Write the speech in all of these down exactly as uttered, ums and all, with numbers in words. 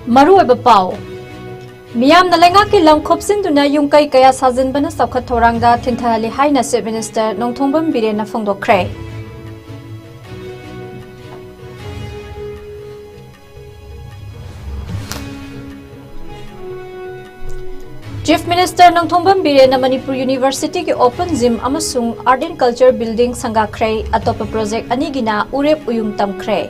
ꯃꯔꯨꯑꯣꯏꯕ ꯄꯥꯎ꯫ ꯃꯤꯌꯥꯝꯅ ꯂꯩꯉꯥꯛꯀꯤ ꯂꯝ ꯈꯣꯞꯆꯤꯟꯗꯨꯅ ꯌꯨꯝ ꯀꯩ ꯀꯌꯥ ꯁꯥꯖꯤꯟꯕꯅ ꯆꯥꯎꯈꯠ ꯊꯧꯔꯥꯡꯗ ꯊꯤꯟꯊꯍꯜꯂꯤ ꯍꯥꯏꯅ Chief Minister Nongthombam ꯕꯤꯔꯦꯟꯅ ꯐꯣꯡꯗꯣꯛꯈ꯭ꯔꯦ꯫ Chief Minister Nongthombam ꯕꯤꯔꯦꯟꯅ Manipur University ꯒꯤ Open Gym ꯑꯃꯁꯨꯡ Art and Culture Building ꯁꯪꯒꯥꯈ꯭ꯔꯦ꯫ ꯑꯇꯣꯞꯄ project ꯑꯅꯤꯒꯤꯅ ꯎꯔꯦꯞ ꯎꯌꯨꯡ ꯇꯝꯈ꯭ꯔꯦ꯫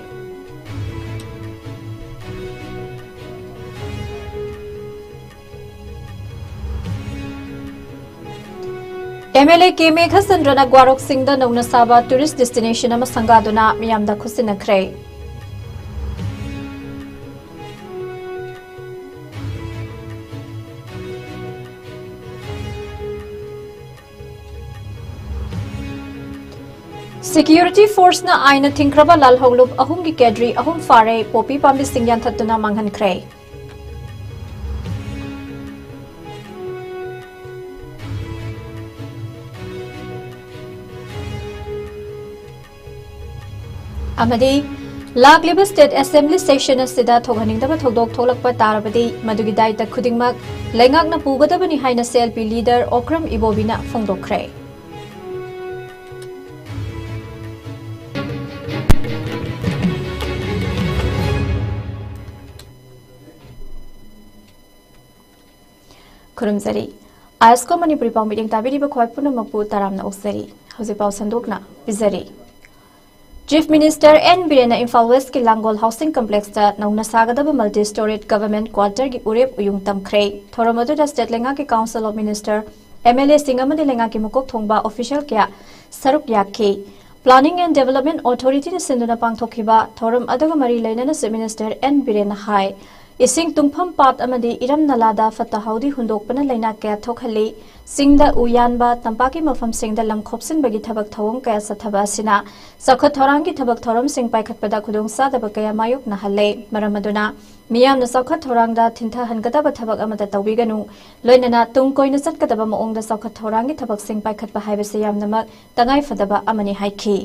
MLA ꯀꯦ ꯃꯦꯘꯆꯟꯗ꯭ꯔꯅ ꯒ꯭ꯋꯥꯔꯣꯛꯁꯤꯡꯗ ꯅꯧꯅ ꯁꯥꯕ tourist destination ꯑꯃ ꯁꯪꯒꯥꯗꯨꯅ ꯃꯤꯌꯥꯝꯗ ꯈꯨꯠꯁꯤꯟꯅꯈ꯭ꯔꯦ꯫ Security force ꯅ ꯑꯥꯏꯟꯅ ꯊꯤꯡꯈ꯭ꯔꯕ ꯂꯥꯜꯍꯧꯂꯨꯞ ꯑꯍꯨꯝꯒꯤ cadre ꯑꯍꯨꯝ ꯐꯥꯔꯦ, ꯄꯣꯄꯤ ꯄꯥꯝꯕꯤꯁꯤꯡ ꯌꯥꯟꯊꯠꯇꯨꯅ ꯃꯥꯡꯍꯟꯈ꯭ꯔꯦ꯫ ꯑꯃꯗꯤ ꯂꯥꯛꯂꯤꯕ State Assembly session ꯑꯁꯤꯗ ꯊꯣꯛꯍꯟꯅꯤꯡꯗꯕ ꯊꯧꯗꯣꯛ ꯊꯣꯛꯂꯛꯄ ꯇꯥꯔꯕꯗꯤ ꯃꯗꯨꯒꯤ ꯗꯥꯏꯇ ꯈꯨꯗꯤꯡꯃꯛ ꯂꯩꯉꯥꯛꯅ ꯄꯨꯒꯗꯕꯅꯤ ꯍꯥꯏꯅ CLP leader ꯑꯣꯀ꯭ꯔꯝ ꯏꯕꯣꯕꯤꯅ ꯐꯣꯡꯗꯣꯛꯈ꯭ꯔꯦ꯫ ꯈꯨꯔꯨꯝꯖꯔꯤ꯫ ꯑꯥꯏꯁꯀꯣ ꯃꯅꯤꯄꯨꯔꯤ ꯄꯥꯎ ꯃꯤꯠꯌꯦꯡ ꯇꯥꯕꯤꯔꯤꯕ ꯈ꯭ꯋꯥꯏ ꯄꯨꯝꯅꯃꯛꯄꯨ ꯇꯔꯥꯝꯅ ꯑꯣꯛꯆꯔꯤ꯫ ꯍꯧꯖꯤꯛ ꯄꯥꯎ ꯁꯟꯗꯣꯛꯅ ꯄꯤꯖꯔꯤ꯫ Chief Minister ꯑꯦꯟ ꯕꯤꯔꯦꯟꯅ ꯏꯝꯐꯥꯜ West ꯀꯤ ꯂꯥꯡꯒꯣꯜ Housing Complex ꯇ ꯅꯧꯅ ꯁꯥꯒꯗꯕ multi storied government quarter ꯒꯤ ꯎꯔꯦꯞ ꯎꯌꯨꯡ ꯇꯝꯈ꯭ꯔꯦ꯫ ꯊꯧꯔꯝ ꯑꯗꯨꯗ state ꯂꯩꯉꯥꯛꯀꯤ Council of Minister, MLA ꯁꯤꯡ ꯑꯃꯗꯤ ꯂꯩꯉꯥꯛꯀꯤ ꯃꯀꯣꯛ ꯊꯣꯡꯕ official ꯀꯌꯥ ꯁꯔꯨꯛ ꯌꯥꯈꯤ꯫ Planning and Development Authority ꯅ ꯁꯤꯟꯗꯨꯅ ꯄꯥꯡꯊꯣꯛꯈꯤꯕ ꯊꯧꯔꯝ ꯑꯗꯨꯒ ꯃꯔꯤ ꯂꯩꯅꯅ Chief Minister ꯑꯦꯟ ꯕꯤꯔꯦꯟꯅ ꯍꯥꯏ, ꯏꯁꯤꯡ ꯇꯨꯡꯐꯝ ꯄꯥꯠ ꯑꯃꯗꯤ ꯏꯔꯝ ꯅꯂꯥꯗ ꯐꯠꯇ ꯍꯥꯎꯗꯤ ꯍꯨꯟꯗꯣꯛꯄꯅ ꯂꯩꯅꯥ ꯀꯌꯥ ꯊꯣꯛꯍꯜꯂꯤ꯫ ꯆꯤꯡꯗ ꯎ ꯌꯥꯟꯕ, ꯇꯝꯄꯥꯛꯀꯤ ꯃꯐꯝꯁꯤꯡꯗ ꯂꯝ ꯈꯣꯞꯆꯤꯟꯕꯒꯤ ꯊꯕꯛ ꯊꯧꯑꯣꯡ ꯀꯌꯥ ꯆꯠꯊꯕ ꯑꯁꯤꯅ ꯆꯥꯎꯈꯠ ꯊꯧꯔꯥꯡꯒꯤ ꯊꯕꯛ ꯊꯧꯔꯝꯁꯤꯡ ꯄꯥꯏꯈꯠꯄꯗ ꯈꯨꯗꯣꯡꯆꯥꯗꯕ ꯀꯌꯥ ꯃꯥꯌꯣꯛꯅꯍꯜꯂꯦ꯫ ꯃꯔꯝ ꯑꯗꯨꯅ ꯃꯤꯌꯥꯝꯅ ꯆꯥꯎꯈꯠ ꯊꯧꯔꯥꯡꯗ ꯊꯤꯟꯊꯍꯟꯒꯗꯕ ꯊꯕꯛ ꯑꯃꯠꯇ ꯇꯧꯕꯤꯒꯅꯨ꯫ ꯂꯣꯏꯅꯅ ꯇꯨꯡ ꯀꯣꯏꯅ ꯆꯠꯀꯗꯕ ꯃꯑꯣꯡꯗ ꯆꯥꯎꯈꯠ ꯊꯧꯔꯥꯡꯒꯤ ꯊꯕꯛꯁꯤꯡ ꯄꯥꯏꯈꯠꯄ ꯍꯥꯏꯕꯁꯤ ꯌꯥꯝꯅꯃꯛ ꯇꯉꯥꯏꯐꯗꯕ ꯑꯃꯅꯤ ꯍꯥꯏꯈꯤ꯫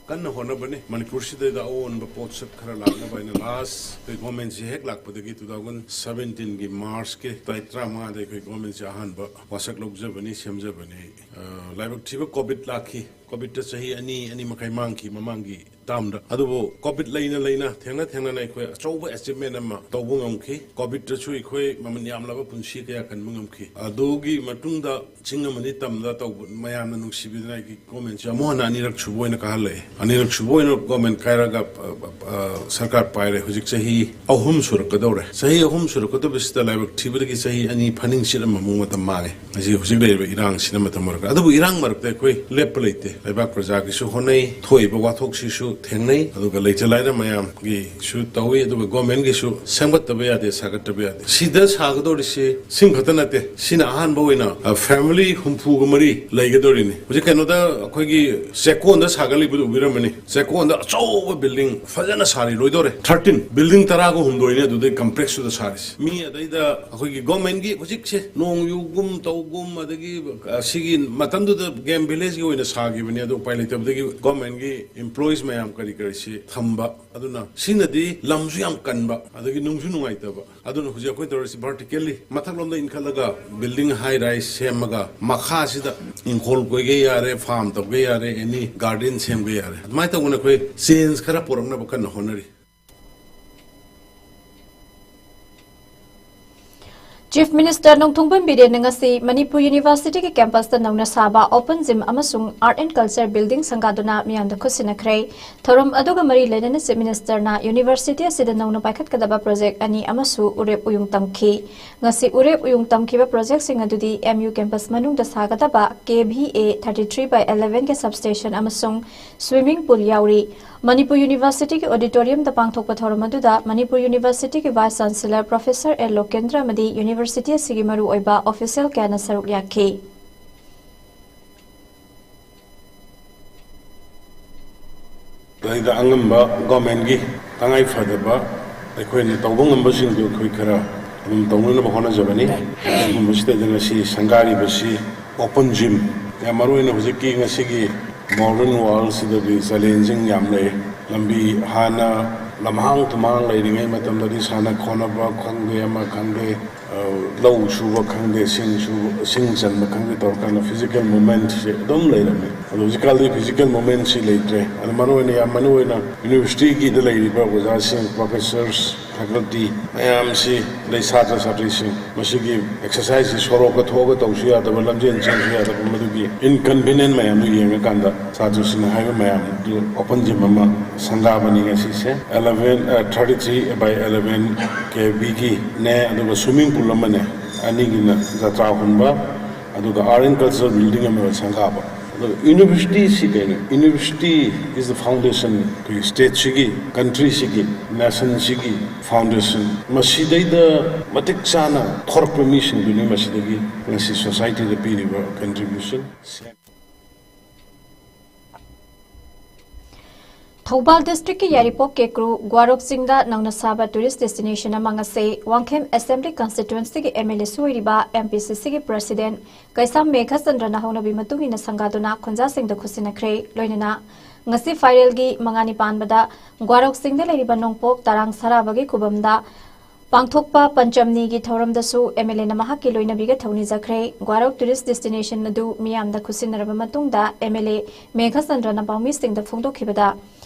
ꯀꯟꯅ ꯍꯣꯠꯅꯕꯅꯤ꯫ ꯃꯅꯤꯄꯨꯔꯁꯤꯗꯩꯗ ꯑꯑꯣꯟꯕ ꯄꯣꯠꯁꯛ ꯈꯔ ꯂꯥꯛꯅꯕ ꯍꯥꯏꯅ ꯂꯥꯁ ꯑꯩꯈꯣꯏ ꯒꯣꯔꯃꯦꯟꯁꯤ ꯍꯦꯛ ꯂꯥꯛꯄꯗꯒꯤ ꯇꯨ ꯊꯥꯎꯖꯟ ꯁꯕꯦꯟꯇꯤꯟꯒꯤ ꯃꯥꯔꯆꯀꯤ ꯇꯥꯔꯤꯛ ꯇꯔꯥꯃꯉꯥꯗ ꯑꯩꯈꯣꯏ ꯒꯣꯔꯃꯦꯟꯁꯤ ꯑꯍꯥꯟꯕ ꯋꯥꯁꯛ ꯂꯧꯖꯕꯅꯤ, ꯁꯦꯝꯖꯕꯅꯤ꯫ ꯑ, ꯂꯥꯏꯕꯛ ꯊꯤꯕ ꯀꯣꯚꯤꯗ ꯂꯥꯛꯈꯤ꯫ ꯀꯣꯚꯤꯗꯇ ꯆꯍꯤ ꯑꯅꯤ, ꯑꯅꯤ ꯃꯈꯥꯏ ꯃꯥꯡꯈꯤ ꯃꯃꯥꯡꯒꯤ ꯇꯥꯝꯗ꯫ ꯑꯗꯨꯕꯨ ꯀꯣꯚꯤꯗ ꯂꯩꯅ ꯂꯩꯅ, ꯊꯦꯡꯅ ꯊꯦꯡꯅꯅ ꯑꯩꯈꯣꯏ ꯑꯆꯧꯕ ꯑꯦꯆꯤꯞꯃꯦꯟ ꯑꯃ ꯇꯧꯕ ꯉꯝꯈꯤ꯫ ꯀꯣꯚꯤꯗꯇꯁꯨ ꯑꯩꯈꯣꯏ ꯃꯃꯜ ꯌꯥꯝꯂꯕ ꯄꯨꯟꯁꯤ ꯀꯌꯥ ꯀꯟꯕ ꯉꯝꯈꯤ꯫ ꯑꯗꯨꯒꯤ ꯃꯇꯨꯡꯗ ꯆꯤꯡ ꯑꯃꯗꯤ ꯇꯝꯗ ꯇꯧꯕ ꯃꯌꯥꯝꯅ ꯅꯨꯡꯁꯤꯕꯤꯗꯨꯅ ꯑꯩꯒꯤ ꯒꯣꯔꯃꯦꯟꯁꯦ ꯑꯃꯨꯛ ꯍꯟꯅ ꯑꯅꯤꯔꯛ ꯁꯨꯕ ꯑꯣꯏꯅ ꯀꯥꯍꯜꯂꯛꯑꯦ꯫ ꯑꯅꯤꯔꯛ ꯁꯨꯕ ꯑꯣꯏꯅ ꯒꯣꯔꯃꯦꯟ ꯀꯥꯏꯔꯒ, ꯑ, ꯑ, ꯁꯔꯀꯥꯔ ꯄꯥꯏꯔꯦ꯫ ꯍꯧꯖꯤꯛ ꯆꯍꯤ ꯑꯍꯨꯝ ꯁꯨꯔꯛꯀꯗꯧꯔꯦ꯫ ꯆꯍꯤ ꯑꯍꯨꯝ ꯁꯨꯔꯛꯀꯗꯕꯁꯤꯗ ꯂꯥꯏꯕꯛ ꯊꯤꯕꯗꯒꯤ ꯆꯍꯤ ꯑꯅꯤ ꯐꯥꯅꯤꯡꯆꯤꯠ ꯑꯃꯃꯨꯛ ꯃꯇꯝ ꯃꯥꯡꯉꯦ꯫ ꯉꯁꯤ ꯍꯧꯖꯤꯛ ꯂꯩꯔꯤꯕ ꯏꯔꯥꯡꯁꯤꯅ ꯃꯇꯝ ꯑꯣꯏꯔꯒ, ꯑꯗꯨꯕꯨ ꯏꯔꯥꯡ ꯃꯔꯛꯇ ꯑꯩꯈꯣꯏ ꯂꯦꯞꯄ ꯂꯩꯇꯦ꯫ ꯂꯩꯕꯥꯛ ꯄ꯭ꯔꯖꯥꯒꯤꯁꯨ ꯍꯣꯠꯅꯩ, ꯊꯣꯛꯏꯕ ꯋꯥꯊꯣꯛꯁꯤꯁꯨ ꯊꯦꯡꯅꯩ, ꯑꯗꯨꯒ ꯂꯩꯇ ꯂꯥꯏꯔ ꯃꯌꯥꯝꯒꯤꯁꯨ ꯇꯧꯏ, ꯑꯗꯨꯒ ꯒꯣꯔꯃꯦꯟꯒꯤꯁꯨ ꯁꯦꯝꯒꯠꯇꯕ ꯌꯥꯗꯦ, ꯁꯥꯒꯠꯇꯕ ꯌꯥꯗꯦ꯫ ꯁꯤꯗ ꯁꯥꯒꯗꯧꯔꯤꯁꯤ ꯁꯤꯡ ꯈꯛꯇ ꯅꯠꯇꯦ, ꯁꯤꯅ ꯑꯍꯥꯟꯕ ꯑꯣꯏꯅ, ꯑ, ꯐꯦꯃꯤꯂꯤ ꯍꯨꯝꯐꯨꯒ ꯃꯔꯤ ꯂꯩꯒꯗꯧꯔꯤꯅꯤ꯫ ꯍꯧꯖꯤꯛ ꯀꯩꯅꯣꯗ ꯑꯩꯈꯣꯏꯒꯤ ꯆꯦꯛꯀꯣꯟꯗ ꯁꯥꯒꯠꯂꯤꯕꯗꯨ ꯎꯕꯤꯔꯝꯃꯅꯤ꯫ ꯆꯦꯛꯀꯣꯟꯗ ꯑꯆꯧꯕ ꯕꯤꯜꯗꯤꯡ ꯐꯖꯅ ꯁꯥꯔꯤ, ꯂꯣꯏꯗꯧꯔꯦ꯫ ꯊꯥꯔꯇꯤꯟ ꯕꯤꯜꯗꯤꯡ ꯇꯔꯥꯒ ꯍꯨꯝꯗꯣꯏꯅꯤ ꯑꯗꯨꯗꯩ ꯀꯝꯄ꯭ꯂꯦꯛꯁꯇꯨꯗ ꯁꯥꯔꯤꯁꯦ꯫ ꯃꯤ ꯑꯗꯩꯗ ꯑꯩꯈꯣꯏꯒꯤ ꯒꯣꯔꯃꯦꯟꯒꯤ ꯍꯧꯖꯤꯛꯁꯦ ꯅꯣꯡ ꯌꯨꯒꯨꯝ ꯇꯧꯒꯨꯝ, ꯑꯗꯒꯤ, ꯑ, ꯁꯤꯒꯤ ꯃꯇꯝꯗꯨꯗ ꯒꯦꯝ ꯚꯤꯂꯦꯖꯀꯤ ꯑꯣꯏꯅ ꯁꯥꯈꯤꯕꯅꯤ, ꯑꯗꯣ ꯎꯄꯥꯏ ꯂꯩꯇꯕꯗꯒꯤ ꯒꯣꯔꯃꯦꯟꯒꯤ ꯏꯝꯄ꯭ꯂꯣꯌꯤꯁ ꯃꯌꯥꯝ ꯀꯔꯤ ꯀꯔꯤꯁꯤ ꯊꯝꯕ꯫ ꯑꯗꯨꯅ ꯁꯤꯅꯗꯤ ꯂꯝꯁꯨ ꯌꯥꯝ ꯀꯟꯕ, ꯑꯗꯒꯤ ꯅꯨꯡꯁꯨ ꯅꯨꯡꯉꯥꯏꯇꯕ꯫ ꯑꯗꯨꯅ ꯍꯧꯖꯤꯛ ꯑꯩꯈꯣꯏ ꯇꯧꯔꯤꯁꯤ ꯚꯔꯇꯤꯀꯦꯜꯂꯤ ꯃꯊꯛꯂꯣꯝꯗ ꯏꯟꯈꯠꯂꯒ ꯕꯤꯜꯗꯤꯡ ꯍꯥꯏ ꯔꯥꯏꯁ ꯁꯦꯝꯃꯒ, ꯃꯈꯥꯁꯤꯗ ꯏꯪꯈꯣꯜ ꯀꯣꯏꯒꯦ ꯌꯥꯔꯦ, ꯐꯥꯔꯝ ꯇꯧꯒꯦ ꯌꯥꯔꯦ, ꯑꯦꯅꯤ ꯒꯥꯔꯗꯦꯟ ꯁꯦꯝꯒꯦ ꯌꯥꯔꯦ꯫ ꯑꯗꯨꯃꯥꯏꯅ ꯇꯧꯗꯅ ꯑꯩꯈꯣꯏ ꯆꯦꯟꯖ ꯈꯔ ꯄꯨꯔꯛꯅꯕ ꯀꯟꯅ ꯍꯣꯠꯅꯔꯤ꯫ Chief Minister ꯅꯣꯡꯊꯣꯝꯕꯝ ꯕꯤꯔꯦꯟꯅ ꯉꯁꯤ ꯃꯅꯤꯄꯨꯔ ꯌꯨꯅꯤꯚꯔꯁꯤꯇꯤꯒꯤ ꯀꯦꯝꯄꯁꯇ ꯅꯧꯅ ꯁꯥꯕ Open Gym ꯑꯃꯁꯨꯡ Art and Culture Building ꯁꯪꯒꯥꯗꯨꯅ ꯃꯤꯌꯥꯝꯗ ꯈꯨꯠꯁꯤꯟꯅꯈ꯭ꯔꯦ꯫ ꯊꯧꯔꯝ ꯑꯗꯨꯒ ꯃꯔꯤ ꯂꯩꯅꯅ Chief Minister ꯅ ꯌꯨꯅꯤꯚꯔꯁꯤꯇꯤ ꯑꯁꯤꯗ ꯅꯧꯅ ꯄꯥꯏꯈꯠꯀꯗꯕ ꯄ꯭ꯔꯣꯖꯦꯛ ꯑꯅꯤ ꯑꯃꯁꯨ ꯎꯔꯦꯞ ꯎꯌꯨꯡ ꯇꯝꯈꯤ꯫ ꯉꯁꯤ ꯎꯔꯦꯞ ꯎꯌꯨꯡ ꯇꯝꯈꯤꯕ ꯄ꯭ꯔꯣꯖꯦꯛꯁꯤꯡ ꯑꯗꯨꯗꯤ M U campus ꯃꯅꯨꯡꯗ ꯁꯥꯒꯗꯕ K V A thirty three by eleven ꯒꯤ substation ꯑꯃꯁꯨꯡ swimming pool ꯌꯥꯎꯔꯤ꯫ ꯃꯅꯤꯄꯨꯔ ꯌꯨꯅꯤꯚꯔꯁꯤꯇꯤꯒꯤ ꯑꯣꯗꯤꯇꯣꯔꯤꯌꯝꯗ ꯄꯥꯡꯊꯣꯛꯄ ꯊꯧꯔꯝ ꯑꯗꯨꯗ ꯃꯅꯤꯄꯨꯔ ꯌꯨꯅꯤꯚꯔꯁꯤꯇꯤꯒꯤ Vice Chancellor Professor ꯑꯦꯜ ꯂꯣꯀꯦꯟꯗ꯭ꯔ ꯑꯃꯗꯤ ꯌꯨꯅꯤꯚꯔꯁꯤꯇꯤ ꯑꯁꯤꯒꯤ ꯃꯔꯨꯑꯣꯏꯕ ꯑꯣꯐꯤꯁꯤꯌꯦꯜ ꯀꯌꯥꯅ ꯁꯔꯨꯛ ꯌꯥꯈꯤ꯫ ꯑꯗꯩꯗ ꯑꯉꯝꯕ ꯒꯣꯔꯃꯦꯟꯒꯤ ꯇꯉꯥꯏ ꯐꯗꯕ ꯑꯩꯈꯣꯏꯅ ꯇꯧꯕ ꯉꯝꯕꯁꯤꯡꯗꯨ ꯑꯩꯈꯣꯏ ꯈꯔ ꯑꯗꯨꯝ ꯇꯧꯅꯅꯕ ꯍꯣꯠꯅꯖꯕꯅꯤ꯫ ꯑꯗꯨꯒꯨꯝꯕꯁꯤꯗꯩꯗ ꯉꯁꯤ ꯁꯪꯒꯥꯔꯤꯕꯁꯤ Open Gym, ꯌꯥꯝ ꯃꯔꯨꯑꯣꯏꯅ ꯍꯧꯖꯤꯛꯀꯤ ꯉꯁꯤꯒꯤ Modern world ꯁꯤꯗꯗꯤ challenging ꯌꯥꯝ ꯂꯩ꯫ ꯂꯝꯕꯤ, ꯍꯥꯟꯅ ꯂꯝꯍꯥꯡ ꯇꯨꯝꯍꯥꯡ ꯂꯩꯔꯤꯉꯩ ꯃꯇꯝꯗꯗꯤ ꯁꯥꯟꯅ ꯈꯣꯠꯅꯕ ꯈꯪꯗꯦ, ꯑꯃ ꯈꯪꯗꯦ, ꯑ, ꯂꯧ ꯁꯨꯕ ꯈꯪꯗꯦ, ꯁꯤꯡ ꯁꯨꯕ, ꯁꯤꯡ ꯆꯟꯕ ꯈꯪꯗꯦ ꯇꯧꯔꯀꯥꯟꯗ physical movement ꯁꯦ ꯑꯗꯨꯝ ꯂꯩꯔꯝꯃꯤ꯫ ꯑꯗꯣ ꯍꯧꯖꯤꯛꯀꯥꯟꯗꯤ physical movement ꯁꯤ ꯂꯩꯇ꯭ꯔꯦ꯫ ꯑꯗꯣ ꯃꯔꯨꯑꯣꯏꯅ, ꯌꯥꯝ ꯃꯔꯨꯑꯣꯏꯅ university ꯒꯤꯗ ꯂꯩꯔꯤꯕ ꯑꯣꯖꯥꯁꯤꯡ, professors, faculty ꯃꯌꯥꯝꯁꯤ, ꯑꯗꯩ ꯁꯥꯇ꯭ꯔ ꯁꯥꯇ꯭ꯔꯤꯁꯤꯡ, ꯃꯁꯤꯒꯤ exercise ꯁꯤ ꯁꯣꯔꯣꯛꯇ ꯊꯣꯛꯑꯒ ꯇꯧꯁꯨ ꯌꯥꯗꯕ, ꯂꯝꯖꯦꯟ ꯆꯦꯟꯁꯨ ꯌꯥꯗꯕ, ꯃꯗꯨꯒꯤ inconvenient ꯃꯌꯥꯝꯗꯨ ꯌꯦꯡꯉꯀꯥꯟꯗ ꯁꯥꯇ꯭ꯔꯁꯤꯡꯅ ꯍꯥꯏꯕ ꯃꯌꯥꯝꯗꯨ open gym ꯑꯃ ꯁꯪꯒꯥꯕꯅꯤ ꯉꯁꯤꯁꯦ꯫ Eleven, ꯑ, thirty three by eleven K B ꯒꯤꯅꯦ, ꯑꯗꯨꯒ swimming pool ꯑꯃꯅꯦ, ꯑꯅꯤꯒꯤꯅ ꯖꯇ꯭ꯔꯥ ꯍꯨꯟꯕ, ꯑꯗꯨꯒ Art and Culture building ꯑꯃ ꯁꯪꯒꯥꯕ꯫ ꯑꯗꯨꯒ university ꯁꯤ ꯀꯩꯅꯣ? University is the foundation, ꯑꯩꯈꯣꯏꯒꯤ state ꯁꯤꯒꯤ, country ꯁꯤꯒꯤ, nation ꯁꯤꯒꯤ foundation꯫ ꯃꯁꯤꯗꯩꯗ ꯃꯇꯤꯛ ꯆꯥꯅ ꯊꯣꯔꯛꯄ ꯃꯤꯁꯤꯡꯗꯨꯅꯤ ꯃꯁꯤꯗꯒꯤ ꯉꯁꯤ society ꯗ ꯄꯤꯔꯤꯕ contribution꯫ ꯊꯧꯕꯥꯜ district ꯀꯤ ꯌꯥꯏꯔꯤꯄꯣꯛ ꯀꯦꯀ꯭ꯔꯨ ꯒ꯭ꯋꯥꯔꯣꯛ ꯆꯤꯡꯗ ꯅꯧꯅ ꯁꯥꯕ tourist destination ꯑꯃ ꯉꯁꯤ ꯋꯥꯡꯈꯦꯝ Assembly Constituency ꯒꯤ M L A ꯁꯨ ꯑꯣꯏꯔꯤꯕ M P C C ꯒꯤ President ꯀꯩꯁꯥꯝ ꯃꯦꯘꯆꯟꯗ꯭ꯔꯅ ꯍꯧꯅꯕꯤ ꯃꯇꯨꯡ ꯏꯟꯅ ꯁꯪꯒꯥꯗꯨꯅ ꯈꯨꯟꯖꯥꯁꯤꯡꯗ ꯈꯨꯠꯁꯤꯟꯅꯈ꯭ꯔꯦ꯫ ꯂꯣꯏꯅꯅ ꯉꯁꯤ ꯐꯥꯏꯔꯦꯜꯒꯤ ꯃꯉꯥꯅꯤ ꯄꯥꯟꯕꯗ ꯒ꯭ꯋꯥꯔꯣꯛ ꯆꯤꯡꯗ ꯂꯩꯔꯤꯕ ꯅꯣꯡꯄꯣꯛ ꯇꯔꯥꯡ ꯁꯔꯥꯕꯒꯤ ꯈꯨꯕꯝꯗ ꯄꯥꯡꯊꯣꯛꯄ ꯄꯟꯆꯝꯅꯤꯒꯤ ꯊꯧꯔꯝꯗꯁꯨ M L A ꯅ ꯃꯍꯥꯛꯀꯤ ꯂꯣꯏꯅꯕꯤꯒ ꯊꯧꯅꯤꯖꯈ꯭ꯔꯦ꯫ ꯒ꯭ꯋꯥꯔꯣꯛ tourist destination ꯑꯗꯨ ꯃꯤꯌꯥꯝꯗ ꯈꯨꯠꯁꯤꯟꯅꯔꯕ ꯃꯇꯨꯡꯗ M L A ꯃꯦꯘꯆꯟꯗ꯭ꯔꯅ ꯄꯥꯎꯃꯤꯁꯤꯡꯗ ꯐꯣꯡꯗꯣꯛꯈꯤꯕꯗ,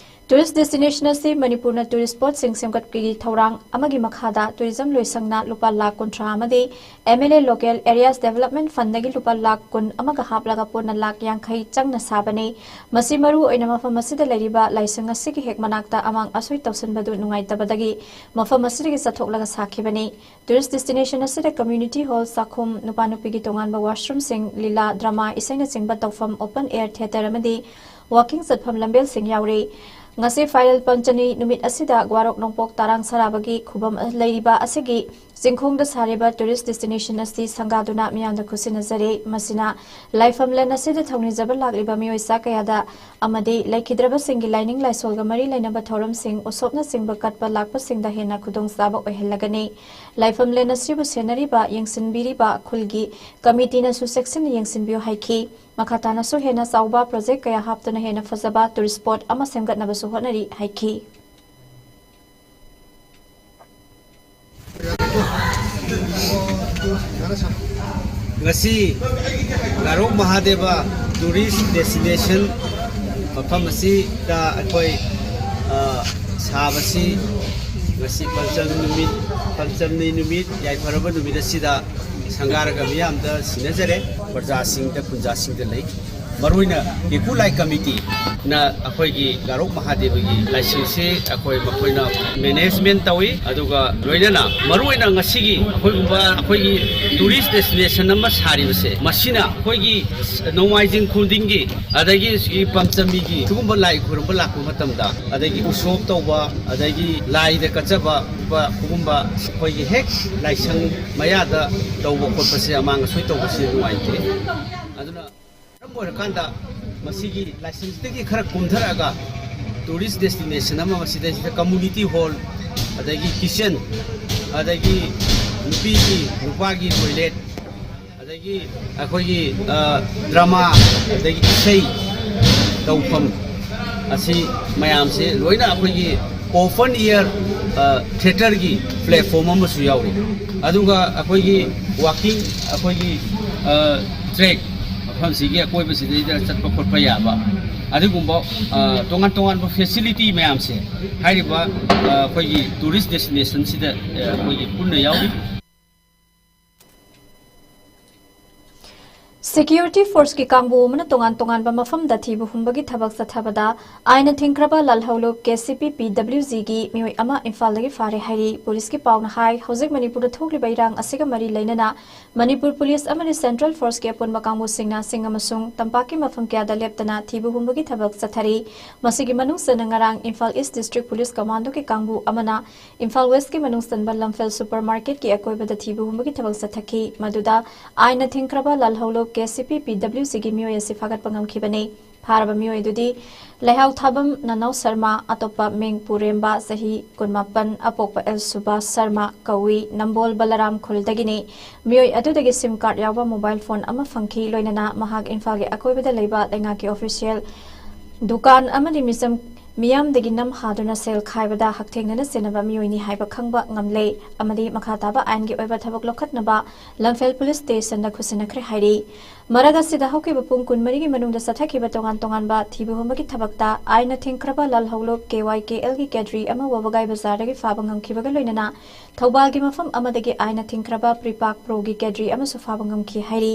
tourist destination ꯑꯁꯤ ꯃꯅꯤꯄꯨꯔꯅ tourist spot ꯁꯤꯡ ꯁꯦꯝꯒꯠꯄꯒꯤ ꯊꯧꯔꯥꯡ ꯑꯃꯒꯤ ꯃꯈꯥꯗ tourism ꯂꯣꯏꯁꯪꯅ ꯂꯨꯄꯥ ꯂꯥꯈ ꯀꯨꯟꯊ꯭ꯔꯥ ꯑꯃꯗꯤ M L A Local Areas Development Fund ꯗꯒꯤ ꯂꯨꯄꯥ ꯂꯥꯈ ꯀꯨꯟ ꯑꯃꯒ ꯍꯥꯞꯂꯒ ꯄꯨꯟꯅ ꯂꯥꯈ ꯌꯥꯡꯈꯩ ꯆꯪꯅ ꯁꯥꯕꯅꯤ꯫ ꯃꯁꯤ ꯃꯔꯨ ꯑꯣꯏꯅ ꯃꯐꯝ ꯑꯁꯤꯗ ꯂꯩꯔꯤꯕ ꯂꯥꯏꯁꯪ ꯑꯁꯤꯒꯤ ꯍꯦꯛ ꯃꯅꯥꯛꯇ ꯑꯃꯥꯡ ꯑꯁꯣꯏ ꯇꯧꯁꯤꯟꯕꯗꯨ ꯅꯨꯡꯉꯥꯏꯇꯕꯗꯒꯤ ꯃꯐꯝ ꯑꯁꯤꯗꯒꯤ ꯆꯠꯊꯣꯛꯂꯒ ꯁꯥꯈꯤꯕꯅꯤ꯫ Tourist destination ꯑꯁꯤꯗ community hall, ꯆꯥꯛꯈꯨꯝ, ꯅꯨꯄꯥ ꯅꯨꯄꯤꯒꯤ ꯇꯣꯉꯥꯟꯕ washroom ꯁꯤꯡ, ꯂꯤꯂꯥ, drama, ꯏꯁꯩꯅꯆꯤꯡꯕ ꯇꯧꯐꯝ open air theatre ꯑꯃꯗꯤ walking ꯆꯠꯐꯝ ꯂꯝꯕꯦꯜꯁꯤꯡ ꯌꯥꯎꯔꯤ꯫ ꯉꯁꯤ ꯐꯥꯏꯔꯦꯜ ꯄꯟꯆꯃꯤ ꯅꯨꯃꯤꯠ ꯑꯁꯤꯗ ꯒ꯭ꯋꯥꯔꯣꯛ ꯅꯣꯡꯄꯣꯛ ꯇꯔꯥꯡ ꯁꯔꯥꯕꯒꯤ ꯈꯨꯕꯝ ꯂꯩꯔꯤꯕ ꯑꯁꯤꯒꯤ ꯆꯤꯡꯈꯣꯡꯗ ꯁꯥꯔꯤꯕ tourist destination ꯑꯁꯤ ꯁꯪꯒꯥꯗꯨꯅ ꯃꯤꯌꯥꯝꯗ ꯈꯨꯠꯁꯤꯟꯅꯖꯔꯦ꯫ ꯃꯁꯤꯅ ꯂꯥꯏꯐꯝꯂꯦꯟ ꯑꯁꯤꯗ ꯊꯧꯅꯤꯖꯕ ꯂꯥꯛꯂꯤꯕ ꯃꯤꯑꯣꯏ ꯆꯥ ꯀꯌꯥꯗ ꯑꯃꯗꯤ ꯂꯩꯈꯤꯗ꯭ꯔꯕꯁꯤꯡꯒꯤ ꯂꯥꯏꯅꯤꯡ ꯂꯥꯏꯁꯣꯜꯒ ꯃꯔꯤ ꯂꯩꯅꯕ ꯊꯧꯔꯝꯁꯤꯡ, ꯎꯁꯣꯞꯅꯆꯤꯡꯕ ꯀꯠꯄ ꯂꯥꯛꯄꯁꯤꯡꯗ ꯍꯦꯟꯅ ꯈꯨꯗꯣꯡꯆꯥꯕ ꯑꯣꯏꯍꯜꯂꯒꯅꯤ꯫ ꯂꯥꯏꯐꯝꯂꯦꯟ ꯑꯁꯤꯕꯨ ꯁꯦꯟꯅꯔꯤꯕ, ꯌꯦꯡꯁꯤꯟꯕꯤꯔꯤꯕ ꯈꯨꯜꯒꯤ ꯀꯃꯤꯇꯤꯅꯁꯨ ꯆꯦꯛꯁꯤꯟꯅ ꯌꯦꯡꯁꯤꯟꯕꯤꯌꯨ ꯍꯥꯏꯈꯤ꯫ ꯃꯈꯥ ꯇꯥꯅꯁꯨ ꯍꯦꯟꯅ ꯆꯥꯎꯕ project ꯀꯌꯥ ꯍꯥꯞꯇꯨꯅ ꯍꯦꯟꯅ ꯐꯖꯕ tourist spot ꯑꯃ ꯁꯦꯝꯒꯠꯅꯕꯁꯨ ꯍꯣꯠꯅꯔꯤ ꯍꯥꯏꯈꯤ꯫ ꯉꯁꯤ ꯒꯥꯔꯣꯛ ꯃꯍꯥꯗꯦꯕ tourist destination ꯃꯐꯝ ꯑꯁꯤꯗ ꯑꯩꯈꯣꯏ, ꯑ, ꯁꯥꯕꯁꯤ ꯉꯁꯤ ꯄꯟꯆꯝ ꯅꯨꯃꯤꯠ, ꯄꯟꯆꯝꯅꯤ ꯅꯨꯃꯤꯠ, ꯌꯥꯏꯐꯔꯕ ꯅꯨꯃꯤꯠ ꯑꯁꯤꯗ ꯁꯪꯒꯥꯔꯒ ꯃꯤꯌꯥꯝꯗ ꯁꯤꯟꯅꯖꯔꯦ꯫ ꯄ꯭ꯔꯖꯥꯁꯤꯡꯗ, ꯈꯨꯟꯖꯥꯁꯤꯡꯗ ꯂꯩ꯫ ꯃꯔꯨꯑꯣꯏꯅ ꯀꯦꯀꯨ ꯂꯥꯏ ꯀꯃꯤꯇꯤꯅ ꯑꯩꯈꯣꯏꯒꯤ ꯒꯥꯔꯣꯛ ꯃꯍꯥꯗꯦꯕꯒꯤ ꯂꯥꯏꯁꯪꯁꯤ ꯑꯩꯈꯣꯏ ꯃꯈꯣꯏꯅ management ꯇꯧꯏ꯫ ꯑꯗꯨꯒ ꯂꯣꯏꯅꯅ ꯃꯔꯨꯑꯣꯏꯅ ꯉꯁꯤꯒꯤ ꯑꯩꯈꯣꯏꯒꯨꯝꯕ ꯑꯩꯈꯣꯏꯒꯤ tourist destination ꯑꯃ ꯁꯥꯔꯤꯕꯁꯦ, ꯃꯁꯤꯅ ꯑꯩꯈꯣꯏꯒꯤ ꯅꯣꯡꯃꯥꯏꯖꯤꯡ ꯈꯨꯗꯤꯡꯒꯤ, ꯑꯗꯒꯤ ꯁꯤꯒꯤ ꯄꯟꯆꯃꯤꯒꯤ ꯁꯤꯒꯨꯝꯕ ꯂꯥꯏ ꯈꯨꯔꯨꯝꯕ ꯂꯥꯛꯄ ꯃꯇꯝꯗ, ꯑꯗꯒꯤ ꯎꯁꯣꯞ ꯇꯧꯕ, ꯑꯗꯒꯤ ꯂꯥꯏꯗ ꯀꯠꯆꯕ, ꯁꯤꯒꯨꯝꯕ ꯑꯩꯈꯣꯏꯒꯤ ꯍꯦꯛ ꯂꯥꯏꯁꯪ ꯃꯌꯥꯗ ꯇꯧꯕ ꯈꯣꯠꯄꯁꯦ, ꯑꯃꯥꯡ ꯑꯁꯣꯏ ꯇꯧꯕꯁꯦ ꯅꯨꯡꯉꯥꯏꯇꯦ꯫ ꯑꯗꯨꯅ ꯃꯔꯝ ꯑꯣꯏꯔꯀꯥꯟꯗ ꯃꯁꯤꯒꯤ ꯂꯥꯏꯁꯪꯁꯤꯗꯒꯤ ꯈꯔ ꯀꯨꯝꯊꯔꯛꯑꯒ tourist destination ꯑꯃ, ꯃꯁꯤꯗꯩꯁꯤꯗ community hall, ꯑꯗꯒꯤ kitchen, ꯑꯗꯒꯤ ꯅꯨꯄꯤꯒꯤ ꯅꯨꯄꯥꯒꯤ toilet, ꯑꯗꯒꯤ ꯑꯩꯈꯣꯏꯒꯤ, ꯑ, drama, ꯑꯗꯒꯤ ꯏꯁꯩ ꯇꯧꯐꯝ ꯑꯁꯤ ꯃꯌꯥꯝꯁꯦ ꯂꯣꯏꯅ ꯑꯩꯈꯣꯏꯒꯤ open air, ꯑ, theatreꯒꯤ platform ꯑꯃꯁꯨ ꯌꯥꯎꯔꯤ꯫ ꯑꯗꯨꯒ ꯑꯩꯈꯣꯏꯒꯤ walking, ꯑꯩꯈꯣꯏꯒꯤ, ꯑ, track ꯃꯐꯝꯁꯤꯒꯤ ꯑꯀꯣꯏꯕꯁꯤꯗꯩꯗ ꯆꯠꯄ ꯈꯣꯠꯄ ꯌꯥꯕ ꯑꯗꯨꯒꯨꯝꯕ, ꯑ, ꯇꯣꯉꯥꯟ ꯇꯣꯉꯥꯟꯕ facility ꯃꯌꯥꯝꯁꯦ ꯍꯥꯏꯔꯤꯕ, ꯑ, ꯑꯩꯈꯣꯏꯒꯤ tourist destinationꯁꯤꯗ, ꯑ, ꯑꯩꯈꯣꯏꯒꯤ ꯄꯨꯟꯅ ꯌꯥꯎꯔꯤ꯫ Security force ꯀꯤ ꯀꯥꯡꯕꯨ ꯑꯃꯅ ꯇꯣꯉꯥꯟ ꯇꯣꯉꯥꯟꯕ ꯃꯐꯝꯗ ꯊꯤꯕ ꯍꯨꯝꯕꯒꯤ ꯊꯕꯛ ꯆꯠꯊꯕꯗ ꯑꯥꯏꯟꯅ ꯊꯤꯡꯈ꯭ꯔꯕ ꯂꯥꯜꯍꯧꯂꯨꯞ K C P P W G ꯒꯤ ꯃꯤꯑꯣꯏ ꯑꯃ ꯏꯝꯐꯥꯜꯗꯒꯤ ꯐꯥꯔꯦ ꯍꯥꯏꯔꯤ꯫ ꯄꯨꯂꯤꯁꯀꯤ ꯄꯥꯎꯅ ꯍꯥꯏ, ꯍꯧꯖꯤꯛ ꯃꯅꯤꯄꯨꯔꯗ ꯊꯣꯛꯂꯤꯕ ꯏꯔꯥꯡ ꯑꯁꯤꯒ ꯃꯔꯤ ꯂꯩꯅꯅ ꯃꯅꯤꯄꯨꯔ ꯄꯨꯂꯤꯁ ꯑꯃꯗꯤ Central Force ꯀꯤ ꯑꯄꯨꯟꯕ ꯀꯥꯡꯕꯨꯁꯤꯡꯅ ꯆꯤꯡ ꯑꯃꯁꯨꯡ ꯇꯝꯄꯥꯛꯀꯤ ꯃꯐꯝ ꯀꯌꯥꯗ ꯂꯦꯞꯇꯅ ꯊꯤꯕ ꯍꯨꯝꯕꯒꯤ ꯊꯕꯛ ꯆꯠꯊꯔꯤ꯫ ꯃꯁꯤꯒꯤ ꯃꯅꯨꯡ ꯆꯟꯅ ꯉꯔꯥꯡ Imphal East District Police Commando ꯒꯤ ꯀꯥꯡꯕꯨ ꯑꯃꯅ ꯏꯝꯐꯥꯜ West ꯀꯤ ꯃꯅꯨꯡ ꯆꯟꯕ ꯂꯝꯐꯦꯜ supermarket ꯀꯤ ꯑꯀꯣꯏꯕꯗ ꯊꯤꯕ ꯍꯨꯝꯕꯒꯤ ꯊꯕꯛ ꯆꯠꯊꯈꯤ꯫ ꯃꯗꯨꯗ ꯑꯥꯏꯟꯅ ꯊꯤꯡꯈ꯭ꯔꯕ ꯂꯥꯜꯍꯧꯂꯨꯞ K C P P W G ꯒꯤ ꯃꯤꯑꯣꯏ ꯑꯁꯤ ꯐꯥꯒꯠꯄ ꯉꯝꯈꯤꯕꯅꯤ꯫ ꯐꯥꯔꯕ ꯃꯤꯑꯣꯏ ꯑꯗꯨꯗꯤ ꯂꯩꯍꯥꯎ ꯊꯥꯕꯝ ꯅꯅꯧ ꯁꯔꯃ, ꯑꯇꯣꯞꯄ ꯃꯤꯡ ꯄꯨꯔꯦꯝꯕ, ꯆꯍꯤ ꯀꯨꯟꯃꯥꯄꯟ, ꯑꯄꯣꯛꯄ ꯑꯦꯜ ꯁꯨꯕꯥꯁ ꯁꯔꯃ ꯀꯧꯏ, ꯅꯝꯕꯣꯜ ꯕꯂꯔꯥꯝ ꯈꯨꯜꯗꯒꯤꯅꯤ꯫ ꯃꯤꯑꯣꯏ ꯑꯗꯨꯗꯒꯤ SIM card ꯌꯥꯎꯕ mobile phone ꯑꯃ ꯐꯪꯈꯤ, ꯂꯣꯏꯅꯅ ꯃꯍꯥꯛ ꯏꯝꯐꯥꯜꯒꯤ ꯑꯀꯣꯏꯕꯗ ꯂꯩꯕ ꯂꯩꯉꯥꯛꯀꯤ official ꯗꯨꯀꯥꯟ ꯑꯃꯗꯤ ꯃꯤꯆꯝ ꯃꯤꯌꯥꯝꯗꯒꯤ ꯅꯝ ꯍꯥꯗꯨꯅ ꯁꯦꯜ ꯈꯥꯏꯕꯗ ꯍꯛꯊꯦꯡꯅꯅ ꯆꯦꯟꯅꯕ ꯃꯤꯑꯣꯏꯅꯤ ꯍꯥꯏꯕ ꯈꯪꯕ ꯉꯝꯂꯦ ꯑꯃꯗꯤ ꯃꯈꯥ ꯇꯥꯕ ꯑꯥꯏꯟꯒꯤ ꯑꯣꯏꯕ ꯊꯕꯛ ꯂꯧꯈꯠꯅꯕ ꯂꯝꯐꯦꯜ ꯄꯨꯂꯤꯁ ꯁ꯭ꯇꯦꯁꯟꯗ ꯈꯨꯠꯁꯤꯟꯅꯈ꯭ꯔꯦ ꯍꯥꯏꯔꯤ꯫ ꯃꯔꯛ ꯑꯁꯤꯗ ꯍꯧꯈꯤꯕ ꯄꯨꯡ ꯀꯨꯟꯃꯔꯤꯒꯤ ꯃꯅꯨꯡꯗ ꯆꯠꯊꯈꯤꯕ ꯇꯣꯉꯥꯟ ꯇꯣꯉꯥꯟꯕ ꯊꯤꯕ ꯍꯨꯝꯕꯒꯤ ꯊꯕꯛꯇ ꯑꯥꯏꯟꯅ ꯊꯤꯡꯈ꯭ꯔꯕ ꯂꯥꯜꯍꯧꯂꯨꯞ K Y K L ꯒꯤ cadre ꯑꯃ ꯋꯥꯕꯒꯥꯏ ꯕꯖꯥꯔꯗꯒꯤ ꯐꯥꯕ ꯉꯝꯈꯤꯕꯒ ꯂꯣꯏꯅꯅ ꯊꯧꯕꯥꯜꯒꯤ ꯃꯐꯝ ꯑꯃꯗꯒꯤ ꯑꯥꯏꯟꯅ ꯊꯤꯡꯈ꯭ꯔꯕ ꯄ꯭ꯔꯤꯄꯥꯛ ꯄ꯭ꯔꯣꯒꯤ cadre ꯑꯃꯁꯨ ꯐꯥꯕ ꯉꯝꯈꯤ ꯍꯥꯏꯔꯤ꯫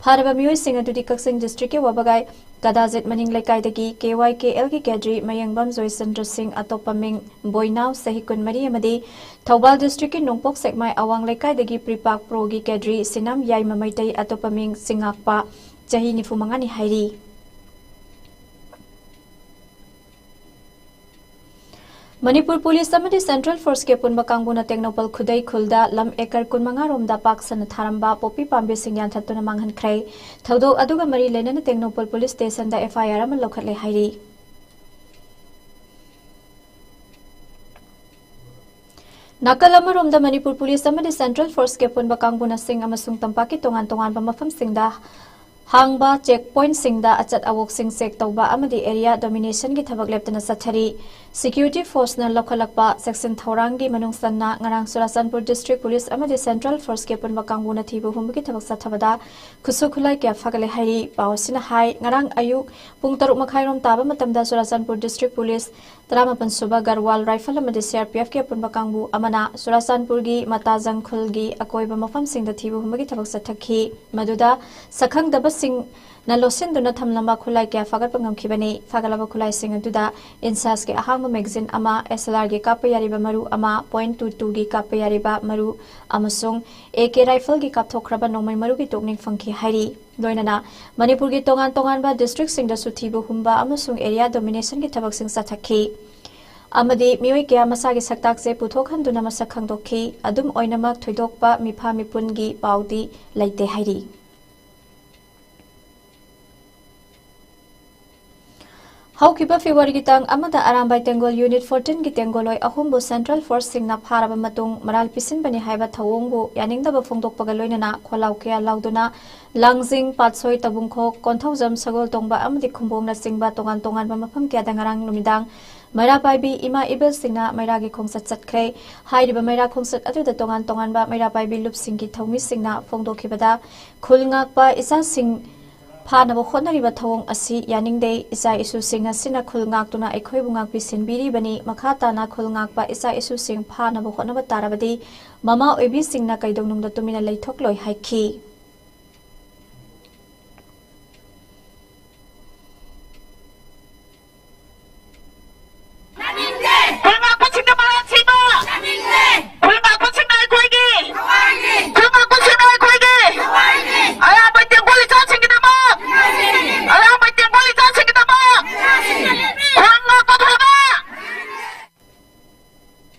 ꯐꯥꯔꯕ ꯃꯤꯑꯣꯏꯁꯤꯡ ꯑꯗꯨꯗꯤ ꯀꯛꯆꯤꯡ district ꯀꯤ ꯋꯥꯕꯒꯥꯏ ꯀꯗꯥꯖꯤꯠ ꯃꯅꯤꯡ ꯂꯩꯀꯥꯏꯗꯒꯤ K Y K L ꯒꯤ cadre ꯃꯌꯦꯡꯕꯝ ꯖꯣꯏꯆꯟꯗ꯭ꯔ ꯁꯤꯡ, ꯑꯇꯣꯞꯄ ꯃꯤꯡ ꯕꯣꯏꯅꯥꯎ, ꯆꯍꯤ ꯀꯨꯟꯃꯔꯤ, ꯑꯃꯗꯤ ꯊꯧꯕꯥꯜ district ꯀꯤ ꯅꯣꯡꯄꯣꯛ ꯁꯦꯛꯃꯥꯏ ꯑꯋꯥꯡ ꯂꯩꯀꯥꯏꯗꯒꯤ ꯄ꯭ꯔꯤꯄꯥꯛ ꯄ꯭ꯔꯣꯒꯤ cadre ꯁꯤꯅꯥꯝ ꯌꯥꯏꯃ ꯃꯩꯇꯩ, ꯑꯇꯣꯞꯄ ꯃꯤꯡ ꯆꯤꯡꯉꯥꯛꯄ, ꯆꯍꯤ ꯅꯤꯐꯨ ꯃꯉꯥꯅꯤ ꯍꯥꯏꯔꯤ꯫ ꯃꯅꯤꯄꯨꯔ ꯄꯨꯂꯤꯁ ꯑꯃꯗꯤ Central Force ꯀꯤ ꯑꯄꯨꯟꯕ ꯀꯥꯡꯕꯨꯅ ꯇꯦꯡꯅꯧꯄꯜ ꯈꯨꯗꯩ ꯈꯨꯜꯗ ꯂꯝ acre ꯀꯨꯟꯃꯉꯥ ꯔꯣꯝꯗ ꯄꯥꯛ ꯁꯟꯅ ꯊꯥꯔꯝꯕ ꯄꯣꯄꯤ ꯄꯥꯝꯕꯤꯁꯤꯡ ꯌꯥꯟꯊꯠꯇꯨꯅ ꯃꯥꯡꯍꯟꯈ꯭ꯔꯦ꯫ ꯊꯧꯗꯣꯛ ꯑꯗꯨꯒ ꯃꯔꯤ ꯂꯩꯅꯅ ꯇꯦꯡꯅꯧꯄꯜ ꯄꯨꯂꯤꯁ ꯁ꯭ꯇꯦꯁꯟꯗ F I R ꯑꯃ ꯂꯧꯈꯠꯂꯦ ꯍꯥꯏꯔꯤ꯫ ꯅꯥꯀꯜ ꯑꯃꯔꯣꯝꯗ ꯃꯅꯤꯄꯨꯔ ꯄꯨꯂꯤꯁ ꯑꯃꯗꯤ Central Force ꯀꯤ ꯑꯄꯨꯟꯕ ꯀꯥꯡꯕꯨꯅ ꯆꯤꯡ ꯑꯃꯁꯨꯡ ꯇꯝꯄꯥꯛꯀꯤ ꯇꯣꯉꯥꯟ ꯇꯣꯉꯥꯟꯕ ꯃꯐꯝꯁꯤꯡꯗ ꯍꯥꯡꯕ ꯆꯦꯛ ꯄꯣꯏꯟꯠꯁꯤꯡꯗ ꯑꯆꯠ ꯑꯋꯣꯛꯁꯤꯡ ꯆꯦꯛ ꯇꯧꯕ ꯑꯃꯗꯤ ꯑꯦꯔꯤꯌꯥ ꯗꯣꯃꯤꯅꯦꯁꯟꯒꯤ ꯊꯕꯛ ꯂꯦꯞꯇꯅ ꯆꯠꯊꯔꯤ꯫ ꯁꯦꯀ꯭ꯌꯨꯔꯤꯇꯤ ꯐꯣꯔꯁꯅ ꯂꯧꯈꯠꯂꯛꯄ ꯆꯦꯛꯁꯤꯟ ꯊꯧꯔꯥꯡꯒꯤ ꯃꯅꯨꯡ ꯆꯟꯅ ꯉꯔꯥꯡ ꯆꯨꯔꯥꯆꯥꯟꯄꯨꯔ ꯗꯤꯁꯇ꯭ꯔꯤꯛ ꯄꯨꯂꯤꯁ ꯑꯃꯗꯤ ꯁꯦꯟꯇ꯭ꯔꯦꯜ ꯐꯣꯔꯁꯀꯤ ꯑꯄꯨꯟꯕ ꯀꯥꯡꯕꯨꯅ ꯊꯤꯕ ꯍꯨꯝꯕꯒꯤ ꯊꯕꯛ ꯆꯠꯊꯕꯗ ꯈꯨꯠꯁꯨ ꯈꯨꯠꯂꯥꯏ ꯀꯌꯥ ꯐꯒꯠꯂꯦ ꯍꯥꯏꯔꯤ꯫ ꯄꯥꯎ ꯑꯁꯤꯅ ꯍꯥꯏ, ꯉꯔꯥꯡ ꯑꯌꯨꯛ ꯄꯨꯡ ꯇꯔꯨꯛ ꯃꯈꯥꯏꯔꯣꯝ ꯇꯥꯕ ꯃꯇꯝꯗ ꯆꯨꯔꯥꯆꯥꯟꯄꯨꯔ ꯗꯤꯁꯇ꯭ꯔꯤꯛ ꯄꯨꯂꯤꯁ ꯇꯔꯥꯃꯥꯄꯟ ꯁꯨꯕ ꯒꯔꯋꯥꯜ ꯔꯥꯏꯐꯜ ꯑꯃꯗꯤ ꯁꯤꯑꯥꯔꯄꯤꯑꯦꯐꯀꯤ ꯑꯄꯨꯟꯕ ꯀꯥꯡꯕꯨ ꯑꯃꯅ ꯆꯨꯔꯥꯆꯥꯟꯄꯨꯔꯒꯤ ꯃꯇꯥꯖꯪ ꯈꯨꯜꯒꯤ ꯑꯀꯣꯏꯕ ꯃꯐꯝꯁꯤꯡꯗ ꯊꯤꯕ ꯍꯨꯝꯕꯒꯤ ꯊꯕꯛ ꯆꯠꯊꯈꯤ꯫ ꯃꯗꯨꯗ ꯁꯛꯈꯪꯗꯕꯁꯤꯡꯅ ꯂꯣꯠꯁꯤꯟꯗꯨꯅ ꯊꯝꯂꯝꯕ ꯈꯨꯠꯂꯥꯏ ꯀꯌꯥ ꯐꯥꯒꯠꯄ ꯉꯝꯈꯤꯕꯅꯤ꯫ ꯐꯥꯒꯠꯂꯕ ꯈꯨꯠꯂꯥꯏꯁꯤꯡ ꯑꯗꯨꯗ ꯏꯟꯁꯥꯁꯀꯤ ꯑꯍꯥꯡꯕ ꯃꯦꯒꯥꯖꯤꯟ ꯑꯃ, ꯑꯦꯁ ꯑꯦꯜ ꯑꯥꯔꯒꯤ ꯀꯥꯞꯄ ꯌꯥꯔꯤꯕ ꯃꯔꯨ ꯑꯃ, ꯄꯣꯏꯟꯠ ꯇꯨ ꯇꯨꯒꯤ ꯀꯥꯞꯄ ꯌꯥꯔꯤꯕ ꯃꯔꯨ ꯑꯃꯁꯨꯡ ꯑꯦ ꯀꯦ ꯔꯥꯏꯐꯜꯒꯤ ꯀꯥꯞꯊꯣꯛꯈ꯭ꯔꯕ ꯅꯣꯡꯃꯩ ꯃꯔꯨꯒꯤ ꯇꯣꯛꯅꯤꯡ ꯐꯪꯈꯤ ꯍꯥꯏꯔꯤ꯫ ꯂꯣꯏꯅꯅ ꯃꯅꯤꯄꯨꯔꯒꯤ ꯇꯣꯉꯥꯟ ꯇꯣꯉꯥꯟꯕ ꯗꯤꯁꯇ꯭ꯔꯤꯛꯁꯤꯡꯗꯁꯨ ꯊꯤꯕ ꯍꯨꯝꯕ ꯑꯃꯁꯨꯡ ꯑꯦꯔꯤꯌꯥ ꯗꯣꯃꯤꯅꯦꯁꯟꯒꯤ ꯊꯕꯛꯁꯤꯡ ꯆꯠꯊꯈꯤ ꯑꯃꯗꯤ ꯃꯤꯑꯣꯏ ꯀꯌꯥ ꯃꯁꯥꯒꯤ ꯁꯛꯇꯥꯛꯁꯦ ꯄꯨꯊꯣꯛꯍꯟꯗꯨꯅ ꯃꯁꯛ ꯈꯪꯗꯣꯛꯈꯤ꯫ ꯑꯗꯨꯝ ꯑꯣꯏꯅꯃꯛ, ꯊꯣꯏꯗꯣꯛꯄ ꯃꯤꯐꯥ ꯃꯤꯄꯨꯟꯒꯤ ꯄꯥꯎꯗꯤ ꯂꯩꯇꯦ ꯍꯥꯏꯔꯤ꯫ ꯍꯧꯈꯤꯕ ꯐꯦꯕ꯭ꯔꯨꯋꯥꯔꯤꯒꯤ ꯇꯥꯡ ꯑꯃꯗ ꯑꯔꯥꯝꯕꯥꯏ ꯇꯦꯡꯒꯣꯜ ꯌꯨꯅꯤꯠ ꯐꯣꯔꯇꯤꯟꯒꯤ ꯇꯦꯡꯒꯣꯜꯂꯣꯏ ꯑꯍꯨꯝꯕꯨ ꯁꯦꯟꯇ꯭ꯔꯦꯜ ꯐꯣꯔꯁꯁꯤꯡꯅ ꯐꯥꯔꯕ ꯃꯇꯨꯡ ꯃꯔꯥꯜ ꯄꯤꯁꯤꯟꯕꯅꯤ ꯍꯥꯏꯕ ꯊꯧꯑꯣꯡꯕꯨ ꯌꯥꯅꯤꯡꯗꯕ ꯐꯣꯡꯗꯣꯛꯄꯒ ꯂꯣꯏꯅꯅ ꯈꯣꯜꯂꯥꯎ ꯀꯌꯥ ꯂꯥꯎꯗꯨꯅ ꯂꯥꯡꯖꯤꯡ, ꯄꯥꯠꯁꯣꯏ, ꯇꯕꯨꯡꯈꯣꯛ, ꯀꯣꯟꯊꯧꯖꯝ, ꯁꯒꯣꯜꯇꯣꯡꯕ ꯑꯃꯗꯤ ꯈꯨꯝꯕꯣꯡꯅꯆꯤꯡꯕ ꯇꯣꯉꯥꯟ ꯇꯣꯉꯥꯟꯕ ꯃꯐꯝ ꯀꯌꯥꯗ ꯉꯔꯥꯡ ꯅꯨꯃꯤꯗꯥꯡ ꯃꯩꯔꯥ ꯄꯥꯏꯕꯤ ꯏꯃꯥ ꯏꯕꯦꯜꯁꯤꯡꯅ ꯃꯩꯔꯥꯒꯤ ꯈꯣꯡꯆꯠ ꯆꯠꯈ꯭ꯔꯦ꯫ ꯍꯥꯏꯔꯤꯕ ꯃꯩꯔꯥ ꯈꯣꯡꯆꯠ ꯑꯗꯨꯗ ꯇꯣꯉꯥꯟ ꯇꯣꯉꯥꯟꯕ ꯃꯩꯔꯥ ꯄꯥꯏꯕꯤ ꯂꯨꯞꯁꯤꯡꯒꯤ ꯊꯧꯃꯤꯁꯤꯡꯅ ꯐꯣꯡꯗꯣꯛꯈꯤꯕꯗ, ꯈꯨꯜ ꯉꯥꯛꯄ ꯏꯆꯥꯁꯤꯡ ꯐꯥꯅꯕ ꯍꯣꯠꯅꯔꯤꯕ ꯊꯧꯑꯣꯡ ꯑꯁꯤ ꯌꯥꯅꯤꯡꯗꯦ꯫ ꯏꯆꯥ ꯏꯁꯨꯁꯤꯡ ꯑꯁꯤꯅ ꯈꯨꯜ ꯉꯥꯛꯇꯨꯅ ꯑꯩꯈꯣꯏꯕꯨ ꯉꯥꯛꯄꯤ ꯁꯦꯟꯕꯤꯔꯤꯕꯅꯤ꯫ ꯃꯈꯥ ꯇꯥꯅ ꯈꯨꯜ ꯉꯥꯛꯄ ꯏꯆꯥ ꯏꯁꯨꯁꯤꯡ ꯐꯥꯅꯕ ꯍꯣꯠꯅꯕ ꯇꯥꯔꯕꯗꯤ ꯃꯃꯥ ꯑꯣꯏꯕꯤꯁꯤꯡꯅ ꯀꯩꯗꯧꯅꯨꯡꯗ ꯇꯨꯃꯤꯟꯅ ꯂꯩꯊꯣꯛꯂꯣꯏ ꯍꯥꯏꯈꯤ꯫ ꯈꯨꯜ ꯉꯥꯛꯄꯁꯤꯡꯗ ꯃꯔꯥꯜ ꯁꯤꯕ! ꯈꯨꯜ ꯉꯥꯛꯄꯁꯤꯡꯅ ꯑꯩꯈꯣꯏꯒꯤ! ꯈꯨꯜ ꯉꯥꯛꯄꯁꯤꯡꯅ ꯑꯩꯈꯣꯏꯒꯤ! ꯑꯌꯥꯝꯕ ꯇꯦꯡꯒꯣꯜ ꯏꯆꯥꯁꯤꯡꯒꯤꯗꯃꯛ! ꯑꯌꯥꯝꯕ ꯇꯦꯡꯒꯣꯜ ꯏꯆꯥꯁꯤꯡꯒꯤꯗꯃꯛ! ꯈꯨꯜ ꯉꯥꯛꯄ ꯐꯕ!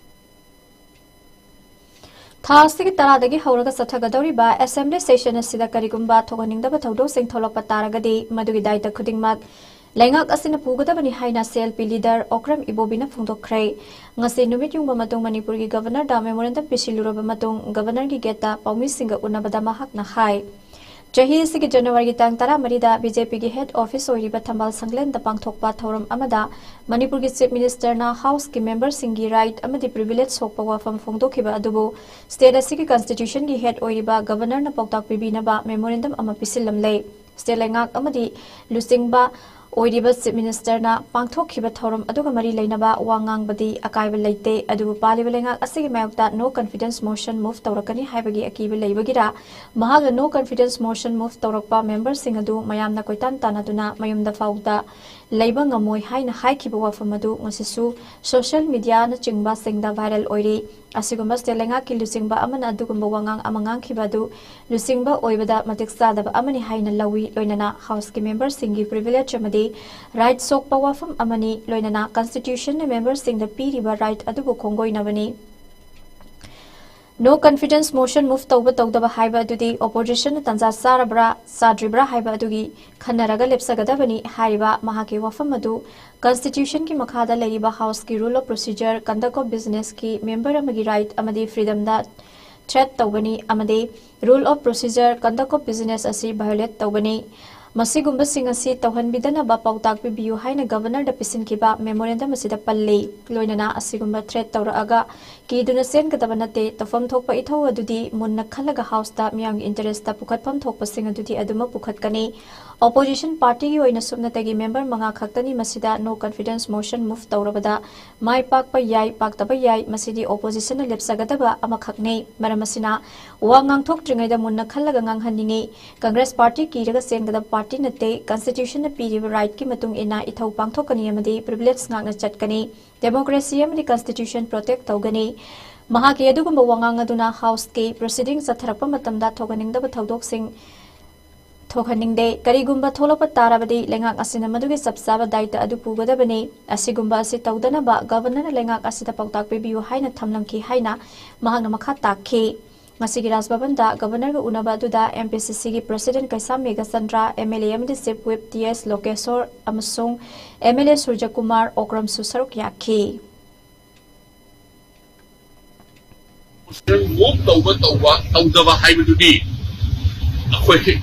ꯊꯥ ꯑꯁꯤꯒꯤ ꯇꯔꯥꯗꯒꯤ ꯍꯧꯔꯒ ꯆꯠꯊꯒꯗꯧꯔꯤꯕ ꯑꯦꯁꯦꯝꯕ꯭ꯂꯤ ꯁꯦꯁꯟ ꯑꯁꯤꯗ ꯀꯔꯤꯒꯨꯝꯕ ꯊꯣꯛꯍꯟꯅꯤꯡꯗꯕ ꯊꯧꯗꯣꯛꯁꯤꯡ ꯊꯣꯛꯂꯛꯄ ꯇꯥꯔꯒꯗꯤ, ꯃꯗꯨꯒꯤ ꯗꯥꯏꯇ ꯈꯨꯗꯤꯡꯃꯛ ꯂꯩꯉꯥꯛ ꯑꯁꯤꯅ ꯄꯨꯒꯗꯕꯅꯤ ꯍꯥꯏꯅ C L P leader Okram ꯏꯕꯣꯕꯤꯅ ꯐꯣꯡꯗꯣꯛꯈ꯭ꯔꯦ꯫ ꯉꯁꯤ ꯅꯨꯃꯤꯠ ꯌꯨꯡꯕ ꯃꯇꯨꯡ ꯃꯅꯤꯄꯨꯔꯒꯤ ꯒꯕꯔꯅꯔꯗ ꯃꯦꯃꯣꯔꯦꯟꯗꯝ ꯄꯤꯁꯤꯜꯂꯨꯔꯕ ꯃꯇꯨꯡ, ꯒꯕꯔꯅꯔꯒꯤ ꯒꯦꯠꯇ ꯄꯥꯎꯃꯤꯁꯤꯡꯒ ꯎꯅꯕꯗ ꯃꯍꯥꯛꯅ ꯍꯥꯏ, ꯆꯍꯤ ꯑꯁꯤꯒꯤ ꯖꯅꯋꯥꯔꯤꯒꯤ ꯇꯥꯡ ꯇꯔꯥꯃꯔꯤꯗ ꯕꯤ ꯖꯦ ꯄꯤꯒꯤ ꯍꯦꯗ ꯑꯣꯐꯤꯁ ꯑꯣꯏꯔꯤꯕ ꯊꯝꯕꯥꯜ ꯁꯪꯂꯦꯟꯗ ꯄꯥꯡꯊꯣꯛꯄ ꯊꯧꯔꯝ ꯑꯃꯗ ꯃꯅꯤꯄꯨꯔꯒꯤ ꯆꯤꯐ ꯃꯤꯅꯤꯁꯇꯔꯅ ꯍꯥꯎꯁꯀꯤ ꯃꯦꯝꯕꯔꯁꯤꯡꯒꯤ ꯔꯥꯏꯠ ꯑꯃꯗꯤ ꯄ꯭ꯔꯤꯚꯤꯂꯦꯖ ꯁꯣꯛꯄ ꯋꯥꯐꯝ ꯐꯣꯡꯗꯣꯛꯈꯤꯕ ꯑꯗꯨꯕꯨ ꯁ꯭ꯇꯦꯠ ꯑꯁꯤꯒꯤ ꯀꯟꯁꯇꯤꯇ꯭ꯌꯨꯁꯟꯒꯤ ꯍꯦꯗ ꯑꯣꯏꯔꯤꯕ ꯒꯕꯔꯅꯔꯅ ꯄꯥꯎꯇꯥꯛ ꯄꯤꯕꯤꯅꯕ ꯃꯦꯃꯣꯔꯦꯟꯗꯝ ꯑꯃ ꯄꯤꯁꯤꯜꯂꯝꯂꯦ꯫ ꯁ꯭ꯇꯦꯠ ꯂꯩꯉꯥꯛ ꯑꯃꯗꯤ ꯂꯨꯆꯤꯡꯕ ꯑꯣꯏꯔꯤꯕ ꯆꯤꯐ ꯃꯤꯅꯤꯁꯇꯔꯅ ꯄꯥꯡꯊꯣꯛꯈꯤꯕ ꯊꯧꯔꯝ ꯑꯗꯨꯒ ꯃꯔꯤ ꯂꯩꯅꯕ ꯋꯥ ꯉꯥꯡꯕꯗꯤ ꯑꯀꯥꯏꯕ ꯂꯩꯇꯦ, ꯑꯗꯨꯕꯨ ꯄꯥꯜꯂꯤꯕ ꯂꯩꯉꯥꯛ ꯑꯁꯤꯒꯤ ꯃꯥꯌꯣꯛꯇ ꯅꯣ ꯀꯟꯐꯤꯗꯦꯟꯁ ꯃꯣꯁꯟ ꯃꯨꯚ ꯇꯧꯔꯛꯀꯅꯤ ꯍꯥꯏꯕꯒꯤ ꯑꯀꯤꯕ ꯂꯩꯕꯒꯤꯔ ꯃꯍꯥꯛꯅ ꯅꯣ ꯀꯟꯐꯤꯗꯦꯟꯁ ꯃꯣꯁꯟ ꯃꯨꯚ ꯇꯧꯔꯛꯄ ꯃꯦꯝꯕꯔꯁꯤꯡ ꯑꯗꯨ ꯃꯌꯥꯝꯅ ꯀꯣꯏꯇꯥꯟ ꯇꯥꯟꯅꯗꯨꯅ ꯃꯌꯨꯝꯗ ꯐꯥꯎꯗ ꯂꯩꯕ ꯉꯝꯃꯣꯏ ꯍꯥꯏꯅ ꯍꯥꯏꯈꯤꯕ ꯋꯥꯐꯝ ꯑꯗꯨ ꯉꯁꯤꯁꯨ ꯁꯣꯁꯤꯌꯦꯜ ꯃꯤꯗꯤꯌꯥꯅꯆꯤꯡꯕꯁꯤꯡꯗ ꯚꯥꯏꯔꯦꯜ ꯑꯣꯏꯔꯤ꯫ ꯑꯁꯤꯒꯨꯝꯕ ꯁ꯭ꯇꯦꯠ ꯂꯩꯉꯥꯛꯀꯤ ꯂꯨꯆꯤꯡꯕ ꯑꯃꯅ ꯑꯗꯨꯒꯨꯝꯕ ꯋꯥꯉꯥꯡ ꯑꯃ ꯉꯥꯡꯈꯤꯕ ꯑꯗꯨ ꯂꯨꯆꯤꯡꯕ ꯑꯣꯏꯕꯗ ꯃꯇꯤꯛ ꯆꯥꯗꯕ ꯑꯃꯅꯤ ꯍꯥꯏꯅ ꯂꯧꯏ꯫ ꯂꯣꯏꯅꯅ ꯍꯥꯎꯁꯀꯤ ꯃꯦꯝꯕꯔꯁꯤꯡꯒꯤ ꯄ꯭ꯔꯤꯚꯤꯂꯦꯖ ꯑꯃꯗꯤ ꯔꯥꯏꯠ ꯁꯣꯛꯄ ꯋꯥꯐꯝ ꯑꯃꯅꯤ꯫ ꯂꯣꯏꯅꯅ ꯀꯟꯁꯇꯤꯇ꯭ꯌꯨꯁꯟꯅ ꯃꯦꯝꯕꯔꯁꯤꯡꯗ ꯄꯤꯔꯤꯕ ꯔꯥꯏꯠ ꯑꯗꯨꯕꯨ ꯈꯣꯡꯒꯣꯏꯅꯕꯅꯤ꯫ ꯅꯣ ꯀꯟꯐꯤꯗꯦꯟꯁ ꯃꯣꯁꯟ ꯃꯨꯚ ꯇꯧꯕ ꯇꯧꯗꯕ ꯍꯥꯏꯕ ꯑꯗꯨꯗꯤ ꯑꯣꯄꯣꯖꯤꯁꯟꯅ ꯇꯥꯟꯖꯥ ꯆꯥꯔꯕ꯭ꯔꯥ ꯆꯥꯗ꯭ꯔꯤꯕ꯭ꯔꯥ ꯍꯥꯏꯕ ꯑꯗꯨꯒꯤ ꯈꯟꯅꯔꯒ ꯂꯦꯞꯆꯒꯗꯕꯅꯤ ꯍꯥꯏꯔꯤꯕ ꯃꯍꯥꯛꯀꯤ ꯋꯥꯐꯝ ꯑꯗꯨ ꯀꯟꯁꯇꯤꯇ꯭ꯌꯨꯁꯟꯒꯤ ꯃꯈꯥꯗ ꯂꯩꯔꯤꯕ ꯍꯥꯎꯁꯀꯤ rule of procedure, conduct of ꯕꯤꯖꯤꯅꯦꯁꯀꯤ ꯃꯦꯝꯕꯔ ꯑꯃꯒꯤ ꯔꯥꯏꯠ ꯑꯃꯗꯤ ꯐ꯭ꯔꯤꯗꯝꯗ ꯊ꯭ꯔꯦꯠ ꯇꯧꯕꯅꯤ ꯑꯃꯗꯤ rule of procedure, conduct of business ꯑꯁꯤ ꯚꯥꯏꯑꯣꯂꯦꯠ ꯇꯧꯕꯅꯤ꯫ ꯃꯁꯤꯒꯨꯝꯕꯁꯤꯡ ꯑꯁꯤ ꯇꯧꯍꯟꯕꯤꯗꯅꯕ ꯄꯥꯎꯇꯥꯛ ꯄꯤꯕꯤꯌꯨ ꯍꯥꯏꯅ ꯒꯕꯔꯅꯔꯗ ꯄꯤꯁꯤꯟꯈꯤꯕ ꯃꯦꯃꯣꯔꯦꯟꯗꯝ ꯑꯁꯤꯗ ꯄꯜꯂꯤ꯫ ꯂꯣꯏꯅꯅ ꯑꯁꯤꯒꯨꯝꯕ ꯊ꯭ꯔꯦꯠ ꯇꯧꯔꯛꯑꯒ ꯀꯤꯗꯨꯅ ꯆꯦꯟꯒꯗꯕ ꯅꯠꯇꯦ꯫ ꯇꯧꯐꯝ ꯊꯣꯛꯄ ꯏꯊꯧ ꯑꯗꯨꯗꯤ ꯃꯨꯟꯅ ꯈꯜꯂꯒ ꯍꯥꯎꯁꯇ ꯃꯤꯌꯥꯝꯒꯤ ꯏꯟꯇꯔꯦꯁꯇ ꯄꯨꯈꯠꯐꯝ ꯊꯣꯛꯄꯁꯤꯡ ꯑꯗꯨꯗꯤ ꯑꯗꯨꯃꯛ ꯄꯨꯈꯠꯀꯅꯤ꯫ ꯑꯣꯄꯣꯖꯤꯁꯟ ꯄꯥꯔꯇꯤꯒꯤ ꯑꯣꯏꯅ ꯁꯨꯞꯅꯇꯒꯤ ꯃꯦꯝꯕꯔ ꯃꯉꯥ ꯈꯛꯇꯅꯤ ꯃꯁꯤꯗ ꯅꯣ ꯀꯟꯐꯤꯗꯦꯟꯁ ꯃꯣꯁꯟ ꯃꯨꯚ ꯇꯧꯔꯕꯗ ꯃꯥꯏ ꯄꯥꯛꯄ ꯌꯥꯏ, ꯄꯥꯛꯇꯕ ꯌꯥꯏ, ꯃꯁꯤꯗꯤ ꯑꯣꯄꯣꯖꯤꯁꯟꯅ ꯂꯦꯞꯆꯒꯗꯕ ꯑꯃꯈꯛꯅꯤ꯫ ꯃꯔꯝ ꯑꯁꯤꯅ ꯋꯥ ꯉꯥꯡꯊꯣꯛꯇ꯭ꯔꯤꯉꯩꯗ ꯃꯨꯟꯅ ꯈꯜꯂꯒ ꯉꯥꯡꯍꯟꯅꯤꯡꯏ꯫ ꯀꯪꯒ꯭ꯔꯦꯁ ꯄꯥꯔꯇꯤ ꯀꯤꯔꯒ ꯆꯦꯟꯒꯗꯕ ꯄꯥꯔꯇꯤ ꯅꯠꯇꯦ꯫ ꯀꯟꯁꯇꯤꯇ꯭ꯌꯨꯁꯟꯅ ꯄꯤꯔꯤꯕ ꯔꯥꯏꯠꯀꯤ ꯃꯇꯨꯡ ꯏꯟꯅ ꯏꯊꯧ ꯄꯥꯡꯊꯣꯛꯀꯅꯤ ꯑꯃꯗꯤ ꯄ꯭ꯔꯤꯚꯤꯂꯦꯖ ꯉꯥꯛꯅ ꯆꯠꯀꯅꯤ꯫ ꯗꯦꯃꯣꯀ꯭ꯔꯦꯁꯤ ꯑꯃꯗꯤ ꯀꯟꯁꯇꯤꯇ꯭ꯌꯨꯁꯟ ꯄ꯭ꯔꯣꯇꯦꯛ ꯇꯧꯒꯅꯤ꯫ ꯃꯍꯥꯛꯀꯤ ꯑꯗꯨꯒꯨꯝꯕ ꯋꯥꯉꯥꯡ ꯑꯗꯨꯅ ꯍꯥꯎꯁꯀꯤ ꯄ꯭ꯔꯣꯁꯤꯗꯤꯡ ꯆꯠꯊꯔꯛꯄ ꯃꯇꯝꯗ ꯊꯣꯛꯍꯟꯅꯤꯡꯗꯕ ꯊꯧꯗꯣꯛꯁꯤꯡ ꯊꯣꯛꯍꯟꯅꯤꯡꯗꯦ꯫ ꯀꯔꯤꯒꯨꯝꯕ ꯊꯣꯛꯂꯛꯄ ꯇꯥꯔꯕꯗꯤ ꯂꯩꯉꯥꯛ ꯑꯁꯤꯅ ꯃꯗꯨꯒꯤ ꯆꯞ ꯆꯥꯕ ꯗꯥꯏꯇ ꯑꯗꯨ ꯄꯨꯒꯗꯕꯅꯤ꯫ ꯑꯁꯤꯒꯨꯝꯕ ꯑꯁꯤ ꯇꯧꯗꯅꯕ ꯒꯕꯔꯅꯔꯅ ꯂꯩꯉꯥꯛ ꯑꯁꯤꯗ ꯄꯥꯎꯇꯥꯛ ꯄꯤꯕꯤꯌꯨ ꯍꯥꯏꯅ ꯊꯝꯂꯝꯈꯤ ꯍꯥꯏꯅ ꯃꯍꯥꯛꯅ ꯃꯈꯥ ꯇꯥꯛꯈꯤ꯫ ꯉꯁꯤꯒꯤ ꯔꯥꯖ ꯚꯕꯟꯗ ꯒꯕꯔꯅꯔꯒ ꯎꯅꯕ ꯑꯗꯨꯗ ꯑꯦꯝ ꯄꯤ ꯁꯤ ꯁꯤꯒꯤ president Keisham Meghachandra, M L A ꯑꯃꯗꯤ ꯆꯤꯐ ꯋꯤꯞ ꯇꯤ ꯑꯦꯁ ꯂꯣꯀꯦꯁꯣꯔ ꯑꯃꯁꯨꯡ ꯑꯦꯝ ꯑꯦꯜ ꯑꯦ ꯁꯨꯔꯖꯀꯨꯃꯥꯔ ꯑꯣꯀ꯭ꯔꯝꯁꯨ ꯁꯔꯨꯛ ꯌꯥꯈꯤ꯫ ꯃꯨꯚ ꯇꯧꯕ ꯇꯧꯕ, ꯇꯧꯗꯕ ꯍꯥꯏꯕꯗꯨꯗꯤ ꯑꯩꯈꯣꯏ ꯑꯩꯈꯣꯏ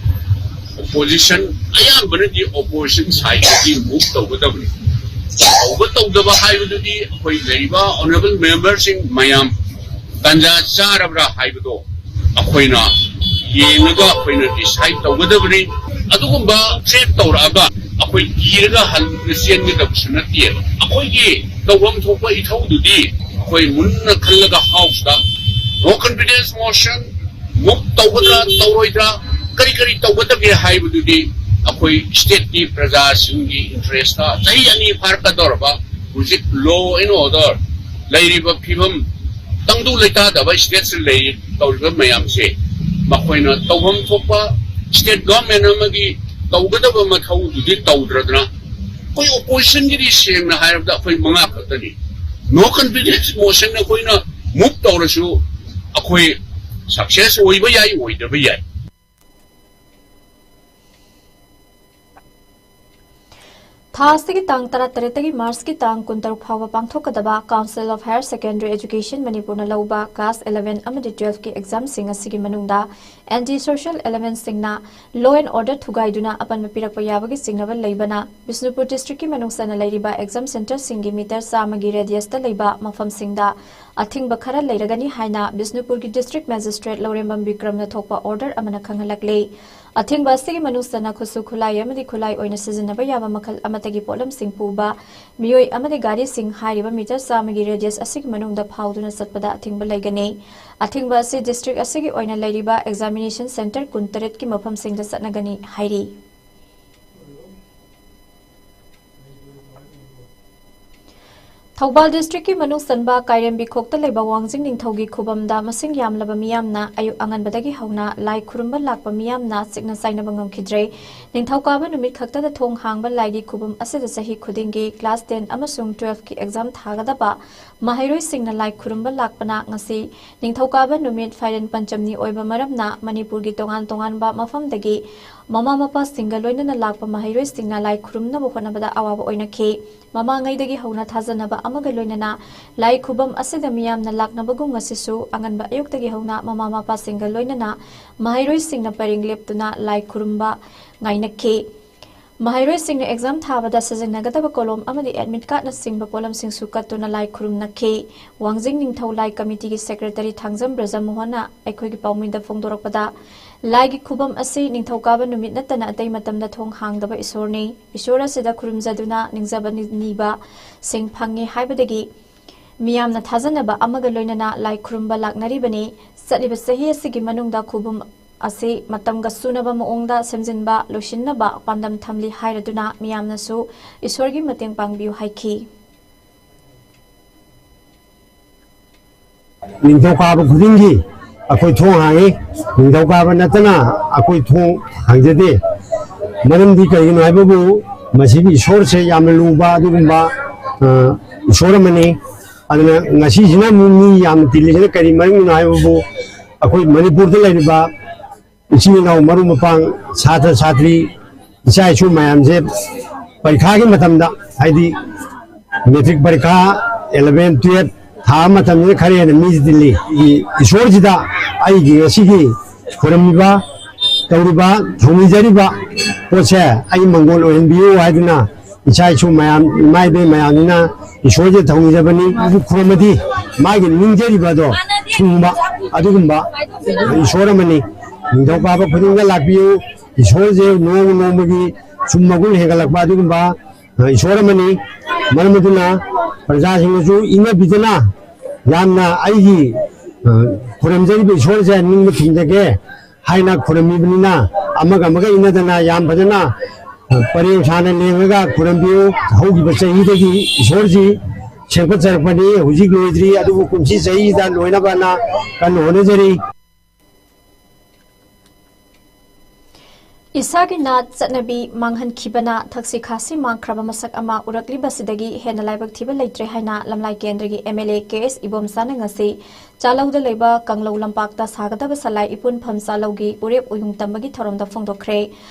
ꯑꯣꯄꯣꯖꯤꯁꯟ ꯑꯌꯥꯝꯕꯅꯗꯤ ꯑꯣꯄꯣꯖꯤꯁꯟ ꯁꯥꯏꯗꯇꯒꯤ ꯃꯨꯚ ꯇꯧꯒꯗꯕꯅꯤ꯫ ꯇꯧꯕ ꯇꯧꯗꯕ ꯍꯥꯏꯕꯗꯨꯗꯤ ꯑꯩꯈꯣꯏ ꯂꯩꯔꯤꯕ ꯑꯣꯅꯔꯦꯕꯜ ꯃꯦꯝꯕꯔꯁꯤꯡ ꯃꯌꯥꯝ ꯇꯥꯟꯖꯥ ꯆꯥꯔꯕ꯭ꯔꯥ ꯍꯥꯏꯕꯗꯣ ꯑꯩꯈꯣꯏꯅ ꯌꯦꯡꯉꯒ ꯑꯩꯈꯣꯏꯅ ꯗꯤꯁꯥꯏꯗ ꯇꯧꯒꯗꯕꯅꯤ꯫ ꯑꯗꯨꯒꯨꯝꯕ ꯊ꯭ꯔꯦꯠ ꯇꯧꯔꯛꯑꯒ ꯑꯩꯈꯣꯏ ꯀꯤꯔꯒ ꯍꯟꯗꯨꯅ ꯆꯦꯟꯒꯗꯕꯁꯨ ꯅꯠꯇꯦ꯫ ꯑꯩꯈꯣꯏꯒꯤ ꯇꯧꯐꯝ ꯊꯣꯛꯄ ꯏꯊꯧꯗꯨꯗꯤ ꯑꯩꯈꯣꯏ ꯃꯨꯟꯅ ꯈꯜꯂꯒ ꯍꯥꯎꯁꯇ ꯅꯣ ꯀꯟꯐꯤꯗꯦꯟꯁ ꯃꯣꯁꯟ ꯃꯨꯚ ꯇꯧꯒꯗ꯭ꯔꯥ ꯇꯧꯔꯣꯏꯗ꯭ꯔꯥ, ꯀꯔꯤ ꯀꯔꯤ ꯇꯧꯒꯗꯒꯦ ꯍꯥꯏꯕꯗꯨꯗꯤ ꯑꯩꯈꯣꯏ ꯁ꯭ꯇꯦꯠꯀꯤ ꯄ꯭ꯔꯖꯥꯁꯤꯡꯒꯤ ꯏꯟꯇꯔꯦꯁꯇ ꯆꯍꯤ ꯑꯅꯤ ꯐꯥꯔꯛꯀꯗꯧꯔꯕ ꯍꯧꯖꯤꯛ ꯂꯣ ꯑꯦꯟ ꯑꯣꯔꯗꯔ ꯂꯩꯔꯤꯕ ꯐꯤꯕꯝ, ꯇꯪꯗꯨ ꯂꯩꯇꯥꯗꯕ ꯁ꯭ꯇꯦꯠꯁꯤꯗ ꯂꯩꯔꯤ ꯇꯧꯔꯤꯕ ꯃꯌꯥꯝꯁꯦ ꯃꯈꯣꯏꯅ ꯇꯧꯐꯝ ꯊꯣꯛꯄ ꯁ꯭ꯇꯦꯠ ꯒꯚꯔꯟꯃꯦꯟ ꯑꯃꯒꯤ ꯇꯧꯒꯗꯕ ꯃꯊꯧꯗꯨꯗꯤ ꯇꯧꯗ꯭ꯔꯗꯅ ꯑꯩꯈꯣꯏ ꯑꯣꯄꯣꯖꯤꯁꯟꯒꯤꯗꯤ ꯁꯦꯡꯅ ꯍꯥꯏꯔꯕꯗ ꯑꯩꯈꯣꯏ ꯃꯉꯥ ꯈꯛꯇꯅꯤ꯫ ꯅꯣ ꯀꯟꯐꯤꯗꯦꯟꯁ ꯃꯣꯁꯟ ꯑꯩꯈꯣꯏꯅ ꯃꯨꯚ ꯇꯧꯔꯁꯨ ꯑꯩꯈꯣꯏ ꯁꯛꯁꯦꯁ ꯑꯣꯏꯕ ꯌꯥꯏ, ꯑꯣꯏꯗꯕ ꯌꯥꯏ꯫ ꯊꯥ ꯑꯁꯤꯒꯤ ꯇꯥꯡ ꯇꯔꯥꯇꯔꯦꯠꯇꯒꯤ ꯃꯥꯔꯆꯀꯤ ꯇꯥꯡ ꯀꯨꯟꯇꯔꯨꯛ ꯐꯥꯎꯕ ꯄꯥꯡꯊꯣꯛꯀꯗꯕ Council of Higher Secondary Education ꯃꯅꯤꯄꯨꯔꯅ ꯂꯧꯕ class eleven ꯑꯃꯗꯤ twelfthꯀꯤ examꯁꯤꯡ ꯑꯁꯤꯒꯤ ꯃꯅꯨꯡꯗ anti social elementꯁꯤꯡꯅ law and order ꯊꯨꯒꯥꯏꯗꯨꯅ ꯑꯄꯟꯕ ꯄꯤꯔꯛꯄ ꯌꯥꯕꯒꯤ ꯆꯤꯡꯅꯕ ꯂꯩꯕꯅ ꯕꯤꯁꯅꯨꯄꯨꯔ districtꯀꯤ ꯃꯅꯨꯡ ꯆꯟꯅ ꯂꯩꯔꯤꯕ exam centreꯁꯤꯡꯒꯤ meter ꯆꯥꯝꯃꯒꯤ radiusꯇ ꯂꯩꯕ ꯃꯐꯝꯁꯤꯡꯗ ꯑꯊꯤꯡꯕ ꯈꯔ ꯂꯩꯔꯒꯅꯤ ꯍꯥꯏꯅ ꯕꯤꯁꯅꯨꯄꯨꯔꯒꯤ district magistrate ꯂꯧꯔꯦꯝꯕꯝ ꯕꯤꯀ꯭ꯔꯝꯅ ꯊꯣꯛꯄ order ꯑꯃꯅ ꯈꯪꯍꯜꯂꯛꯂꯤ꯫ ꯑꯊꯤꯡꯕ ꯑꯁꯤꯒꯤ ꯃꯅꯨꯡ ꯆꯟꯅ ꯈꯨꯠꯁꯨ ꯈꯨꯠꯂꯥꯏ ꯑꯃꯗꯤ ꯈꯨꯠꯂꯥꯏ ꯑꯣꯏꯅ ꯁꯤꯖꯤꯟꯅꯕ ꯌꯥꯕ ꯃꯈꯜ ꯑꯃꯠꯇꯒꯤ ꯄꯣꯠꯂꯝꯁꯤꯡ ꯄꯨꯕ ꯃꯤꯑꯣꯏ ꯑꯃꯗꯤ ꯒꯥꯔꯤꯁꯤꯡ ꯍꯥꯏꯔꯤꯕ meter ꯆꯥꯝꯃꯒꯤ radius ꯑꯁꯤꯒꯤ ꯃꯅꯨꯡꯗ ꯐꯥꯎꯗꯨꯅ ꯆꯠꯄꯗ ꯑꯊꯤꯡꯕ ꯂꯩꯒꯅꯤ꯫ ꯑꯊꯤꯡꯕ ꯑꯁꯤ district ꯑꯁꯤꯒꯤ ꯑꯣꯏꯅ ꯂꯩꯔꯤꯕ examination centre ꯀꯨꯟꯇꯔꯦꯠꯀꯤ ꯃꯐꯝꯁꯤꯡꯗ ꯆꯠꯅꯒꯅꯤ ꯍꯥꯏꯔꯤ꯫ ꯊꯧꯕꯥꯜ districtꯀꯤ ꯃꯅꯨꯡ ꯆꯟꯕ ꯀꯥꯏꯔꯦꯝꯕꯤꯈꯣꯛꯇ ꯂꯩꯕ ꯋꯥꯡꯖꯤꯡ ꯅꯤꯡꯊꯧꯒꯤ ꯈꯨꯕꯝꯗ ꯃꯁꯤꯡ ꯌꯥꯝꯂꯕ ꯃꯤꯌꯥꯝꯅ ꯑꯌꯨꯛ ꯑꯉꯟꯕꯗꯒꯤ ꯍꯧꯅ ꯂꯥꯏ ꯈꯨꯔꯨꯝꯕ ꯂꯥꯛꯄ ꯃꯤꯌꯥꯝꯅ ꯆꯤꯛꯅ ꯆꯥꯏꯅꯕ ꯉꯝꯈꯤꯗ꯭ꯔꯦ꯫ ꯅꯤꯡꯊꯧꯀꯥꯕ ꯅꯨꯃꯤꯠ ꯈꯛꯇꯗ ꯊꯣꯡ ꯍꯥꯡꯕ ꯂꯥꯏꯒꯤ ꯈꯨꯕꯝ ꯑꯁꯤꯗ ꯆꯍꯤ ꯈꯨꯗꯤꯡꯒꯤ class ten ꯑꯃꯁꯨꯡ twelfthꯀꯤ exam ꯊꯥꯒꯗꯕ ꯃꯍꯩꯔꯣꯏꯁꯤꯡꯅ ꯂꯥꯏ ꯈꯨꯔꯨꯝꯕ ꯂꯥꯛꯄꯅ ꯉꯁꯤ ꯅꯤꯡꯊꯧꯀꯥꯕ ꯅꯨꯃꯤꯠ ꯐꯥꯏꯔꯦꯟ ꯄꯟꯆꯝꯅꯤ ꯑꯣꯏꯕ ꯃꯔꯝꯅ ꯃꯅꯤꯄꯨꯔꯒꯤ ꯇꯣꯉꯥꯟ ꯇꯣꯉꯥꯟꯕ ꯃꯐꯝꯗꯒꯤ ꯃꯃꯥ ꯃꯄꯥꯁꯤꯡꯒ ꯂꯣꯏꯅꯅ ꯂꯥꯛꯄ ꯃꯍꯩꯔꯣꯏꯁꯤꯡꯅ ꯂꯥꯏ ꯈꯨꯔꯨꯝꯅꯕ ꯍꯣꯠꯅꯕꯗ ꯑꯋꯥꯕ ꯑꯣꯏꯅꯈꯤ꯫ ꯃꯃꯥꯡꯉꯩꯗꯒꯤ ꯍꯧꯅ ꯊꯥꯖꯅꯕ ꯑꯃꯒ ꯂꯣꯏꯅꯅ ꯂꯥꯏ ꯈꯨꯕꯝ ꯑꯁꯤꯗ ꯃꯤꯌꯥꯝꯅ ꯂꯥꯛꯅꯕꯒꯨꯝ ꯉꯁꯤꯁꯨ ꯑꯉꯟꯕ ꯑꯌꯨꯛꯇꯒꯤ ꯍꯧꯅ ꯃꯃꯥ ꯃꯄꯥꯁꯤꯡꯒ ꯂꯣꯏꯅꯅ ꯃꯍꯩꯔꯣꯏꯁꯤꯡꯅ ꯄꯔꯦꯡ ꯂꯦꯞꯇꯨꯅ ꯂꯥꯏ ꯈꯨꯔꯨꯝꯕ ꯉꯥꯏꯅꯈꯤ꯫ ꯃꯍꯩꯔꯣꯏꯁꯤꯡꯅ exam ꯊꯥꯕꯗ ꯁꯤꯖꯤꯟꯅꯒꯗꯕ ꯀꯣꯂꯣꯝ ꯑꯃꯗꯤ admit cardꯅꯆꯤꯡꯕ ꯄꯣꯠꯂꯝꯁꯤꯡꯁꯨ ꯀꯠꯇꯨꯅ ꯂꯥꯏ ꯈꯨꯔꯨꯝꯅꯈꯤ꯫ ꯋꯥꯡꯖꯤꯡ ꯅꯤꯡꯊꯧ ꯂꯥꯏ committeeꯒꯤ secretary ꯊꯥꯡꯖꯝ ꯕ꯭ꯔꯖꯃꯣꯍꯟꯅ ꯑꯩꯈꯣꯏꯒꯤ ꯄꯥꯎꯃꯤꯗ ꯐꯣꯡꯗꯣꯔꯛꯄꯗ, ꯂꯥꯏꯒꯤ ꯈꯨꯕꯝ ꯑꯁꯤ ꯅꯤꯡꯊꯧꯀꯥꯕ ꯅꯨꯃꯤꯠ ꯅꯠꯇꯅ ꯑꯇꯩ ꯃꯇꯝꯗ ꯊꯣꯡ ꯍꯥꯡꯗꯕ ꯏꯁꯣꯔꯅꯤ꯫ ꯏꯁꯣꯔ ꯑꯁꯤꯗ ꯈꯨꯔꯨꯝꯖꯗꯨꯅ ꯅꯤꯡꯖꯕ ꯅꯤ-, ꯅꯤꯕꯁꯤꯡ ꯐꯪꯉꯤ ꯍꯥꯏꯕꯗꯒꯤ ꯃꯤꯌꯥꯝꯅ ꯊꯥꯖꯅꯕ ꯑꯃꯒ ꯂꯣꯏꯅꯅ ꯂꯥꯏ ꯈꯨꯔꯨꯝꯕ ꯂꯥꯛꯅꯔꯤꯕꯅꯤ꯫ ꯆꯠꯂꯤꯕ ꯆꯍꯤ ꯑꯁꯤꯒꯤ ꯃꯅꯨꯡꯗ ꯈꯨꯕꯝ ꯑꯁꯤ ꯃꯇꯝꯒ ꯆꯨꯅꯕ ꯃꯑꯣꯡꯗ ꯁꯦꯝꯖꯤꯟꯕ ꯂꯣꯏꯁꯤꯟꯅꯕ ꯄꯥꯟꯗꯝ ꯊꯝꯂꯤ ꯍꯥꯏꯔꯗꯨꯅ ꯃꯤꯌꯥꯝꯅꯁꯨ ꯏꯁꯣꯔꯒꯤ ꯃꯇꯦꯡ ꯄꯥꯡꯕꯤꯌꯨ ꯍꯥꯏꯈꯤ꯫ ꯅꯤꯡꯊꯧꯀꯥꯕ ꯈꯨꯗꯤꯡꯒꯤ ꯑꯩꯈꯣꯏ ꯊꯣꯡ ꯍꯥꯡꯉꯤ꯫ ꯅꯤꯡꯊꯧꯀꯥꯕ ꯅꯠꯇꯅ ꯑꯩꯈꯣꯏ ꯊꯣꯡ ꯍꯥꯡꯖꯗꯦ꯫ ꯃꯔꯝꯗꯤ ꯀꯔꯤꯒꯤꯅꯣ ꯍꯥꯏꯕꯕꯨ, ꯃꯁꯤꯒꯤ ꯏꯁꯣꯔꯁꯦ ꯌꯥꯝꯅ ꯂꯨꯕ ꯑꯗꯨꯒꯨꯝꯕ, ꯑ, ꯏꯁꯣꯔ ꯑꯃꯅꯤ꯫ ꯑꯗꯨꯅ ꯉꯁꯤꯁꯤꯅ ꯑꯃꯨꯛ ꯃꯤ ꯌꯥꯝꯅ ꯇꯤꯜꯂꯤꯁꯤꯅ ꯀꯔꯤ ꯃꯔꯝꯒꯤꯅꯣ ꯍꯥꯏꯕꯕꯨ, ꯑꯩꯈꯣꯏ ꯃꯅꯤꯄꯨꯔꯗ ꯂꯩꯔꯤꯕ ꯏꯆꯤꯜ ꯏꯅꯥꯎ, ꯃꯔꯨꯞ ꯃꯄꯥꯡ, ꯁꯥꯇ꯭ꯔ ꯁꯥꯇ꯭ꯔꯤ, ꯏꯆꯥ ꯏꯁꯨ ꯃꯌꯥꯝꯁꯦ ꯄꯔꯤꯈꯥꯒꯤ ꯃꯇꯝꯗ, ꯍꯥꯏꯗꯤ matric ꯄꯔꯤꯈꯥ, eleven, twelve ꯊꯥꯕ ꯃꯇꯝꯁꯤꯗ ꯈꯔ ꯍꯦꯟꯅ ꯃꯤꯁꯤ ꯇꯤꯜꯂꯤ꯫ ꯏꯁꯣꯔꯁꯤꯗ ꯑꯩꯒꯤ ꯉꯁꯤꯒꯤ ꯈꯨꯔꯨꯝꯃꯤꯕ, ꯇꯧꯔꯤꯕ, ꯊꯧꯅꯤꯖꯔꯤꯕ ꯄꯣꯠꯁꯦ ꯑꯩ ꯃꯪꯒꯣꯜ ꯑꯣꯏꯍꯟꯕꯤꯌꯨ ꯍꯥꯏꯗꯨꯅ ꯏꯆꯥ ꯏꯁꯨ ꯃꯌꯥꯝ, ꯏꯃꯥ ꯏꯕꯦꯟ ꯃꯌꯥꯝꯁꯤꯅ ꯏꯁꯣꯔꯁꯦ ꯊꯧꯅꯤꯖꯕꯅꯤ꯫ ꯈꯨꯔꯨꯝꯃꯗꯤ ꯃꯥꯒꯤ ꯅꯤꯡꯖꯔꯤꯕ ꯑꯗꯣ ꯊꯨꯡꯕ ꯑꯗꯨꯒꯨꯝꯕ ꯏꯁꯣꯔ ꯑꯃꯅꯤ꯫ ꯅꯤꯡꯊꯧꯀꯥꯕ ꯈꯨꯗꯤꯡꯗ ꯂꯥꯛꯄꯤꯌꯨ꯫ ꯏꯁꯣꯔꯁꯦ ꯅꯣꯡꯃ ꯅꯣꯡꯃꯒꯤ ꯁꯨꯝ ꯃꯒꯨꯟ ꯍꯦꯟꯒꯠꯂꯛꯄ ꯑꯗꯨꯒꯨꯝꯕ, ꯑ, ꯏꯁꯣꯔ ꯑꯃꯅꯤ꯫ ꯃꯔꯝ ꯑꯗꯨꯅ ꯄ꯭ꯔꯖꯥꯁꯤꯡꯅꯁꯨ ꯏꯟꯅꯕꯤꯗꯅ ꯌꯥꯝꯅ ꯑꯩꯒꯤ, ꯑ, ꯈꯨꯔꯨꯝꯖꯔꯤꯕ ꯏꯁꯣꯔꯁꯦ ꯅꯤꯡꯕ ꯊꯨꯡꯖꯒꯦ ꯍꯥꯏꯅ ꯈꯨꯔꯨꯝꯃꯤꯕꯅꯤꯅ, ꯑꯃꯒ ꯑꯃꯒ ꯏꯟꯅꯗꯅ ꯌꯥꯝ ꯐꯖꯅ, ꯑ, ꯄꯔꯦꯡ ꯁꯥꯅ ꯂꯦꯡꯉꯒ ꯈꯨꯔꯨꯝꯕꯤꯌꯨ꯫ ꯍꯧꯈꯤꯕ ꯆꯍꯤꯗꯒꯤ ꯏꯁꯣꯔꯁꯤ ꯁꯦꯝꯒꯠꯆꯔꯛꯄꯅꯤ, ꯍꯧꯖꯤꯛ ꯂꯣꯏꯗ꯭ꯔꯤ, ꯑꯗꯨꯕꯨ ꯀꯨꯝꯁꯤ ꯆꯍꯤꯗ ꯂꯣꯏꯅꯕꯅ ꯀꯟꯅ ꯍꯣꯠꯅꯖꯔꯤ꯫ ꯏꯁꯥꯒꯤ ꯅꯥꯠ ꯆꯠꯅꯕꯤ ꯃꯥꯡꯍꯟꯈꯤꯕꯅ ꯊꯛꯁꯤ ꯈꯥꯁꯤ ꯃꯥꯡꯈ꯭ꯔꯕ ꯃꯁꯛ ꯑꯃ ꯎꯔꯛꯂꯤꯕꯁꯤꯗꯒꯤ ꯍꯦꯟꯅ ꯂꯥꯏꯕꯛ ꯊꯤꯕ ꯂꯩꯇ꯭ꯔꯦ ꯍꯥꯏꯅ ꯂꯝꯂꯥꯏ ꯀꯦꯟꯗ꯭ꯔꯒꯤ M L A K S ꯏꯕꯣꯝꯆꯥꯅ ꯉꯁꯤ ꯆꯥꯂꯧꯗ ꯂꯩꯕ ꯀꯪꯂꯧ ꯂꯝꯄꯥꯛꯇ ꯁꯥꯒꯗꯕ ꯁꯂꯥꯏ ꯏꯄꯨꯟꯐꯝ ꯆꯥꯂꯧꯒꯤ ꯎꯔꯦꯞ ꯎꯌꯨꯡ ꯇꯝꯕꯒꯤ ꯊꯧꯔꯝꯗ ꯐꯣꯡꯗꯣꯛꯈ꯭ꯔꯦ꯫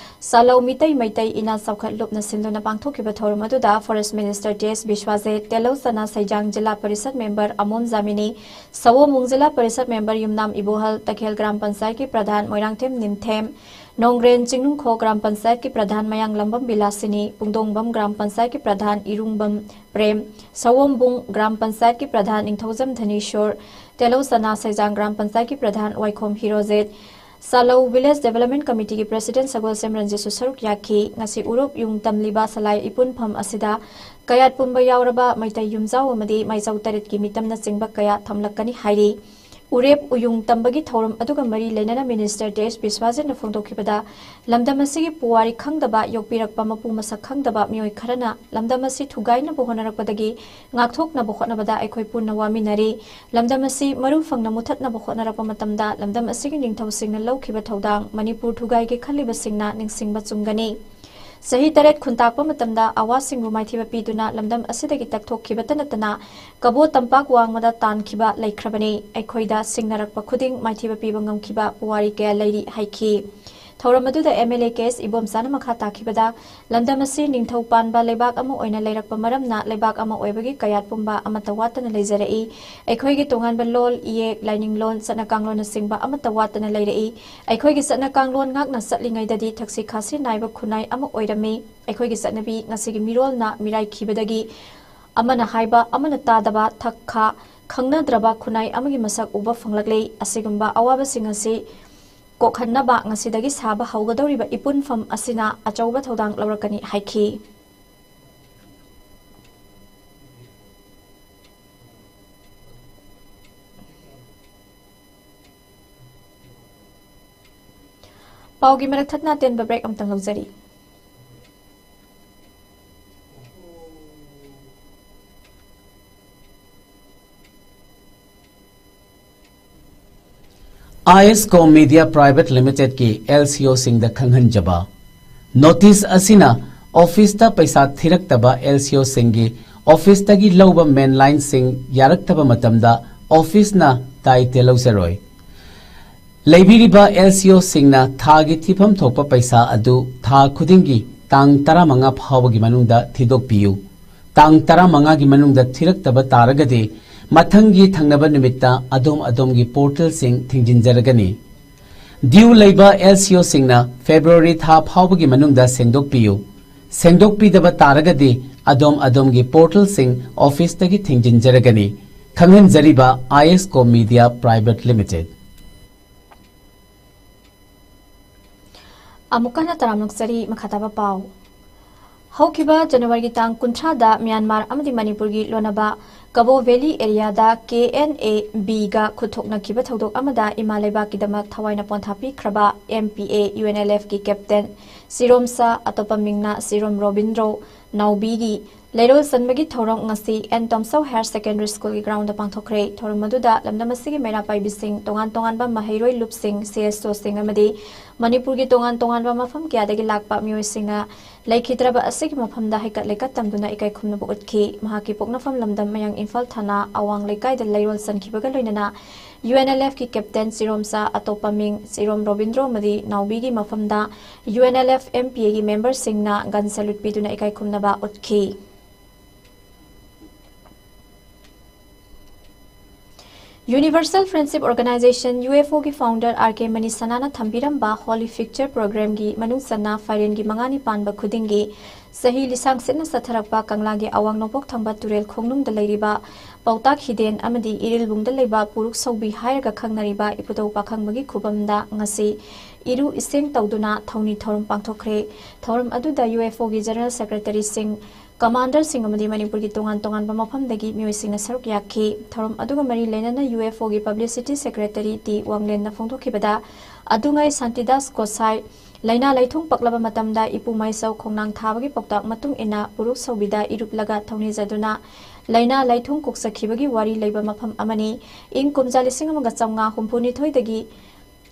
ꯆꯥꯂꯧ ꯃꯤꯇꯩ ꯃꯩꯇꯩ ꯏꯅꯥꯠ ꯆꯥꯎꯈꯠ ꯂꯨꯞꯅ ꯁꯤꯟꯗꯨꯅ ꯄꯥꯡꯊꯣꯛꯈꯤꯕ ꯊꯧꯔꯝ ꯑꯗꯨꯗ Forest Minister T S ꯕꯤꯁ꯭ꯋꯥꯖꯤꯠ, ꯇꯦꯂꯧ ꯆꯅꯥ ꯁꯩꯖꯥꯡ ꯖꯤꯂꯥ ꯄꯔꯤꯁꯠ member ꯑꯃꯣꯝ ꯖꯥꯃꯤꯅꯤ, ꯁꯑꯣꯝꯕꯨꯡ ꯖꯤꯂꯥ ꯄꯔꯤꯁꯠ member ꯌꯨꯝꯅꯥꯝ ꯏꯕꯣꯍꯜ, ꯇꯈꯦꯜ ꯒ꯭ꯔꯥꯝ ꯄꯟꯆꯥꯌꯠꯀꯤ ꯄ꯭ꯔꯙꯥꯟ ꯃꯣꯏꯔꯥꯡꯊꯦꯝ ꯅꯤꯝꯊꯦꯝ, ꯅꯣꯡꯒ꯭ꯔꯦꯟ ꯆꯤꯡꯅꯨꯡꯈꯣꯛ ꯒ꯭ꯔꯥꯝ ꯄꯟꯆꯥꯌꯠꯀꯤ ꯄ꯭ꯔꯙꯥꯟ ꯃꯌꯥꯡꯂꯝꯕꯝ ꯕꯤꯂꯥꯁꯤꯅꯤ, ꯄꯨꯡꯗꯣꯡꯕꯝ ꯒ꯭ꯔꯥꯝ ꯄꯟꯆꯥꯌꯠꯀꯤ ꯄ꯭ꯔꯙꯥꯟ ꯏꯔꯨꯡꯕꯝ ꯄ꯭ꯔꯦꯝ, ꯁꯑꯣꯝꯕꯨꯡ ꯒ꯭ꯔꯥꯝ ꯄꯟꯆꯥꯌꯠꯀꯤ ꯄ꯭ꯔꯙꯥꯟ ꯅꯤꯡꯊꯧꯖꯝ ꯙꯅꯦꯁꯣꯔ, ꯇꯦꯂꯧ ꯆꯅꯥ ꯁꯩꯖꯥꯡ ꯒ꯭ꯔꯥꯝ ꯄꯟꯆꯥꯌꯠꯀꯤ ꯄ꯭ꯔꯙꯥꯟ ꯋꯥꯏꯈꯣꯝ ꯍꯤꯔꯣꯖꯤꯠ, ꯆꯥꯂꯧ Village Development Committeeꯒꯤ President ꯁꯒꯣꯜꯁꯦꯝ ꯔꯟꯖꯤꯠꯁꯨ ꯁꯔꯨꯛ ꯌꯥꯈꯤ꯫ ꯉꯁꯤ ꯎꯔꯨꯞ ꯌꯨꯡ ꯇꯝꯂꯤꯕ ꯁꯂꯥꯏ ꯏꯄꯨꯟꯐꯝ ꯑꯁꯤꯗ ꯀꯌꯥꯠ ꯄꯨꯝꯕ ꯌꯥꯎꯔꯕ ꯃꯩꯇꯩ ꯌꯨꯝꯖꯥꯎ ꯑꯃꯗꯤ ꯃꯥꯏꯖꯧ ꯇꯔꯦꯠꯀꯤ ꯃꯤꯇꯝꯅꯆꯤꯡꯕ ꯀꯌꯥ ꯊꯝꯂꯛꯀꯅꯤ ꯍꯥꯏꯔꯤ꯫ ꯎꯔꯦꯞ ꯎꯌꯨꯡ ꯇꯝꯕꯒꯤ ꯊꯧꯔꯝ ꯑꯗꯨꯒ ꯃꯔꯤ ꯂꯩꯅꯅ Minister ꯇꯦꯁ ꯕꯤꯁ꯭ꯋꯥꯖꯤꯠꯅ ꯐꯣꯡꯗꯣꯛꯈꯤꯕꯗ, ꯂꯝꯗꯝ ꯑꯁꯤꯒꯤ ꯄꯨꯋꯥꯔꯤ ꯈꯪꯗꯕ, ꯌꯣꯛꯄꯤꯔꯛꯄ ꯃꯄꯨ ꯃꯁꯛ ꯈꯪꯗꯕ ꯃꯤꯑꯣꯏ ꯈꯔꯅ ꯂꯝꯗꯝ ꯑꯁꯤ ꯊꯨꯒꯥꯏꯅꯕ ꯍꯣꯠꯅꯔꯛꯄꯗꯒꯤ ꯉꯥꯛꯊꯣꯛꯅꯕ ꯍꯣꯠꯅꯕꯗ ꯑꯩꯈꯣꯏ ꯄꯨꯟꯅ ꯋꯥꯃꯤꯟꯅꯔꯤ꯫ ꯂꯝꯗꯝ ꯑꯁꯤ ꯃꯔꯨ ꯐꯪꯅ ꯃꯨꯊꯠꯅꯕ ꯍꯣꯠꯅꯔꯛꯄ ꯃꯇꯝꯗ ꯂꯝꯗꯝ ꯑꯁꯤꯒꯤ ꯅꯤꯡꯊꯧꯁꯤꯡꯅ ꯂꯧꯈꯤꯕ ꯊꯧꯗꯥꯡ ꯃꯅꯤꯄꯨꯔ ꯊꯨꯒꯥꯏꯒꯦ ꯈꯜꯂꯤꯕꯁꯤꯡꯅ ꯅꯤꯡꯁꯤꯡꯕ ꯆꯨꯝꯒꯅꯤ꯫ ꯆꯍꯤ ꯇꯔꯦꯠ ꯈꯨꯟꯇꯥꯛꯄ ꯃꯇꯝꯗ ꯑꯋꯥꯁꯤꯡꯕꯨ ꯃꯥꯏꯊꯤꯕ ꯄꯤꯗꯨꯅ ꯂꯝꯗꯝ ꯑꯁꯤꯗꯒꯤ ꯇꯛꯊꯣꯛꯈꯤꯕꯇ ꯅꯠꯇꯅ ꯀꯕꯣ ꯇꯝꯄꯥꯛ ꯋꯥꯡꯃꯗ ꯇꯥꯟꯈꯤꯕ ꯂꯩꯈ꯭ꯔꯕꯅꯤ꯫ ꯑꯩꯈꯣꯏꯗ ꯁꯤꯡꯅꯔꯛꯄ ꯈꯨꯗꯤꯡ ꯃꯥꯏꯊꯤꯕ ꯄꯤꯕ ꯉꯝꯈꯤꯕ ꯄꯨꯋꯥꯔꯤ ꯀꯌꯥ ꯂꯩꯔꯤ ꯍꯥꯏꯈꯤ꯫ ꯊꯧꯔꯝ ꯑꯗꯨꯗ M L A K S ꯏꯕꯣꯝꯆꯥꯅ ꯃꯈꯥ ꯇꯥꯈꯤꯕꯗ, ꯂꯝꯗꯝ ꯑꯁꯤ ꯅꯤꯡꯊꯧ ꯄꯥꯟꯕ ꯂꯩꯕꯥꯛ ꯑꯃ ꯑꯣꯏꯅ ꯂꯩꯔꯛꯄ ꯃꯔꯝꯅ ꯂꯩꯕꯥꯛ ꯑꯃ ꯑꯣꯏꯕꯒꯤ ꯀꯌꯥꯠ ꯄꯨꯝꯕ ꯑꯃꯠꯇ ꯋꯥꯠꯇꯅ ꯂꯩꯖꯔꯛꯏ꯫ ꯑꯩꯈꯣꯏꯒꯤ ꯇꯣꯉꯥꯟꯕ ꯂꯣꯜ, ꯏꯌꯦꯛ, ꯂꯥꯏꯅꯤꯡꯂꯣꯟ, ꯆꯠꯅ ꯀꯥꯡꯂꯣꯟꯅꯆꯤꯡꯕ ꯑꯃꯠꯇ ꯋꯥꯠꯇꯅ ꯂꯩꯔꯛꯏ꯫ ꯑꯩꯈꯣꯏꯒꯤ ꯆꯠꯅ ꯀꯥꯡꯂꯣꯟ ꯉꯥꯛꯅ ꯆꯠꯂꯤꯉꯩꯗꯗꯤ ꯊꯛꯁꯤ ꯈꯥꯁꯤ ꯅꯥꯏꯕ ꯈꯨꯟꯅꯥꯏ ꯑꯃ ꯑꯣꯏꯔꯝꯃꯤ꯫ ꯑꯩꯈꯣꯏꯒꯤ ꯆꯠꯅꯕꯤ ꯉꯁꯤꯒꯤ ꯃꯤꯔꯣꯜꯅ ꯃꯤꯔꯥꯏꯈꯤꯕꯗꯒꯤ ꯑꯃꯅ ꯍꯥꯏꯕ, ꯑꯃꯅ ꯇꯥꯗꯕ, ꯊꯛ ꯈꯥ ꯈꯪꯅꯗ꯭ꯔꯕ ꯈꯨꯟꯅꯥꯏ ꯑꯃꯒꯤ ꯃꯁꯛ ꯎꯕ ꯐꯪꯂꯛꯂꯤ꯫ ꯑꯁꯤꯒꯨꯝꯕ ꯑꯋꯥꯕꯁꯤꯡ ꯑꯁꯤ ꯀꯣꯛꯍꯟꯅꯕ ꯉꯁꯤꯗꯒꯤ ꯁꯥꯕ ꯍꯧꯒꯗꯧꯔꯤꯕ ꯏꯄꯨꯟꯐꯝ ꯑꯁꯤꯅ ꯑꯆꯧꯕ ꯊꯧꯗꯥꯡ ꯂꯧꯔꯛꯀꯅꯤ ꯍꯥꯏꯈꯤ꯫ ꯄꯥꯎꯒꯤ ꯃꯔꯛ ꯊꯠꯅ ꯑꯇꯦꯟꯕ break ꯑꯃꯇꯪ ꯂꯧꯖꯔꯤ꯫ ꯑꯥꯏ ꯑꯦꯁ ꯀꯣꯝ media private ꯂꯤꯃꯤꯇꯦꯗꯀꯤ L C ꯑꯣꯁꯤꯡꯗ ꯈꯪꯍꯟꯖꯕ꯫ Notice ꯑꯁꯤꯅ ꯑꯣꯐꯤꯁꯇ ꯄꯩꯁꯥ ꯊꯤꯔꯛꯇꯕ ꯑꯦꯜ ꯁꯤ ꯑꯣꯁꯤꯡꯒꯤ ꯑꯣꯐꯤꯁꯇꯒꯤ ꯂꯧꯕ ꯃꯦꯟꯂꯥꯏꯟꯁꯤꯡ ꯌꯥꯔꯛꯇꯕ ꯃꯇꯝꯗ ꯑꯣꯐꯤꯁꯅ ꯗꯥꯏꯇ꯭ꯌ ꯂꯧꯖꯔꯣꯏ꯫ ꯂꯩꯕꯤꯔꯤꯕ ꯑꯦꯜ ꯁꯤ ꯑꯣꯁꯤꯡꯅ ꯊꯥꯒꯤ ꯊꯤꯐꯝ ꯊꯣꯛꯄ ꯄꯩꯁꯥ ꯑꯗꯨ ꯊꯥ ꯈꯨꯗꯤꯡꯒꯤ ꯇꯥꯡ ꯇꯔꯥꯃꯉꯥ ꯐꯥꯎꯕꯒꯤ ꯃꯅꯨꯡꯗ ꯊꯤꯗꯣꯛꯄꯤꯌꯨ꯫ ꯇꯥꯡ ꯇꯔꯥꯃꯉꯥꯒꯤ ꯃꯅꯨꯡꯗ ꯊꯤꯔꯛꯇꯕ ꯇꯥꯔꯒꯗꯤ ꯃꯊꯪꯒꯤ ꯊꯪꯅꯕ ꯅꯨꯃꯤꯠꯇ ꯑꯗꯣꯝ ꯑꯗꯣꯝꯒꯤ ꯄꯣꯔꯇꯦꯜꯁꯤꯡ ꯊꯤꯡꯖꯤꯟꯖꯔꯒꯅꯤ꯫ ꯗ꯭ꯌꯨ ꯂꯩꯕ ꯑꯦꯜ ꯁꯤ ꯑꯣꯁꯤꯡꯅ ꯐꯦꯕ꯭ꯔꯨꯋꯥꯔꯤ ꯊꯥ ꯐꯥꯎꯕꯒꯤ ꯃꯅꯨꯡꯗ ꯁꯦꯡꯗꯣꯛꯄꯤꯌꯨ꯫ ꯁꯦꯡꯗꯣꯛꯄꯤꯗꯕ ꯇꯥꯔꯒꯗꯤ ꯑꯗꯣꯝ ꯑꯗꯣꯝꯒꯤ ꯄꯣꯔꯇꯦꯜꯁꯤꯡ ꯑꯣꯐꯤꯁꯇꯒꯤ ꯊꯤꯡꯖꯤꯟꯖꯔꯒꯅꯤ꯫ ꯈꯪꯍꯟꯖꯔꯤꯕ ꯑꯥꯏ ꯑꯦꯁ ꯀꯣꯝ ꯃꯤꯗꯤꯌꯥ ꯄ꯭ꯔꯥꯏꯚꯦꯠ ꯂꯤꯃꯤꯇꯦꯗ꯫ ꯑꯃꯨꯛꯀ ꯍꯟꯅ ꯇꯔꯥꯝꯅ ꯑꯣꯛꯆꯔꯤ꯫ ꯃꯈꯥ ꯇꯥꯕ ꯄꯥꯎ꯫ ꯍꯧꯈꯤꯕ ꯖꯅꯋꯥꯔꯤꯒꯤ ꯇꯥꯡ ꯀꯨꯟꯊ꯭ꯔꯥꯗ ꯃ꯭ꯌꯥꯟꯃꯥꯔ ꯑꯃꯗꯤ ꯃꯅꯤꯄꯨꯔꯒꯤ ꯂꯣꯟꯅꯕ ꯀꯕꯣ ꯚꯦꯂꯤ ꯑꯦꯔꯤꯌꯥꯗ ꯀꯦ ꯑꯦꯟ ꯑꯦ ꯕꯤꯒ ꯈꯨꯠꯊꯣꯛꯅꯈꯤꯕ ꯊꯧꯗꯣꯛ ꯑꯃꯗ ꯏꯃꯥ ꯂꯩꯕꯥꯛꯀꯤꯗꯃꯛ ꯊꯋꯥꯏꯅ ꯄꯣꯟꯊꯥ ꯄꯤꯈ꯭ꯔꯕ M P A U N L ꯑꯦꯐꯀꯤ ꯀꯦꯞꯇꯦꯟ ꯁꯤꯔꯣꯝꯁꯥ, ꯑꯇꯣꯞꯄ ꯃꯤꯡꯅ ꯁꯤꯔꯣꯝ ꯔꯣꯕꯤꯟꯗ꯭ꯔꯣ ꯅꯥꯎꯕꯤꯒꯤ ꯂꯩꯔꯣꯜ ꯆꯟꯕꯒꯤ ꯊꯧꯔꯝ ꯉꯁꯤ ꯑꯦꯟ ꯇꯣꯝꯆꯧ ꯍꯥꯌꯔ ꯁꯦꯀꯦꯟꯗꯔꯤ ꯁ꯭ꯀꯨꯜꯒꯤ ꯒ꯭ꯔꯥꯎꯟꯗ ꯄꯥꯡꯊꯣꯛꯈ꯭ꯔꯦ꯫ ꯊꯧꯔꯝ ꯑꯗꯨꯗ ꯂꯝꯗꯝ ꯑꯁꯤꯒꯤ ꯃꯩꯔꯥ ꯄꯥꯏꯕꯤꯁꯤꯡ, ꯇꯣꯉꯥꯟ ꯇꯣꯉꯥꯟꯕ ꯃꯍꯩꯔꯣꯏ ꯂꯨꯞꯁꯤꯡ, ꯁꯤ ꯑꯦꯁ ꯑꯣꯁꯤꯡ ꯑꯃꯗꯤ ꯃꯅꯤꯄꯨꯔꯒꯤ ꯇꯣꯉꯥꯟ ꯇꯣꯉꯥꯟꯕ ꯃꯐꯝ ꯀꯌꯥꯗꯒꯤ ꯂꯥꯛꯄ ꯃꯤꯑꯣꯏꯁꯤꯡꯅ ꯂꯩꯈꯤꯗ꯭ꯔꯕ ꯑꯁꯤꯒꯤ ꯃꯐꯝꯗ ꯍꯩꯀꯠ ꯂꯩꯀꯠ ꯇꯝꯗꯨꯅ ꯏꯀꯥꯏ ꯈꯨꯝꯅꯕ ꯎꯠꯈꯤ꯫ ꯃꯍꯥꯛꯀꯤ ꯄꯣꯛꯅꯐꯝ ꯂꯝꯗꯝ ꯃꯌꯥꯡ ꯏꯝꯐꯥꯜ ꯊꯥꯅ ꯑꯋꯥꯡ ꯂꯩꯀꯥꯏꯗ ꯂꯩꯔꯣꯜ ꯆꯟꯈꯤꯕꯒ ꯂꯣꯏꯅꯅ ꯌꯨ ꯑꯦꯟ ꯑꯦꯜ ꯑꯦꯐꯀꯤ ꯀꯦꯞꯇꯦꯟ ꯁꯤꯔꯣꯝꯆꯥ, ꯑꯇꯣꯞꯄ ꯃꯤꯡ ꯁꯤꯔꯣꯝ ꯔꯣꯕꯤꯟꯗ꯭ꯔꯣ ꯑꯃꯗꯤ ꯅꯥꯎꯕꯤꯒꯤ ꯃꯐꯝꯗ U N L F M P ꯑꯦꯒꯤ ꯃꯦꯝꯕꯔꯁꯤꯡꯅ ꯒꯟ ꯁꯦꯂꯨꯠ ꯄꯤꯗꯨꯅ ꯏꯀꯥꯏ ꯈꯨꯝꯅꯕ ꯎꯠꯈꯤ꯫ Universal friendship organisation, U F ꯑꯣꯒꯤ ꯐꯥꯎꯟꯗꯔ ꯑꯥꯔ ꯀꯦ ꯃꯅꯤꯁꯅꯥꯅ ꯊꯝꯕꯤꯔꯝꯕ ꯍꯣꯂꯤ ꯐꯤꯛꯆꯔ ꯄ꯭ꯔꯣꯒ꯭ꯔꯥꯝꯒꯤ ꯃꯅꯨꯡ ꯆꯟꯅ ꯐꯥꯏꯔꯦꯟꯒꯤ ꯃꯉꯥꯅꯤ ꯄꯥꯟꯕ ꯈꯨꯗꯤꯡꯒꯤ ꯆꯍꯤ ꯂꯤꯁꯥꯡ ꯁꯤꯠꯅ ꯆꯠꯊꯔꯛꯄ ꯀꯪꯂꯥꯒꯤ ꯑꯋꯥꯡ ꯅꯣꯡꯄꯣꯛ ꯊꯪꯕ ꯇꯨꯔꯦꯜ ꯈꯣꯡꯅꯨꯡꯗ ꯂꯩꯔꯤꯕ ꯄꯥꯎꯇꯥꯛ ꯍꯤꯗꯦꯟ ꯑꯃꯗꯤ ꯏꯔꯤꯜꯕꯨꯡꯗ ꯂꯩꯕ ꯄꯨꯔꯨꯛ ꯁꯧꯕꯤ ꯍꯥꯏꯔꯒ ꯈꯪꯅꯔꯤꯕ ꯏꯄꯨꯗꯧ ꯄꯥꯈꯪꯕꯒꯤ ꯈꯨꯕꯝꯗ ꯉꯁꯤ ꯏꯔꯨ ꯏꯁꯤꯡ ꯇꯧꯗꯨꯅ ꯊꯧꯅꯤ ꯊꯧꯔꯝ ꯄꯥꯡꯊꯣꯛꯈ꯭ꯔꯦ꯫ ꯊꯧꯔꯝ ꯑꯗꯨꯗ ꯌꯨ ꯑꯦꯐ ꯑꯣꯒꯤ ꯖꯦꯅꯔꯦꯜ ꯁꯦꯀ꯭ꯔꯦꯇꯔꯤꯁꯤꯡ ꯀꯃꯥꯟꯗꯔꯁꯤꯡ ꯑꯃꯗꯤ ꯃꯅꯤꯄꯨꯔꯒꯤ ꯇꯣꯉꯥꯟ ꯇꯣꯉꯥꯟꯕ ꯃꯐꯝꯗꯒꯤ ꯃꯤꯑꯣꯏꯁꯤꯡꯅ ꯁꯔꯨꯛ ꯌꯥꯈꯤ꯫ ꯊꯧꯔꯝ ꯑꯗꯨꯒ ꯃꯔꯤ ꯂꯩꯅꯅ ꯌꯨ ꯑꯦꯐ ꯑꯣꯒꯤ publicity secretary T ꯋꯥꯡꯂꯦꯟꯅ ꯐꯣꯡꯗꯣꯛꯈꯤꯕꯗ, ꯑꯗꯨꯉꯩ Shantidas Gosai ꯂꯥꯏꯅꯥ ꯂꯥꯏꯊꯨꯡ ꯄꯛꯂꯕ ꯃꯇꯝꯗ ꯏꯄꯨ ꯃꯥꯏꯆꯧ ꯈꯣꯡꯅꯥꯡ ꯊꯥꯕꯒꯤ ꯄꯥꯎꯇꯥꯛ ꯃꯇꯨꯡ ꯏꯟꯅ ꯄꯨꯔꯨꯛ ꯁꯧꯕꯤꯗ ꯏꯔꯨꯞꯂꯒ ꯊꯧꯅꯤꯖꯗꯨꯅ ꯂꯥꯏꯅꯥ ꯂꯥꯏꯊꯨꯡ ꯀꯣꯛꯆꯈꯤꯕꯒꯤ ꯋꯥꯔꯤ ꯂꯩꯕ ꯃꯐꯝ ꯑꯃꯅꯤ꯫ ꯏꯪ ꯀꯨꯝꯖꯥ ꯂꯤꯁꯤꯡ ꯑꯃꯒ ꯆꯥꯝꯃꯉꯥ ꯍꯨꯝꯐꯨ ꯅꯤꯊꯣꯏꯗꯒꯤ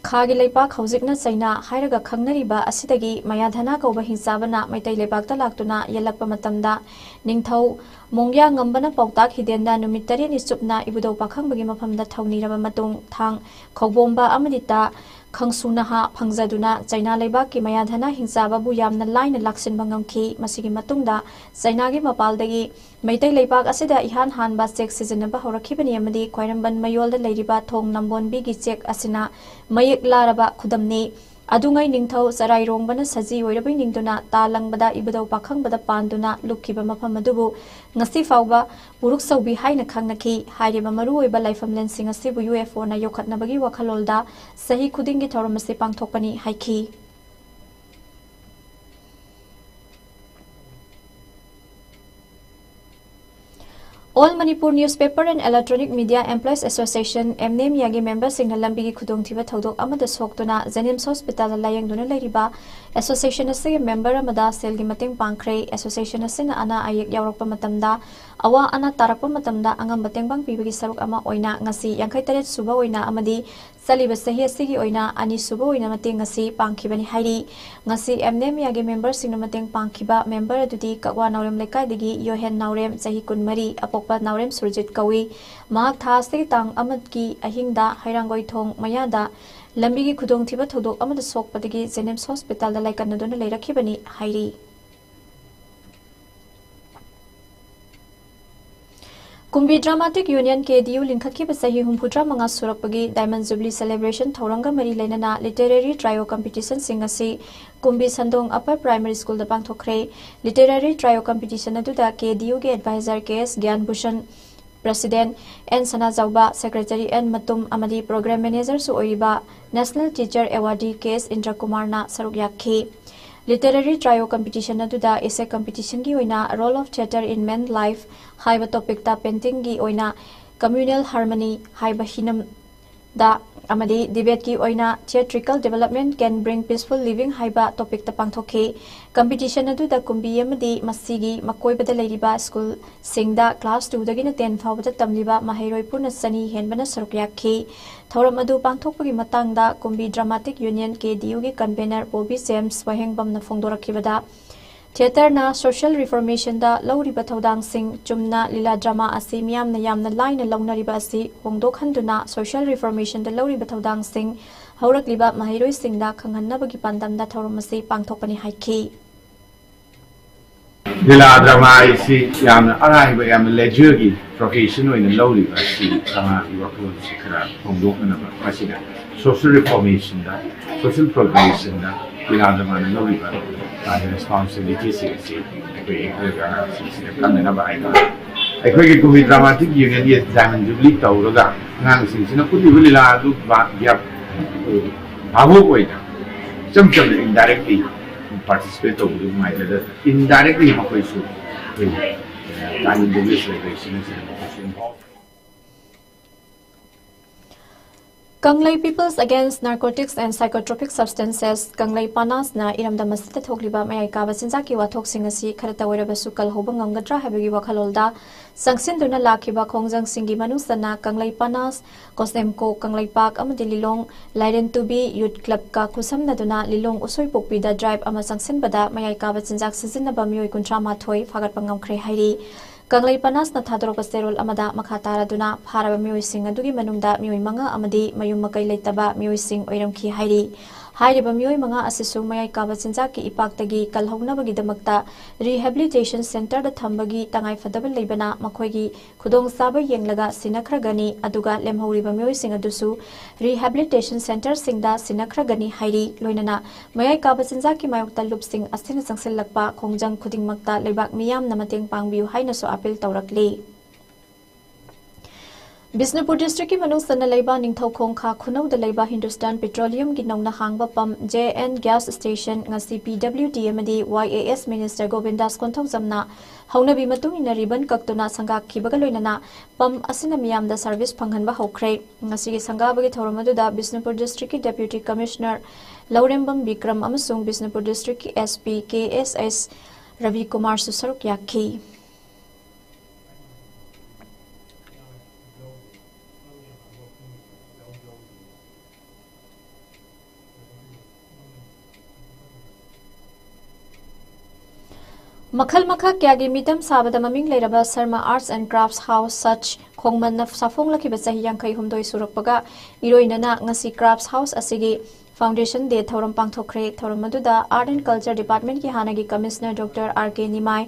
ꯈꯥꯒꯤ ꯂꯩꯄꯥꯛ, ꯍꯧꯖꯤꯛꯅ ꯆꯩꯅꯥ ꯍꯥꯏꯔꯒ ꯈꯪꯅꯔꯤꯕ ꯑꯁꯤꯗꯒꯤ ꯃꯌꯥꯙꯅ ꯀꯧꯕ ꯍꯤꯡꯆꯥꯕꯅ ꯃꯩꯇꯩ ꯂꯩꯕꯥꯛꯇ ꯂꯥꯛꯇꯨꯅ ꯌꯦꯜꯂꯛꯄ ꯃꯇꯝꯗ, ꯅꯤꯡꯊꯧ ꯃꯣꯡꯌꯥ ꯉꯝꯕꯅ ꯄꯥꯎꯇꯥꯛ ꯍꯤꯗꯦꯟꯗ ꯅꯨꯃꯤꯠ ꯇꯔꯦꯠꯅꯤ ꯆꯨꯞꯅ ꯏꯕꯨꯙꯧ ꯄꯥꯈꯪꯕꯒꯤ ꯃꯐꯝꯗ ꯊꯧꯅꯤꯔꯕ ꯃꯇꯨꯡ, ꯊꯥꯡ ꯈꯧꯕꯣꯝꯕ ꯑꯃꯗꯤ ꯇ ꯈꯪꯁꯨ ꯅꯍꯥ ꯐꯪꯖꯗꯨꯅ ꯆꯩꯅꯥ ꯂꯩꯕꯥꯛꯀꯤ ꯃꯌꯥꯙꯅ ꯍꯤꯡꯆꯥꯕꯕꯨ ꯌꯥꯝꯅ ꯂꯥꯏꯅ ꯂꯥꯛꯁꯤꯟꯕ ꯉꯝꯈꯤ꯫ ꯃꯁꯤꯒꯤ ꯃꯇꯨꯡꯗ ꯆꯩꯅꯥꯒꯤ ꯃꯄꯥꯜꯗꯒꯤ ꯃꯩꯇꯩ ꯂꯩꯕꯥꯛ ꯑꯁꯤꯗ ꯏꯍꯥꯟ ꯍꯥꯟꯕ ꯆꯦꯛ ꯁꯤꯖꯤꯟꯅꯕ ꯍꯧꯔꯛꯈꯤꯕꯅꯤ ꯑꯃꯗꯤ ꯈ꯭ꯋꯥꯏꯔꯝꯕꯟ ꯃꯌꯣꯜꯗ ꯂꯩꯔꯤꯕ ꯊꯣꯡ ꯅꯝꯕꯣꯟꯕꯤꯒꯤ ꯆꯦꯛ ꯑꯁꯤꯅ ꯃꯌꯦꯛ ꯂꯥꯔꯕ ꯈꯨꯗꯝꯅꯤ꯫ ꯑꯗꯨꯉꯩ ꯅꯤꯡꯊꯧ ꯆꯔꯥꯏꯔꯣꯡꯕꯅ ꯁꯖꯤ ꯑꯣꯏꯔꯕꯩ ꯅꯤꯡꯗꯨꯅ ꯇꯥ ꯂꯪꯕꯗ ꯏꯕꯨꯙꯧ ꯄꯥꯈꯪꯕꯗ ꯄꯥꯟꯗꯨꯅ ꯂꯨꯞꯈꯤꯕ ꯃꯐꯝ ꯑꯗꯨꯕꯨ ꯉꯁꯤ ꯐꯥꯎꯕ ꯄꯨꯔꯨꯛ ꯁꯧꯕꯤ ꯍꯥꯏꯅ ꯈꯪꯅꯈꯤ꯫ ꯍꯥꯏꯔꯤꯕ ꯃꯔꯨꯑꯣꯏꯕ ꯂꯥꯏꯐꯝꯂꯦꯟꯁꯤꯡ ꯑꯁꯤꯕꯨ ꯌꯨ ꯑꯦꯐ ꯑꯣꯅ ꯌꯣꯛꯈꯠꯅꯕꯒꯤ ꯋꯥꯈꯜꯂꯣꯟꯗ ꯆꯍꯤ ꯈꯨꯗꯤꯡꯒꯤ ꯊꯧꯔꯝ ꯑꯁꯤ ꯄꯥꯡꯊꯣꯛꯄꯅꯤ ꯍꯥꯏꯈꯤ꯫ All Manipur Newspaper and Electronic Media Employees Association, ꯑꯦꯝꯅꯦꯃꯤꯌꯥꯒꯤ ꯃꯦꯝꯕꯔꯁꯤꯡꯅ ꯂꯝꯕꯤꯒꯤ ꯈꯨꯗꯣꯡꯊꯤꯕ ꯊꯧꯗꯣꯛ ꯑꯃꯗ ꯁꯣꯛꯇꯨꯅ ꯖꯦꯅꯤꯝꯁ ꯍꯣꯁꯄꯤꯇꯥꯜꯗ ꯂꯥꯌꯦꯡꯗꯨꯅ ꯂꯩꯔꯤꯕ ꯑꯦꯁꯣꯁꯤꯌꯦꯁꯟ ꯑꯁꯤꯒꯤ ꯃꯦꯝꯕꯔ ꯑꯃꯗ ꯁꯦꯜꯒꯤ ꯃꯇꯦꯡ ꯄꯥꯡꯈ꯭ꯔꯦ꯫ ꯑꯦꯁꯣꯁꯤꯌꯦꯁꯟ ꯑꯁꯤꯅ ꯑꯅꯥ ꯑꯌꯦꯛ ꯌꯥꯎꯔꯛꯄ ꯃꯇꯝꯗ, ꯑꯋꯥ ꯑꯅꯥ ꯇꯥꯔꯛꯄ ꯃꯇꯝꯗ ꯑꯉꯝꯕ ꯇꯦꯡꯕꯥꯡ ꯄꯤꯕꯒꯤ ꯁꯔꯨꯛ ꯑꯃ ꯑꯣꯏꯅ ꯉꯁꯤ ꯌꯥꯡꯈꯩ ꯇꯔꯦꯠ ꯁꯨꯕ ꯑꯣꯏꯅ ꯑꯃꯗꯤ ꯆꯠꯂꯤꯕ ꯆꯍꯤ ꯑꯁꯤꯒꯤ ꯑꯣꯏꯅ ꯑꯅꯤꯁꯨꯕ ꯑꯣꯏꯅ ꯃꯇꯦꯡ ꯑꯁꯤ ꯄꯥꯡꯈꯤꯕꯅꯤ ꯍꯥꯏꯔꯤ꯫ ꯉꯁꯤ ꯑꯦꯝꯅꯦꯃꯤꯌꯥꯒꯤ ꯃꯦꯝꯕꯔꯁꯤꯡꯅ ꯃꯇꯦꯡ ꯄꯥꯡꯈꯤꯕ ꯃꯦꯝꯕꯔ ꯑꯗꯨꯗꯤ ꯀꯛꯋꯥ ꯅꯥꯎꯔꯦꯝ ꯂꯩꯀꯥꯏꯗꯒꯤ ꯌꯣꯍꯦꯟ ꯅꯥꯎꯔꯦꯝ, ꯆꯍꯤ ꯀꯨꯟꯃꯔꯤ, ꯑꯄꯣꯛꯄ ꯅꯥꯎꯔꯦꯝ ꯁꯨꯔꯖꯤꯠ ꯀꯧꯏ꯫ ꯃꯍꯥꯛ ꯊꯥ ꯑꯁꯤꯒꯤ ꯇꯥꯡ ꯑꯃꯒꯤ ꯑꯍꯤꯡꯗ ꯍꯩꯔꯥꯡꯒꯣꯏꯊꯣꯡ ꯃꯌꯥꯗ ꯂꯝꯕꯤꯒꯤ ꯈꯨꯗꯣꯡꯊꯤꯕ ꯊꯧꯗꯣꯛ ꯑꯃꯗ ꯁꯣꯛꯄꯗꯒꯤ ꯖꯦꯅꯤꯝꯁ ꯍꯣꯁꯄꯤꯇꯥꯜꯗ ꯂꯥꯏꯀꯠꯅꯗꯨꯅ ꯂꯩꯔꯛꯈꯤꯕꯅꯤ ꯍꯥꯏꯔꯤ꯫ ꯀꯨꯝꯕꯤ Dramatic Union, ꯀꯦ ꯗꯤ ꯌꯨ, ꯂꯤꯡꯈꯠꯈꯤꯕ ꯆꯍꯤ ꯍꯨꯝꯐꯨꯇꯔꯥ ꯃꯉꯥ ꯁꯨꯔꯛꯄꯒꯤ Diamond Jubilee Celebration ꯊꯧꯔꯝꯒ ꯃꯔꯤ ꯂꯩꯅꯅ Literary Trio Competitionꯁꯤꯡ ꯑꯁꯤ ꯀꯨꯝꯕꯤ ꯁꯟꯗꯣꯡ Upper Primary Schoolꯗ ꯄꯥꯡꯊꯣꯛꯈ꯭ꯔꯦ꯫ Literary Trio Competition ꯑꯗꯨꯗ ꯀꯦ ꯗꯤ ꯌꯨꯒꯤ Advisor K S Gyanbhushan, President N Sanajaoba, Secretary N Matum ꯑꯃꯗꯤ Program Managerꯁꯨ ꯑꯣꯏꯔꯤꯕ National Teacher Awardee ꯀꯦ ꯑꯦꯁ ꯏꯟꯗ꯭ꯔꯀꯨꯃꯥꯔꯅ ꯁꯔꯨꯛ ꯌꯥꯈꯤ꯫ Literary trio competition ꯑꯗꯨꯗ essay competitionꯒꯤ ꯑꯣꯏꯅ Role of Theatre in Man Life ꯍꯥꯏꯕ topicꯇ paintingꯒꯤ ꯑꯣꯏꯅ Communal Harmony ꯍꯥꯏꯕ ꯍꯤꯅꯝꯗ ꯑꯃꯗꯤ debateꯀꯤ ꯑꯣꯏꯅ Theatrical Development Can Bring Peaceful Living ꯍꯥꯏꯕ topicꯇ ꯄꯥꯡꯊꯣꯛꯈꯤ꯫ Competition ꯑꯗꯨꯗ ꯀꯨꯝꯕꯤ ꯑꯃꯗꯤ ꯃꯁꯤꯒꯤ ꯃꯀꯣꯏꯕꯗ ꯂꯩꯔꯤꯕ schoolꯁꯤꯡꯗ class twoꯗꯒꯤꯅ ten ꯐꯥꯎꯕꯗ ꯇꯝꯂꯤꯕ ꯃꯍꯩꯔꯣꯏ ꯄꯨꯟꯅ ꯆꯅꯤ ꯍꯦꯟꯕꯅ ꯁꯔꯨꯛ ꯌꯥꯈꯤ꯫ ꯊꯧꯔꯝ ꯑꯗꯨ ꯄꯥꯡꯊꯣꯛꯄꯒꯤ ꯃꯇꯥꯡꯗ ꯀꯨꯝꯕꯤ Dramatic Union, KDUꯒꯤ convener ꯕꯣꯕꯤ ꯖꯦꯝꯁ ꯋꯥꯍꯦꯡꯕꯝꯅ ꯐꯣꯡꯗꯣꯔꯛꯈꯤꯕꯗ, theatreꯅ social reformationꯗ ꯂꯧꯔꯤꯕ ꯊꯧꯗꯥꯡꯁꯤꯡ, ꯆꯨꯝꯅ ꯂꯤꯂꯥ drama ꯑꯁꯤ ꯃꯤꯌꯥꯝꯅ ꯌꯥꯝꯅ ꯂꯥꯏꯅ ꯂꯧꯅꯔꯤꯕ ꯑꯁꯤ ꯍꯣꯡꯗꯣꯛꯍꯟꯗꯨꯅ social reformationꯗ ꯂꯧꯔꯤꯕ ꯊꯧꯗꯥꯡꯁꯤꯡ ꯍꯧꯔꯛꯂꯤꯕ ꯃꯍꯩꯔꯣꯏꯁꯤꯡꯗ ꯈꯪꯍꯟꯅꯕꯒꯤ ꯄꯥꯟꯗꯝꯗ ꯊꯧꯔꯝ ꯑꯁꯤ ꯄꯥꯡꯊꯣꯛꯄꯅꯤ ꯍꯥꯏꯈꯤ꯫ ꯂꯤꯂꯥ drama ꯍꯥꯏꯁꯤ ꯌꯥꯝꯅ ꯑꯔꯥꯏꯕ, ꯌꯥꯝꯅ leisurely profession ꯑꯣꯏꯅ ꯂꯧꯔꯤꯕ ꯑꯁꯤ ꯁꯃꯥꯖꯒꯤ ꯋꯥꯈꯜꯂꯣꯟꯁꯤ ꯈꯔ ꯍꯣꯡꯗꯣꯛꯅꯅꯕ, ꯃꯁꯤꯗ social reformationꯗ, social progressionꯗ ꯂꯤꯂꯥ dramaꯅ ꯂꯧꯔꯤꯕ ꯃꯥꯒꯤ responsibilityꯁꯤꯡ ꯑꯁꯤ ꯑꯩꯈꯣꯏ ꯑꯩꯈꯣꯏꯒꯤ ꯑꯉꯥꯡꯁꯤꯡꯁꯤꯗ ꯈꯪꯅꯅꯕ ꯍꯥꯏꯅ ꯑꯩꯈꯣꯏꯒꯤ ꯀꯨꯝꯕꯤ Dramatic Unionꯒꯤ Diamond Jubilee ꯇꯧꯔꯒ ꯑꯉꯥꯡꯁꯤꯡꯁꯤꯅ ꯎꯠꯂꯤꯕ ꯂꯤꯂꯥ ꯑꯗꯨ ꯚꯥ-, ꯚꯥꯕꯣꯛ ꯑꯣꯏꯅ ꯏꯆꯝ ꯆꯝꯅ indirectly participate ꯇꯧꯕꯗꯨ ꯉꯥꯏꯖꯗꯅ indirectly ꯃꯈꯣꯏꯁꯨ ꯑꯩꯈꯣꯏ Diamond Jubilee celebration ꯑꯁꯤꯗ ꯃꯈꯣꯏꯁꯨ involve Kanglei People's Against Narcotics and Psychotropic Substances, ꯀꯪꯂꯩ ꯄꯥꯅꯥꯁꯅ ꯏꯔꯝꯗꯝ ꯑꯁꯤꯗ ꯊꯣꯛꯂꯤꯕ ꯃꯌꯥꯏ ꯀꯥꯕ ꯆꯤꯟꯖꯥꯛꯀꯤ ꯋꯥꯊꯣꯛꯁꯤꯡ ꯑꯁꯤ ꯈꯔꯇ ꯑꯣꯏꯔꯕꯁꯨ ꯀꯜꯍꯧꯕ ꯉꯝꯒꯗ꯭ꯔꯥ ꯍꯥꯏꯕꯒꯤ ꯋꯥꯈꯜꯂꯣꯟꯗ ꯆꯪꯁꯤꯟꯗꯨꯅ ꯂꯥꯛꯈꯤꯕ ꯈꯣꯡꯖꯪꯁꯤꯡꯒꯤ ꯃꯅꯨꯡ ꯆꯟꯅ ꯀꯪꯂꯩ ꯄꯥꯅꯥꯁ, COSEMCO ꯀꯪꯂꯩꯄꯥꯛ ꯑꯃꯗꯤ ꯂꯤꯂꯣꯡ ꯂꯥꯏꯔꯦꯟꯇꯨꯕꯤ Youth Clubꯀ ꯈꯨꯠꯁꯝꯅꯗꯨꯅ ꯂꯤꯂꯣꯡ ꯎꯁꯣꯏꯄꯣꯛꯄꯤꯗ drive ꯑꯃ ꯆꯪꯁꯤꯟꯕꯗ ꯃꯌꯥꯏ ꯀꯥꯕ ꯆꯤꯟꯖꯥꯛ ꯁꯤꯖꯤꯟꯅꯕ ꯃꯤꯑꯣꯏ ꯀꯨꯟꯊ꯭ꯔꯥ ꯃꯥꯊꯣꯏ ꯐꯥꯒꯠꯄ ꯉꯝꯈ꯭ꯔꯦ ꯍꯥꯏꯔꯤ꯫ ꯀꯪꯂꯩ ꯄꯥꯅꯥꯁꯅ ꯊꯥꯗꯣꯔꯛꯄ ꯆꯦꯔꯣꯜ ꯑꯃꯗ ꯃꯈꯥ ꯇꯥꯔꯗꯨꯅ ꯐꯥꯔꯕ ꯃꯤꯑꯣꯏꯁꯤꯡ ꯑꯗꯨꯒꯤ ꯃꯅꯨꯡꯗ ꯃꯤꯑꯣꯏ ꯃꯉꯥ ꯑꯃꯗꯤ ꯃꯌꯨꯝ ꯃꯀꯩ ꯂꯩꯇꯕ ꯃꯤꯑꯣꯏꯁꯤꯡ ꯑꯣꯏꯔꯝꯈꯤ ꯍꯥꯏꯔꯤ꯫ ꯍꯥꯏꯔꯤꯕ ꯃꯤꯑꯣꯏ ꯃꯉꯥ ꯑꯁꯤꯁꯨ ꯃꯌꯥꯏ ꯀꯥꯕ ꯆꯤꯟꯖꯥꯛꯀꯤ ꯏꯄꯥꯛꯇꯒꯤ ꯀꯜꯍꯧꯅꯕꯒꯤꯗꯃꯛꯇ rehabilitation centreꯗ ꯊꯝꯕꯒꯤ ꯇꯉꯥꯏꯐꯗꯕ ꯂꯩꯕꯅ ꯃꯈꯣꯏꯒꯤ ꯈꯨꯗꯣꯡꯆꯥꯕ ꯌꯦꯡꯂꯒ ꯁꯤꯟꯅꯈ꯭ꯔꯒꯅꯤ, ꯑꯗꯨꯒ ꯂꯦꯝꯍꯧꯔꯤꯕ ꯃꯤꯑꯣꯏꯁꯤꯡ ꯑꯗꯨꯁꯨ rehabilitation centreꯁꯤꯡꯗ ꯁꯤꯟꯅꯈ꯭ꯔꯒꯅꯤ ꯍꯥꯏꯔꯤ꯫ ꯂꯣꯏꯅꯅ ꯃꯌꯥꯏ ꯀꯥꯕ ꯆꯤꯟꯖꯥꯛꯀꯤ ꯃꯥꯌꯣꯛꯇ ꯂꯨꯞꯁꯤꯡ ꯑꯁꯤꯅ ꯆꯪꯁꯤꯜꯂꯛꯄ ꯈꯣꯡꯖꯪ ꯈꯨꯗꯤꯡꯃꯛꯇ ꯂꯩꯕꯥꯛ ꯃꯤꯌꯥꯝꯅ ꯃꯇꯦꯡ ꯄꯥꯡꯕꯤꯌꯨ ꯍꯥꯏꯅꯁꯨ appeal ꯇꯧꯔꯛꯂꯤ꯫ ꯕꯤꯁꯅꯨꯄꯨꯔ ꯗꯤꯁꯇ꯭ꯔꯤꯛꯀꯤ ꯃꯅꯨꯡ ꯆꯟꯅ ꯂꯩꯕ ꯅꯤꯡꯊꯧꯈꯣꯡ ꯈꯥ ꯈꯨꯅꯧꯗ ꯂꯩꯕ ꯍꯤꯟꯗꯨꯁꯇꯥꯟ ꯄꯦꯇ꯭ꯔꯣꯂꯤꯌꯝꯒꯤ ꯅꯧꯅ ꯍꯥꯡꯕ pump J and gas station ꯉꯁꯤ ꯄꯤ ꯗꯕ꯭ꯂꯤꯌꯨ ꯗꯤ ꯑꯃꯗꯤ ꯋꯥꯏ ꯑꯦ ꯑꯦꯁ ꯃꯤꯅꯤꯁꯇꯔ ꯒꯣꯕꯤꯟꯗꯥꯁ ꯀꯣꯟꯊꯧꯖꯝꯅ ꯍꯧꯅꯕꯤ ꯃꯇꯨꯡ ꯏꯟꯅ ꯔꯤꯕꯟ ꯀꯛꯇꯨꯅ ꯁꯪꯒꯥꯈꯤꯕꯒ ꯂꯣꯏꯅꯅ ꯄꯝꯞ ꯑꯁꯤꯅ ꯃꯤꯌꯥꯝꯗ ꯁꯔꯚꯤꯁ ꯐꯪꯍꯟꯕ ꯍꯧꯈ꯭ꯔꯦ꯫ ꯉꯁꯤꯒꯤ ꯁꯪꯒꯥꯕꯒꯤ ꯊꯧꯔꯝ ꯑꯗꯨꯗ ꯕꯤꯁꯅꯨꯄꯨꯔ ꯗꯤꯁꯇ꯭ꯔꯤꯛꯀꯤ ꯗꯦꯄ꯭ꯌꯨꯇꯤ ꯀꯃꯤꯁꯅꯔ ꯂꯧꯔꯦꯝꯕꯝ ꯕꯤꯀ꯭ꯔꯝ ꯑꯃꯁꯨꯡ ꯕꯤꯁꯅꯨꯄꯨꯔ ꯗꯤꯁꯇ꯭ꯔꯤꯛꯀꯤ ꯑꯦꯁ ꯄꯤ ꯀꯦ ꯑꯦꯁ ꯑꯦꯁ ꯔꯕꯤ ꯀꯨꯃꯥꯔꯁꯨ ꯁꯔꯨꯛ ꯌꯥꯈꯤ꯫ ꯃꯈꯜ ꯃꯈꯥ ꯀꯌꯥꯒꯤ ꯃꯤꯇꯝ ꯁꯥꯕꯗ ꯃꯃꯤꯡ ꯂꯩꯔꯕ Sarma arts and crafts house ꯁꯆ ꯈꯣꯡꯃꯟꯅ ꯁꯥꯐꯣꯡꯂꯛꯈꯤꯕ ꯆꯍꯤ ꯌꯥꯡꯈꯩ ꯍꯨꯝꯗꯣꯏ ꯁꯨꯔꯛꯄꯒ ꯏꯔꯣꯏꯅꯅ ꯉꯁꯤ ꯀ꯭ꯔꯥꯐꯠꯁ ꯍꯥꯎꯁ ꯑꯁꯤꯒꯤ ꯐꯥꯎꯟꯗꯦꯁꯟ ꯗꯦ ꯊꯧꯔꯝ ꯄꯥꯡꯊꯣꯛꯈ꯭ꯔꯦ꯫ ꯊꯧꯔꯝ ꯑꯗꯨꯗ ꯑꯥꯔꯠ ꯑꯦꯟ ꯀꯜꯆꯔ ꯗꯤꯄꯥꯔꯠꯃꯦꯟꯠꯀꯤ ꯍꯥꯟꯅꯒꯤ ꯀꯃꯤꯁꯅꯔ ꯗꯣꯛꯇꯔ ꯑꯥꯔ ꯀꯦ ꯅꯤꯃꯥꯏ,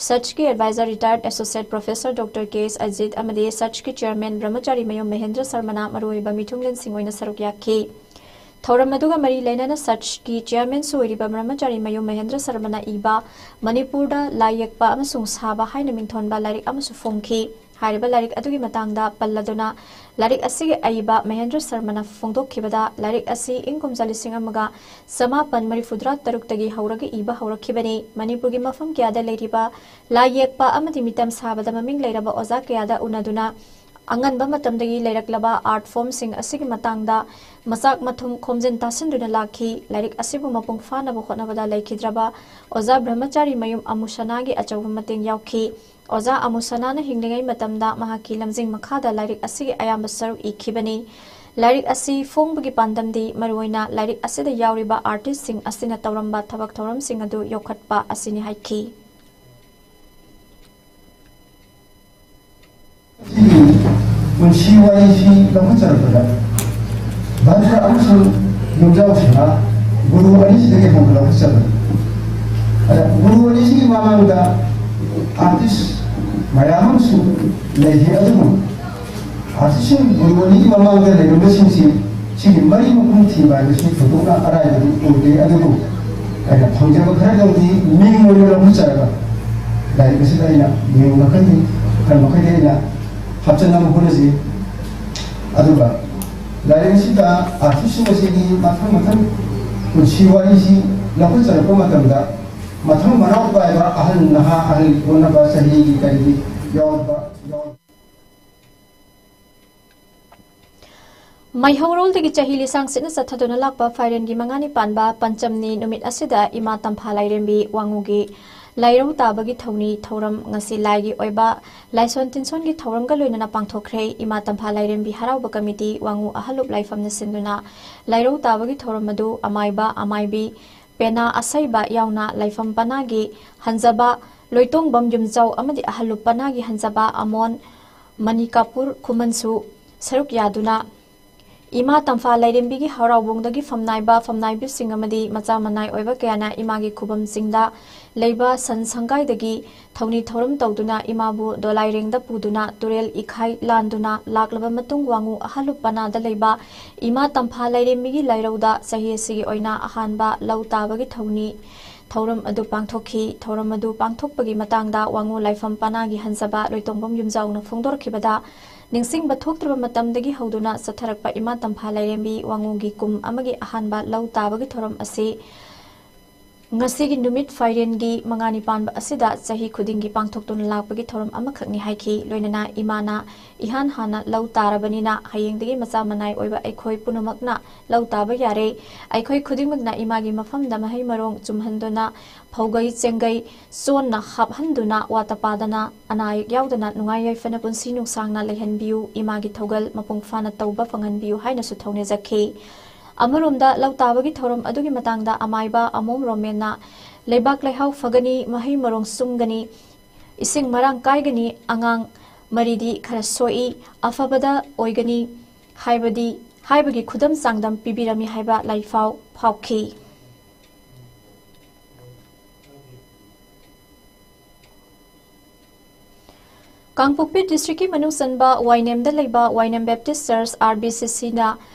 ꯁꯆꯀꯤ ꯑꯦꯗꯚꯥꯏꯖꯔ ꯔꯤꯇꯥꯌꯔꯗ ꯑꯦꯁꯣꯁꯤꯌꯦꯠ ꯄ꯭ꯔꯣꯐꯦꯁꯔ ꯗꯣꯛꯇꯔ ꯀꯦ ꯑꯦꯁ ꯑꯖꯤꯠ ꯑꯃꯗꯤ ꯁꯆꯀꯤ ꯆꯦꯌꯔꯃꯦꯟ ꯕ꯭ꯔꯍꯃꯆꯥꯔꯤ ꯃꯌꯨꯝ ꯃꯍꯦꯟꯗ꯭ꯔ ꯁꯔꯃꯅ ꯃꯔꯨꯑꯣꯏꯕ ꯃꯤꯊꯨꯡꯂꯦꯟꯁꯤꯡ ꯑꯣꯏꯅ ꯁꯔꯨꯛ ꯌꯥꯈꯤ꯫ ꯊꯧꯔꯝ ꯑꯗꯨꯒ ꯃꯔꯤ ꯂꯩꯅꯅ ꯁꯆꯀꯤ ꯆꯦꯌꯔꯃꯦꯟꯁꯨ ꯑꯣꯏꯔꯤꯕ ꯕ꯭ꯔꯍꯃꯆꯥꯔꯤ ꯃꯌꯨꯝ ꯃꯍꯦꯟꯗ꯭ꯔ ꯁꯔꯃꯅ ꯏꯕ ꯃꯅꯤꯄꯨꯔꯗ ꯂꯥꯏ ꯌꯦꯛꯄ ꯑꯃꯁꯨꯡ ꯁꯥꯕ ꯍꯥꯏꯅ ꯃꯤꯡꯊꯣꯟꯕ ꯂꯥꯏꯔꯤꯛ ꯑꯃꯁꯨ ꯐꯣꯡꯈꯤ꯫ ꯍꯥꯏꯔꯤꯕ ꯂꯥꯏꯔꯤꯛ ꯑꯗꯨꯒꯤ ꯃꯇꯥꯡꯗ ꯄꯜꯂꯗꯨꯅ ꯂꯥꯏꯔꯤꯛ ꯑꯁꯤꯒꯤ ꯑꯏꯕ ꯃꯍꯦꯟꯗ꯭ꯔ ꯁꯔꯃꯅ ꯐꯣꯡꯗꯣꯛꯈꯤꯕꯗ, ꯂꯥꯏꯔꯤꯛ ꯑꯁꯤ ꯏꯪ ꯀꯨꯝꯖꯥ ꯂꯤꯁꯤꯡ ꯑꯃꯒ ꯆꯃꯥꯄꯟ ꯃꯔꯤꯐꯨꯇꯔꯥ ꯇꯔꯨꯛꯇꯒꯤ ꯍꯧꯔꯒ ꯏꯕ ꯍꯧꯔꯛꯈꯤꯕꯅꯤ꯫ ꯃꯅꯤꯄꯨꯔꯒꯤ ꯃꯐꯝ ꯀꯌꯥꯗ ꯂꯩꯔꯤꯕ ꯂꯥꯏ ꯌꯦꯛꯄ ꯑꯃꯗꯤ ꯃꯤꯇꯝ ꯁꯥꯕꯗ ꯃꯃꯤꯡ ꯂꯩꯔꯕ ꯑꯣꯖꯥ ꯀꯌꯥꯗ ꯎꯅꯗꯨꯅ ꯑꯉꯟꯕ ꯃꯇꯝꯗꯒꯤ ꯂꯩꯔꯛꯂꯕ ꯑꯥꯔꯠ ꯐꯣꯝꯁꯤꯡ ꯑꯁꯤꯒꯤ ꯃꯇꯥꯡꯗ ꯃꯆꯥꯛ ꯃꯊꯨꯝ ꯈꯣꯝꯖꯤꯟ ꯇꯥꯁꯤꯟꯗꯨꯅ ꯂꯥꯛꯈꯤ꯫ ꯂꯥꯏꯔꯤꯛ ꯑꯁꯤꯕꯨ ꯃꯄꯨꯡ ꯐꯥꯅꯕ ꯍꯣꯠꯅꯕꯗ ꯂꯩꯈꯤꯗ꯭ꯔꯕ ꯑꯣꯖꯥ ꯕ꯭ꯔꯍꯃꯆꯥꯔꯤ ꯃꯌꯨꯝ ꯑꯃꯨꯁꯅꯥꯒꯤ ꯑꯆꯧꯕ ꯃꯇꯦꯡ ꯌꯥꯎꯈꯤ꯫ ꯑꯣꯖꯥ ꯑꯃꯨꯁꯅꯥꯅ ꯍꯤꯡꯂꯤꯉꯩ ꯃꯇꯝꯗ ꯃꯍꯥꯛꯀꯤ ꯂꯝꯖꯤꯡ ꯃꯈꯥꯗ ꯂꯥꯏꯔꯤꯛ ꯑꯁꯤꯒꯤ ꯑꯌꯥꯝꯕ ꯁꯔꯨꯛ ꯏꯈꯤꯕꯅꯤ꯫ ꯂꯥꯏꯔꯤꯛ ꯑꯁꯤ ꯐꯣꯡꯕꯒꯤ ꯄꯥꯟꯗꯝꯗꯤ ꯃꯔꯨꯑꯣꯏꯅ ꯂꯥꯏꯔꯤꯛ ꯑꯁꯤꯗ ꯌꯥꯎꯔꯤꯕ ꯑꯥꯔꯇꯤꯁꯁꯤꯡ ꯑꯁꯤꯅ ꯇꯧꯔꯝꯕ ꯊꯕꯛ ꯊꯧꯔꯝꯁꯤꯡ ꯑꯗꯨ ꯌꯣꯛꯈꯠꯄ ꯑꯁꯤꯅꯤ ꯍꯥꯏꯈꯤ꯫ ꯄꯨꯟꯁꯤ ꯋꯥꯔꯤꯁꯤ ꯂꯧꯈꯠꯆꯔꯛꯄꯗ ꯚꯗ꯭ꯔ ꯑꯃꯁꯨꯡ ꯌꯨꯝꯖꯥꯎꯁꯤꯃ ꯒꯨꯔꯨ ꯑꯅꯤꯁꯤꯗꯒꯤ ꯍꯧꯅ ꯂꯧꯈꯠꯆꯕꯅꯤ꯫ ꯑꯗ ꯒꯨꯔꯨ ꯑꯅꯤꯁꯤꯒꯤ ꯃꯃꯥꯡꯗ ꯑꯥꯔꯇꯤꯁ ꯃꯌꯥꯝ ꯑꯃꯁꯨ ꯂꯩꯈꯤ, ꯑꯗꯨꯕꯨ ꯑꯥꯔꯇꯤꯁꯁꯤꯡ ꯒꯨꯔꯨ ꯑꯅꯤꯒꯤ ꯃꯃꯥꯡꯗ ꯂꯩꯔꯝꯕꯁꯤꯡꯁꯤ ꯁꯤꯒꯤ ꯃꯔꯤ ꯃꯈꯣꯡ ꯊꯤꯕ ꯍꯥꯏꯕꯁꯤ ꯊꯣꯏꯗꯣꯛꯅ ꯑꯔꯥꯏꯕꯗꯤ ꯑꯣꯏꯗꯦ꯫ ꯑꯗꯨꯕꯨ ꯑꯩꯅ ꯐꯪꯖꯕ ꯈꯔꯗꯪꯗꯤ ꯃꯤꯡ ꯑꯣꯏꯅ ꯂꯧꯈꯠꯆꯔꯒ ꯂꯥꯏꯔꯤꯛ ꯑꯁꯤꯗ ꯑꯩꯅ ꯃꯤꯡ ꯃꯈꯩꯗꯤ ꯈꯔ ꯃꯈꯩꯗꯤ ꯑꯩꯅ ꯍꯥꯞꯆꯤꯟꯅꯕ ꯍꯣꯠꯅꯖꯩ꯫ ꯑꯗꯨꯒ ꯂꯥꯏꯔꯤꯛ ꯑꯁꯤꯗ ꯑꯥꯔꯇꯤꯁꯁꯤꯡ ꯑꯁꯤꯒꯤ ꯃꯊꯪ ꯃꯊꯪ ꯄꯨꯟꯁꯤ ꯋꯥꯔꯤꯁꯤ ꯂꯧꯈꯠꯆꯔꯛꯄ ꯃꯇꯝꯗ, ꯃꯊꯪ ꯃꯅꯥꯎ ꯄꯥꯏꯕ ꯑꯍꯜ ꯅꯍꯥ, ꯑꯍꯜ ꯑꯣꯟꯅꯕ, ꯆꯍꯤꯒꯤ ꯀꯔꯤꯒꯤ ꯌꯥꯎꯕ ꯌꯥꯎ- ꯃꯩꯍꯧꯔꯣꯜꯗꯒꯤ ꯆꯍꯤ ꯂꯤꯁꯥꯡ ꯁꯤꯠꯅ ꯆꯠꯊꯗꯨꯅ ꯂꯥꯛꯄ ꯐꯥꯏꯔꯦꯟꯒꯤ ꯃꯉꯥꯅꯤ ꯄꯥꯟꯕ ꯄꯟꯆꯝꯅꯤ ꯅꯨꯃꯤꯠ ꯑꯁꯤꯗ ꯏꯃꯥ ꯇꯝꯐꯥ ꯂꯥꯏꯔꯦꯝꯕꯤ ꯋꯥꯉꯨꯒꯤ ꯂꯥꯏꯔꯧ ꯇꯥꯕꯒꯤ ꯊꯧꯅꯤ ꯊꯧꯔꯝ ꯉꯁꯤ ꯂꯥꯏꯒꯤ ꯑꯣꯏꯕ ꯂꯥꯏꯁꯣꯟ ꯇꯤꯟꯁꯣꯟꯒꯤ ꯊꯧꯔꯝꯒ ꯂꯣꯏꯅꯅ ꯄꯥꯡꯊꯣꯛꯈ꯭ꯔꯦ꯫ ꯏꯃꯥ ꯇꯝꯐꯥ ꯂꯥꯏꯔꯦꯝꯕꯤ ꯍꯔꯥꯎꯕ ꯀꯃꯤꯇꯤ ꯋꯥꯉꯨ ꯑꯍꯜꯂꯨꯞ ꯂꯥꯏꯐꯝꯅ ꯁꯤꯟꯗꯨꯅ ꯂꯥꯏꯔꯧ ꯇꯥꯕꯒꯤ ꯊꯧꯔꯝ ꯑꯗꯨ ꯑꯃꯥꯏꯕ, ꯑꯃꯥꯏꯕꯤ, ꯄꯦꯅꯥ ꯑꯁꯩꯕ ꯌꯥꯎꯅ ꯂꯥꯏꯐꯝ ꯄꯅꯥꯒꯤ ꯍꯟꯖꯕ, ꯂꯣꯏꯇꯣꯡꯕꯝ ꯌꯨꯝꯖꯥꯎ ꯑꯃꯗꯤ ꯑꯍꯜꯂꯨꯞ ꯄꯅꯥꯒꯤ ꯍꯟꯖꯕ ꯑꯃꯣꯟ ꯃꯅꯤꯀꯥꯄꯨꯔ ꯈꯨꯃꯟꯁꯨ ꯁꯔꯨꯛ ꯌꯥꯗꯨꯅ ꯏꯃꯥ ꯇꯝꯐꯥ ꯂꯥꯏꯔꯦꯝꯕꯤꯒꯤ ꯍꯔꯥꯎꯕꯣꯡꯗꯒꯤ ꯐꯝꯅꯥꯏꯕ, ꯐꯝꯅꯥꯏꯕꯤꯁꯤꯡ ꯑꯃꯗꯤ ꯃꯆꯥ ꯃꯅꯥꯏ ꯑꯣꯏꯕ ꯀꯌꯥꯅ ꯏꯃꯥꯒꯤ ꯈꯨꯕꯝꯁꯤꯡꯗ ꯂꯩꯕ ꯁꯟ ꯁꯪꯒꯥꯏꯗꯒꯤ ꯊꯧꯅꯤ ꯊꯧꯔꯝ ꯇꯧꯗꯨꯅ ꯏꯃꯥꯕꯨ ꯗꯣꯂꯥꯏꯔꯦꯡꯗ ꯄꯨꯗꯨꯅ ꯇꯨꯔꯦꯜ ꯏꯈꯥꯏ ꯂꯥꯟꯗꯨꯅ ꯂꯥꯛꯂꯕ ꯃꯇꯨꯡ ꯋꯥꯉꯨ ꯑꯍꯜꯂꯨꯞ ꯄꯅꯥꯗ ꯂꯩꯕ ꯏꯃꯥ ꯇꯝꯐꯥ ꯂꯥꯏꯔꯦꯝꯕꯤꯒꯤ ꯂꯥꯏꯔꯧꯗ ꯆꯍꯤ ꯑꯁꯤꯒꯤ ꯑꯣꯏꯅ ꯑꯍꯥꯟꯕ ꯂꯧ ꯇꯥꯕꯒꯤ ꯊꯧꯅꯤ ꯊꯧꯔꯝ ꯑꯗꯨ ꯄꯥꯡꯊꯣꯛꯈꯤ꯫ ꯊꯧꯔꯝ ꯑꯗꯨ ꯄꯥꯡꯊꯣꯛꯄꯒꯤ ꯃꯇꯥꯡꯗ ꯋꯥꯉꯨ ꯂꯥꯏꯐꯝ ꯄꯅꯥꯒꯤ ꯍꯟꯖꯕ ꯂꯣꯏꯇꯣꯡꯕꯝ ꯌꯨꯝꯖꯥꯎꯅ ꯐꯣꯡꯗꯣꯔꯛꯈꯤꯕꯗ, ꯅꯤꯡꯁꯤꯡꯕ ꯊꯣꯛꯇ꯭ꯔꯕ ꯃꯇꯝꯗꯒꯤ ꯍꯧꯗꯨꯅ ꯆꯠꯊꯔꯛꯄ ꯏꯃꯥ ꯇꯝꯐꯥ ꯂꯥꯏꯔꯦꯝꯕꯤ ꯋꯥꯉꯨꯒꯤ ꯀꯨꯝ ꯑꯃꯒꯤ ꯑꯍꯥꯟꯕ ꯂꯧ ꯇꯥꯕꯒꯤ ꯊꯧꯔꯝ ꯑꯁꯤ ꯉꯁꯤꯒꯤ ꯅꯨꯃꯤꯠ ꯐꯥꯏꯔꯦꯟꯒꯤ ꯃꯉꯥꯅꯤ ꯄꯥꯟꯕ ꯑꯁꯤꯗ ꯆꯍꯤ ꯈꯨꯗꯤꯡꯒꯤ ꯄꯥꯡꯊꯣꯛꯇꯨꯅ ꯂꯥꯛꯄꯒꯤ ꯊꯧꯔꯝ ꯑꯃꯈꯛꯅꯤ ꯍꯥꯏꯈꯤ꯫ ꯂꯣꯏꯅꯅ ꯏꯃꯥꯅ ꯏꯍꯥꯟ ꯍꯥꯟꯅ ꯂꯧ ꯇꯥꯔꯕꯅꯤꯅ ꯍꯌꯦꯡꯗꯒꯤ ꯃꯆꯥ ꯃꯅꯥꯏ ꯑꯣꯏꯕ ꯑꯩꯈꯣꯏ ꯄꯨꯝꯅꯃꯛꯅ ꯂꯧ ꯇꯥꯕ ꯌꯥꯔꯦ꯫ ꯑꯩꯈꯣꯏ ꯈꯨꯗꯤꯡꯃꯛꯅ ꯏꯃꯥꯒꯤ ꯃꯐꯝꯗ ꯃꯍꯩ ꯃꯔꯣꯡ ꯆꯨꯝꯍꯟꯗꯨꯅ ꯐꯧꯒꯩ ꯆꯦꯡꯒꯩ ꯆꯣꯟꯅ ꯍꯥꯞꯍꯟꯗꯨꯅ ꯋꯥꯇ ꯄꯥꯗꯅ ꯑꯅꯥ ꯑꯌꯦꯛ ꯌꯥꯎꯗꯅ ꯅꯨꯡꯉꯥꯏ ꯌꯥꯏꯐꯅ ꯄꯨꯟꯁꯤ ꯅꯨꯡꯁꯥꯡꯅ ꯂꯩꯍꯟꯕꯤꯌꯨ, ꯏꯃꯥꯒꯤ ꯊꯧꯒꯜ ꯃꯄꯨꯡ ꯐꯥꯅ ꯇꯧꯕ ꯐꯪꯍꯟꯕꯤꯌꯨ ꯍꯥꯏꯅꯁꯨ ꯊꯧꯅꯤꯖꯈꯤ꯫ ꯑꯃꯔꯣꯝꯗ ꯂꯧ ꯇꯥꯕꯒꯤ ꯊꯧꯔꯝ ꯑꯗꯨꯒꯤ ꯃꯇꯥꯡꯗ ꯑꯃꯥꯏꯕ ꯑꯃꯣꯝ ꯔꯣꯃꯦꯟꯅ ꯂꯩꯕꯥꯛ ꯂꯩꯍꯥꯎ ꯐꯒꯅꯤ, ꯃꯍꯩ ꯃꯔꯣꯡ ꯆꯨꯝꯒꯅꯤ, ꯏꯁꯤꯡ ꯃꯔꯥꯡ ꯀꯥꯏꯒꯅꯤ, ꯑꯉꯥꯡ ꯃꯔꯤꯗꯤ ꯈꯔ ꯁꯣꯛꯏ, ꯑꯐꯕꯗ ꯑꯣꯏꯒꯅꯤ ꯍꯥꯏꯕꯗꯤ ꯍꯥꯏꯕꯒꯤ ꯈꯨꯗꯝ ꯆꯥꯡꯗꯝ ꯄꯤꯕꯤꯔꯝꯃꯤ ꯍꯥꯏꯕ ꯂꯥꯏꯐꯥꯎ ꯐꯥꯎꯈꯤ꯫ ꯀꯥꯡꯄꯣꯛꯄꯤ ꯗꯤꯁꯇ꯭ꯔꯤꯛꯀꯤ ꯃꯅꯨꯡ ꯆꯟꯕ ꯋꯥꯏꯅꯦꯝꯗ ꯂꯩꯕ Wainem Baptist church, R B ꯁꯤ ꯁꯤꯅ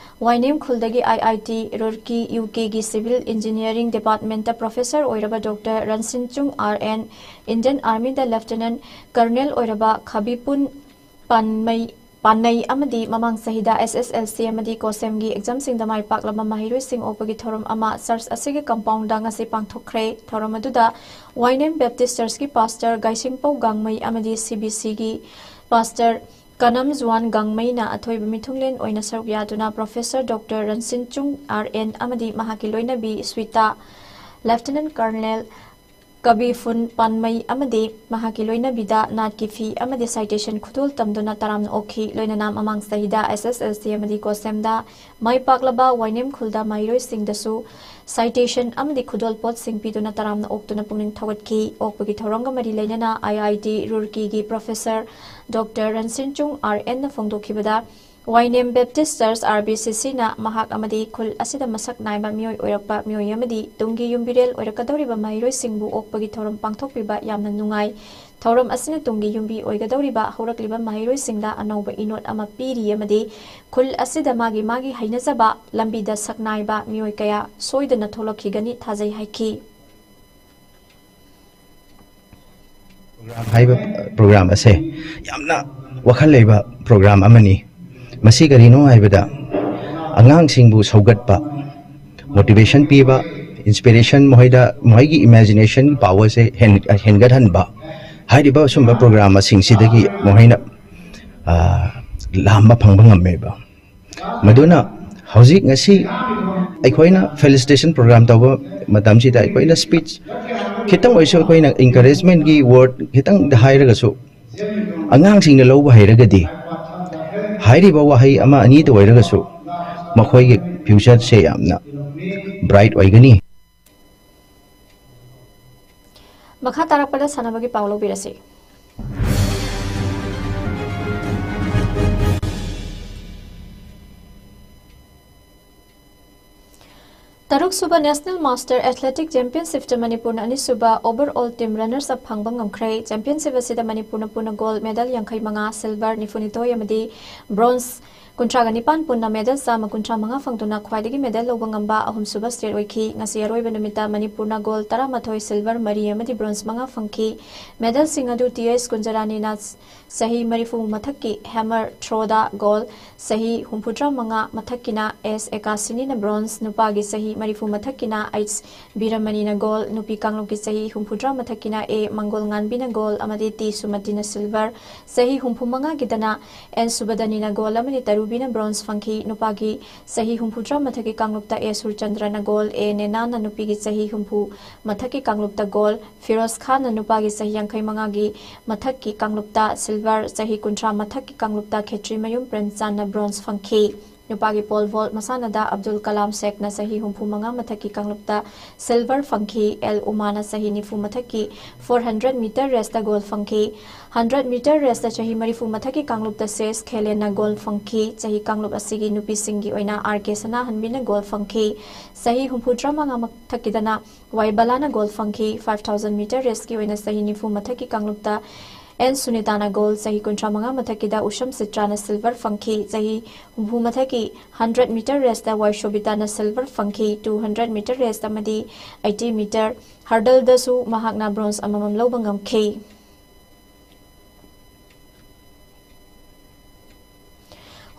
ꯋꯥꯏꯅꯦꯝ ꯈꯨꯜꯗꯒꯤ I I T Roorkee, U ꯀꯦꯒꯤ ꯁꯤꯚꯤꯜ ꯏꯟꯖꯤꯅꯤꯌꯥꯔꯤꯡ ꯗꯤꯄꯥꯔꯠꯃꯦꯟꯇ ꯄ꯭ꯔꯣꯐꯦꯁꯔ ꯑꯣꯏꯔꯕ doctor Ronsinchung R N, Indian ꯑꯥꯔꯃꯤꯗ ꯂꯦꯐꯇꯤꯅꯦꯟꯠ ꯀꯔꯅꯦꯜ ꯑꯣꯏꯔꯕ ꯈꯥꯕꯤꯄꯨꯟ ꯄꯥꯟꯃꯩ ꯄꯥꯟꯅꯩ ꯑꯃꯗꯤ ꯃꯃꯥꯡ ꯆꯍꯤꯗ ꯑꯦꯁ ꯑꯦꯁ ꯑꯦꯜ ꯁꯤ ꯑꯃꯗꯤ ꯀꯣꯁꯦꯝꯒꯤ ꯑꯦꯛꯖꯥꯝꯁꯤꯡꯗ ꯃꯥꯏ ꯄꯥꯛꯂꯕ ꯃꯍꯩꯔꯣꯏꯁꯤꯡ ꯑꯣꯛꯄꯒꯤ ꯊꯧꯔꯝ ꯑꯃ ꯆꯔꯆ ꯑꯁꯤꯒꯤ ꯀꯝꯄꯥꯎꯟꯗ ꯉꯁꯤ ꯄꯥꯡꯊꯣꯛꯈ꯭ꯔꯦ꯫ ꯊꯧꯔꯝ ꯑꯗꯨꯗ ꯋꯥꯏ ꯅꯦꯝ ꯕꯦꯞꯇꯤꯁ ꯆꯔꯆꯀꯤ ꯄꯥꯁꯇꯔ ꯒꯥꯏꯁꯤꯡꯄꯧ ꯒꯥꯡꯃꯩ ꯑꯃꯗꯤ ꯁꯤ ꯕꯤ ꯁꯤꯒꯤ ꯄꯥꯁꯇꯔ ꯀꯅꯝ ꯖꯨꯋꯥꯟ ꯒꯥꯡꯃꯩꯅ ꯑꯊꯣꯏꯕ ꯃꯤꯊꯨꯡꯂꯦꯟ ꯑꯣꯏꯅ ꯁꯔꯨꯛ ꯌꯥꯗꯨꯅ professor doctor Ronsinchung R and ꯑꯃꯗꯤ ꯃꯍꯥꯛꯀꯤ ꯂꯣꯏꯅꯕꯤ ꯁ꯭ꯋꯤꯇꯥ, ꯂꯦꯐꯇꯤꯅꯦꯟ ꯀꯔꯅꯦꯜ ꯀꯕꯤꯐꯨꯟ ꯄꯥꯟꯃꯩ ꯑꯃꯗꯤ ꯃꯍꯥꯛꯀꯤ ꯂꯣꯏꯅꯕꯤꯗ ꯅꯥꯠꯀꯤ ꯐꯤ ꯑꯃꯗꯤ ꯁꯥꯏꯇꯦꯁꯟ ꯈꯨꯗꯣꯜ ꯇꯝꯗꯨꯅ ꯇꯔꯥꯝꯅ ꯑꯣꯛꯈꯤ꯫ ꯂꯣꯏꯅꯅ ꯃꯃꯥꯡ ꯆꯍꯤꯗ ꯑꯦꯁ ꯑꯦꯁ ꯑꯦꯜ ꯁꯤ ꯑꯃꯗꯤ ꯀꯣꯁꯦꯝꯗ ꯃꯥꯏ ꯄꯥꯛꯂꯕ ꯋꯥꯏꯅꯦꯝ ꯈꯨꯜꯗ ꯃꯍꯩꯔꯣꯏꯁꯤꯡꯗꯁꯨ ꯁꯥꯏꯇꯦꯁꯟ ꯑꯃꯗꯤ ꯈꯨꯗꯣꯜ ꯄꯣꯠꯁꯤꯡ ꯄꯤꯗꯨꯅ ꯇꯔꯥꯝꯅ ꯑꯣꯛꯇꯨꯅ ꯄꯨꯛꯅꯤꯡ ꯊꯧꯒꯠꯈꯤ꯫ ꯑꯣꯛꯄꯒꯤ ꯊꯧꯔꯝꯒ ꯃꯔꯤ ꯂꯩꯅꯅ ꯑꯥꯏ ꯑꯥꯏ ꯇꯤ ꯔꯨꯔꯀꯤꯒꯤ ꯄ꯭ꯔꯣꯐꯦꯁꯔ ꯗꯣꯛꯇꯔ ꯔꯟꯁꯤꯟꯆꯨꯡ ꯑꯥꯔ ꯑꯦꯟꯅ ꯐꯣꯡꯗꯣꯛꯈꯤꯕꯗ, Wainem Baptist church, R B ꯁꯤ ꯁꯤꯅ ꯃꯍꯥꯛ ꯑꯃꯗꯤ ꯈꯨꯜ ꯑꯁꯤꯗ ꯃꯁꯛ ꯅꯥꯏꯕ ꯃꯤꯑꯣꯏ ꯑꯣꯏꯔꯛꯄ ꯃꯤꯑꯣꯏ ꯑꯃꯗꯤ ꯇꯨꯡꯒꯤ ꯌꯨꯝꯕꯤꯔꯦꯜ ꯑꯣꯏꯔꯛꯀꯗꯧꯔꯤꯕ ꯃꯍꯩꯔꯣꯏꯁꯤꯡꯕꯨ ꯑꯣꯛꯄꯒꯤ ꯊꯧꯔꯝ ꯄꯥꯡꯊꯣꯛꯄꯤꯕ ꯌꯥꯝꯅ ꯅꯨꯡꯉꯥꯏ꯫ ꯊꯧꯔꯝ ꯑꯁꯤꯅ ꯇꯨꯡꯒꯤ ꯌꯨꯝꯕꯤ ꯑꯣꯏꯒꯗꯧꯔꯤꯕ ꯍꯧꯔꯛꯂꯤꯕ ꯃꯍꯩꯔꯣꯏꯁꯤꯡꯗ ꯑꯅꯧꯕ ꯏꯅꯣꯠ ꯑꯃ ꯄꯤꯔꯤ ꯑꯃꯗꯤ ꯈꯨꯜ ꯑꯁꯤꯗ ꯃꯥꯒꯤ ꯃꯥꯒꯤ ꯍꯩꯅꯖꯕ ꯂꯝꯕꯤꯗ ꯁꯛꯅꯥꯏꯕ ꯃꯤꯑꯣꯏ ꯀꯌꯥ ꯁꯣꯏꯗꯅ ꯊꯣꯛꯂꯛꯈꯤꯒꯅꯤ ꯊꯥꯖꯩ ꯍꯥꯏꯈꯤ꯫ ꯄ꯭ꯔꯣꯒ꯭ꯔꯥꯝ ꯍꯥꯏꯕ ꯄ꯭ꯔꯣꯒ꯭ꯔꯥꯝ ꯑꯁꯦ ꯌꯥꯝꯅ ꯋꯥꯈꯜ ꯂꯩꯕ ꯄ꯭ꯔꯣꯒ꯭ꯔꯥꯝ ꯑꯃꯅꯤ꯫ ꯃꯁꯤ ꯀꯔꯤꯅꯣ ꯍꯥꯏꯕꯗ, ꯑꯉꯥꯡꯁꯤꯡꯕꯨ ꯁꯧꯒꯠꯄ, ꯃꯣꯇꯤꯚꯦꯁꯟ ꯄꯤꯕ, ꯏꯟꯁꯄꯤꯔꯦꯁꯟ, ꯃꯈꯣꯏꯗ ꯃꯈꯣꯏꯒꯤ ꯏꯃꯦꯖꯤꯅꯦꯁꯟ ꯄꯥꯋꯔꯁꯦ ꯍꯦꯟ- ꯍꯦꯟꯒꯠꯍꯟꯕ ꯍꯥꯏꯔꯤꯕ ꯑꯁꯨꯝꯕ ꯄ꯭ꯔꯣꯒ꯭ꯔꯥꯝꯁꯤꯡꯁꯤꯗꯒꯤ ꯃꯈꯣꯏꯅ, ꯑ, ꯂꯥꯝꯕ ꯐꯪꯕ ꯉꯝꯃꯦꯕ꯫ ꯃꯗꯨꯅ ꯍꯧꯖꯤꯛ ꯉꯁꯤ ꯑꯩꯈꯣꯏꯅ ꯐꯦꯂꯤꯁꯤꯇꯦꯁꯟ ꯄ꯭ꯔꯣꯒ꯭ꯔꯥꯝ ꯇꯧꯕ ꯃꯇꯝꯁꯤꯗ ꯑꯩꯈꯣꯏꯅ ꯁ꯭ꯄꯤꯆ ꯈꯤꯇꯪ ꯑꯣꯏꯔꯁꯨ ꯑꯩꯈꯣꯏꯅ ꯏꯟꯀꯔꯦꯖꯃꯦꯟꯒꯤ ꯋꯥꯔꯗ ꯈꯤꯇꯪꯗ ꯍꯥꯏꯔꯒꯁꯨ, ꯑꯉꯥꯡꯁꯤꯡꯅ ꯂꯧꯕ ꯍꯩꯔꯒꯗꯤ, ꯍꯥꯏꯔꯤꯕ ꯋꯥꯍꯩ ꯑꯃ ꯑꯅꯤꯗ ꯑꯣꯏꯔꯒꯁꯨ ꯃꯈꯣꯏꯒꯤ ꯐ꯭ꯌꯨꯆꯔꯁꯦ ꯌꯥꯝꯅ ꯕ꯭ꯔꯥꯏꯠ ꯑꯣꯏꯒꯅꯤ꯫ ꯃꯈꯥ ꯇꯥꯔꯛꯄꯗ ꯁꯥꯟꯅꯕꯒꯤ ꯄꯥꯎ ꯂꯧꯕꯤꯔꯁꯤ꯫ ꯇꯔꯨꯛꯁꯨꯕ National Master Athletic Championshipꯇ ꯃꯅꯤꯄꯨꯔꯅ ꯑꯅꯤꯁꯨꯕ overall team runners up ꯐꯪꯕ ꯉꯝꯈ꯭ꯔꯦ꯫ Championship ꯑꯁꯤꯗ ꯃꯅꯤꯄꯨꯔꯅ ꯄꯨꯟꯅ gold medal ꯌꯥꯡꯈꯩ ꯃꯉꯥ, silver ꯅꯤꯐꯨ ꯅꯤꯊꯣꯏ ꯑꯃꯗꯤ bronze ꯀꯨꯟꯊ꯭ꯔꯥꯒ ꯅꯤꯄꯥꯟ ꯄꯨꯟꯅ ꯃꯦꯗꯜ ꯆꯥꯝꯃ ꯀꯨꯟꯊ꯭ꯔꯥ ꯃꯉꯥ ꯐꯪꯗꯨꯅ ꯈ꯭ꯋꯥꯏꯗꯒꯤ ꯃꯦꯗꯜ ꯂꯧꯕ ꯉꯝꯕ ꯑꯍꯨꯝꯁꯨꯕ ꯁ꯭ꯇꯦꯠ ꯑꯣꯏꯈꯤ꯫ ꯉꯁꯤ ꯑꯔꯣꯏꯕ ꯅꯨꯃꯤꯠꯇ ꯃꯅꯤꯄꯨꯔꯅ ꯒꯣꯜ ꯇꯔꯥꯃꯥꯊꯣꯏ, ꯁꯤꯜꯚꯔ ꯃꯔꯤ ꯑꯃꯗꯤ ꯕ꯭ꯔꯣꯟꯖ ꯃꯉꯥ ꯐꯪꯈꯤ꯫ ꯃꯦꯗꯜꯁꯤꯡ ꯑꯗꯨ ꯇꯤ ꯑꯦꯁ ꯀꯨꯟꯖꯔꯥꯅꯤꯅ ꯆꯍꯤ ꯃꯔꯤꯐꯨ ꯃꯊꯛꯀꯤ ꯍꯦꯃꯔ ꯊ꯭ꯔꯣꯗ ꯒꯣꯜ, ꯆꯍꯤ ꯍꯨꯝꯐꯨꯇꯔꯥ ꯃꯉꯥ ꯃꯊꯛꯀꯤꯅ ꯑꯦꯁ ꯑꯦꯀꯥꯁꯤꯅꯤꯅ ꯕ꯭ꯔꯣꯟꯖ, ꯅꯨꯄꯥꯒꯤ ꯆꯍꯤ ꯃꯔꯤꯐꯨ ꯃꯊꯛꯀꯤꯅ ꯑꯩꯆ ꯕꯤꯔꯃꯅꯤꯅ ꯒꯣꯜ, ꯅꯨꯄꯤ ꯀꯥꯡꯂꯨꯞꯀꯤ ꯆꯍꯤ ꯍꯨꯝꯐꯨꯇꯔꯥ ꯃꯊꯛꯀꯤꯅ ꯑꯦ ꯃꯪꯒꯣꯜꯉꯥꯟꯕꯤꯅ ꯒꯣꯜ ꯑꯃꯗꯤ ꯇꯤ ꯁꯨꯃꯇꯤꯅ ꯁꯤꯜꯚꯔ, ꯆꯍꯤ ꯍꯨꯝꯐꯨ ꯃꯉꯥꯒꯤꯗꯅ ꯑꯦꯟ ꯁꯨꯕꯗꯅꯤꯅ ꯒꯣꯜ ꯑꯃꯗꯤ ꯇꯔꯨꯕꯤꯅ ꯕ꯭ꯔꯣꯟꯖ ꯐꯪꯈꯤ꯫ ꯅꯨꯄꯥꯒꯤ ꯆꯍꯤ ꯍꯨꯝꯐꯨꯇꯔꯥ ꯃꯊꯛꯀꯤ ꯀꯥꯡꯂꯨꯞꯇ ꯑꯦ ꯁꯨꯔꯆꯟꯗ꯭ꯔꯅ ꯒꯣꯜ, ꯑꯦ ꯅꯦꯅꯥꯅ ꯅꯨꯄꯤꯒꯤ ꯆꯍꯤ ꯍꯨꯝꯐꯨ ꯃꯊꯛꯀꯤ ꯀꯥꯡꯂꯨꯞꯇ ꯒꯣꯜ, ꯐꯤꯔꯣꯖ ꯈꯥꯟꯅ ꯅꯨꯄꯥꯒꯤ ꯆꯍꯤ ꯌꯥꯡꯈꯩ ꯃꯉꯥꯒꯤ ꯃꯊꯛꯀꯤ ꯀꯥꯡꯂꯨꯞꯇ ꯁꯤꯜꯚꯔ, ꯆꯍꯤ ꯀꯨꯟꯊ꯭ꯔꯥ ꯃꯊꯛꯀꯤ ꯀꯥꯡꯂꯨꯞꯇ ꯈꯦꯇ꯭ꯔꯤꯃꯌꯨꯝ ꯄ꯭ꯔꯦꯝꯆꯥꯟꯅ ꯕ꯭ꯔꯣꯟꯖ ꯐꯪꯈꯤ꯫ ꯅꯨꯄꯥꯒꯤ ꯄꯣꯜ ꯚꯣꯜꯠ ꯃꯁꯥꯟꯅꯗ ꯑꯕꯗꯨꯜ ꯀꯂꯥꯝ ꯁꯦꯈꯅ ꯆꯍꯤ ꯍꯨꯝꯐꯨ ꯃꯉꯥ ꯃꯊꯛꯀꯤ ꯀꯥꯡꯂꯨꯞꯇ ꯁꯤꯜꯚꯔ ꯐꯪꯈꯤ꯫ ꯑꯦꯜ ꯎꯃꯥꯅ ꯆꯍꯤ ꯅꯤꯐꯨ ꯃꯊꯛꯀꯤ four hundred metre race gold ꯐꯪꯈꯤ꯫ ꯍꯟꯗ꯭ꯔꯦꯠ ꯃꯤꯇꯔ ꯔꯦꯁꯇ ꯆꯍꯤ ꯃꯔꯤꯐꯨ ꯃꯊꯛꯀꯤ ꯀꯥꯡꯂꯨꯞꯇ ꯁꯦꯁ ꯈꯦꯂꯦꯟꯅ ꯒꯣꯜ ꯐꯪꯈꯤ꯫ ꯆꯍꯤ ꯀꯥꯡꯂꯨꯞ ꯑꯁꯤꯒꯤ ꯅꯨꯄꯤꯁꯤꯡꯒꯤ ꯑꯣꯏꯅ ꯑꯥꯔ ꯀꯦ ꯁꯅꯥꯍꯟꯕꯤꯅ ꯒꯣꯜ ꯐꯪꯈꯤ꯫ ꯆꯍꯤ ꯍꯨꯝꯐꯨꯇꯔꯥ ꯃꯉꯥ ꯃꯊꯛꯀꯤꯗꯅ ꯋꯥꯏ ꯕꯂꯥꯅ ꯒꯣꯜ ꯐꯪꯈꯤ꯫ ꯐꯥꯏꯚ ꯊꯥꯎꯖꯟ ꯃꯤꯇꯔ ꯔꯦꯁꯀꯤ ꯑꯣꯏꯅ ꯆꯍꯤ ꯅꯤꯐꯨ ꯃꯊꯛꯀꯤ ꯀꯥꯡꯂꯨꯞꯇ ꯑꯦꯟ ꯁꯨꯅꯤꯇꯥꯅ ꯒꯣꯜ, ꯆꯍꯤ ꯀꯨꯟꯊ꯭ꯔꯥ ꯃꯉꯥ ꯃꯊꯛꯀꯤꯗ ꯎꯁꯝ ꯆꯤꯇ꯭ꯔꯥꯅ ꯁꯤꯜꯚꯔ ꯐꯪꯈꯤ꯫ ꯆꯍꯤ ꯍꯨꯝꯐꯨ ꯃꯊꯛꯀꯤ ꯍꯟꯗ꯭ꯔꯦꯠ ꯃꯤꯇꯔ ꯔꯦꯁꯇ ꯋꯥꯏ ꯁꯣꯕꯤꯇꯥꯅ ꯁꯤꯜꯚꯔ ꯐꯪꯈꯤ꯫ ꯇꯨ ꯍꯟꯗ꯭ꯔꯦꯠ ꯃꯤꯇꯔ ꯔꯦꯁ ꯑꯃꯗꯤ ꯑꯩꯠꯇꯤ ꯃꯤꯇꯔ ꯍꯔꯗꯜꯗꯁꯨ ꯃꯍꯥꯛꯅ ꯕ꯭ꯔꯣꯟꯖ ꯑꯃꯃꯝ ꯂꯧꯕ ꯉꯝꯈꯤ꯫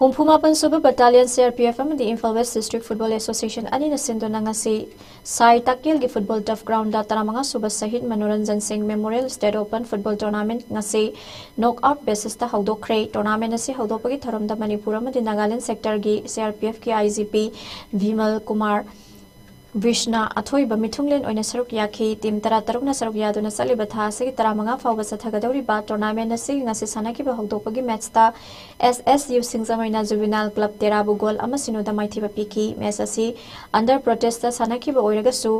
ꯍꯨꯝꯐꯨ ꯃꯥꯄꯟ ꯁꯨꯕ battalion C R P F ꯑꯃꯗꯤ Imphal west district football association ꯑꯅꯤꯅ ꯁꯤꯟꯗꯨꯅ ꯉꯁꯤ ꯁꯥꯏ ꯇꯥꯛꯀꯦꯜꯒꯤ ꯐꯨꯠꯕꯣꯜ ꯇꯔꯐ ꯒ꯭ꯔꯥꯎꯟꯗ ꯇꯔꯥꯃꯉꯥ ꯁꯨꯕ ꯁꯍꯤꯗ ꯃꯅꯣꯔꯟꯖꯟ ꯁꯤꯡ memorial state open football tournament ꯉꯁꯤ ꯅꯣꯛ ꯑꯥꯎꯠ ꯕꯦꯁꯤꯁꯇ ꯍꯧꯗꯣꯛꯈ꯭ꯔꯦ꯫ ꯇꯣꯔꯅꯥꯃꯦꯟꯠ ꯑꯁꯤ ꯍꯧꯗꯣꯛꯄꯒꯤ ꯊꯧꯔꯝꯗ ꯃꯅꯤꯄꯨꯔ ꯑꯃꯗꯤ ꯅꯥꯒꯥꯂꯦꯟꯗ ꯁꯦꯛꯇꯔꯒꯤ ꯁꯤ ꯑꯥꯔ ꯄꯤ ꯑꯦꯐꯀꯤ ꯑꯥꯏ ꯖꯤ ꯄꯤ ꯚꯤꯃꯜ ꯀꯨꯃꯥꯔ ꯕꯤꯁꯅ ꯑꯊꯣꯏꯕ ꯃꯤꯊꯨꯡꯂꯦꯟ ꯑꯣꯏꯅ ꯁꯔꯨꯛ ꯌꯥꯈꯤ꯫ ꯇꯤꯝ ꯇꯔꯥ ꯇꯔꯨꯛꯅ ꯁꯔꯨꯛ ꯌꯥꯗꯨꯅ ꯆꯠꯂꯤꯕ ꯊꯥ ꯑꯁꯤꯒꯤ ꯇꯔꯥꯃꯉꯥ ꯐꯥꯎꯕ ꯆꯠꯊꯒꯗꯧꯔꯤꯕ ꯇꯣꯔꯅꯥꯃꯦꯟꯠ ꯑꯁꯤꯒꯤ ꯉꯁꯤ ꯁꯥꯟꯅꯈꯤꯕ ꯍꯧꯗꯣꯛꯄꯒꯤ ꯃꯦꯠꯆꯇ ꯑꯦꯁ ꯑꯦꯁ ꯌꯨ ꯁꯤꯡꯖꯃꯩꯅ ꯖꯨꯕꯤꯅꯥꯏꯜ ꯀ꯭ꯂꯕ ꯇꯦꯔꯥꯕꯨ ꯒꯣꯜ ꯑꯃ ꯁꯤꯅꯣꯗ ꯃꯥꯏꯊꯤꯕ ꯄꯤꯈꯤ꯫ ꯃꯦꯠꯆ ꯑꯁꯤ ꯑꯟꯗꯔ ꯄ꯭ꯔꯣꯇꯦꯁꯇ ꯁꯥꯟꯅꯈꯤꯕ ꯑꯣꯏꯔꯒꯁꯨ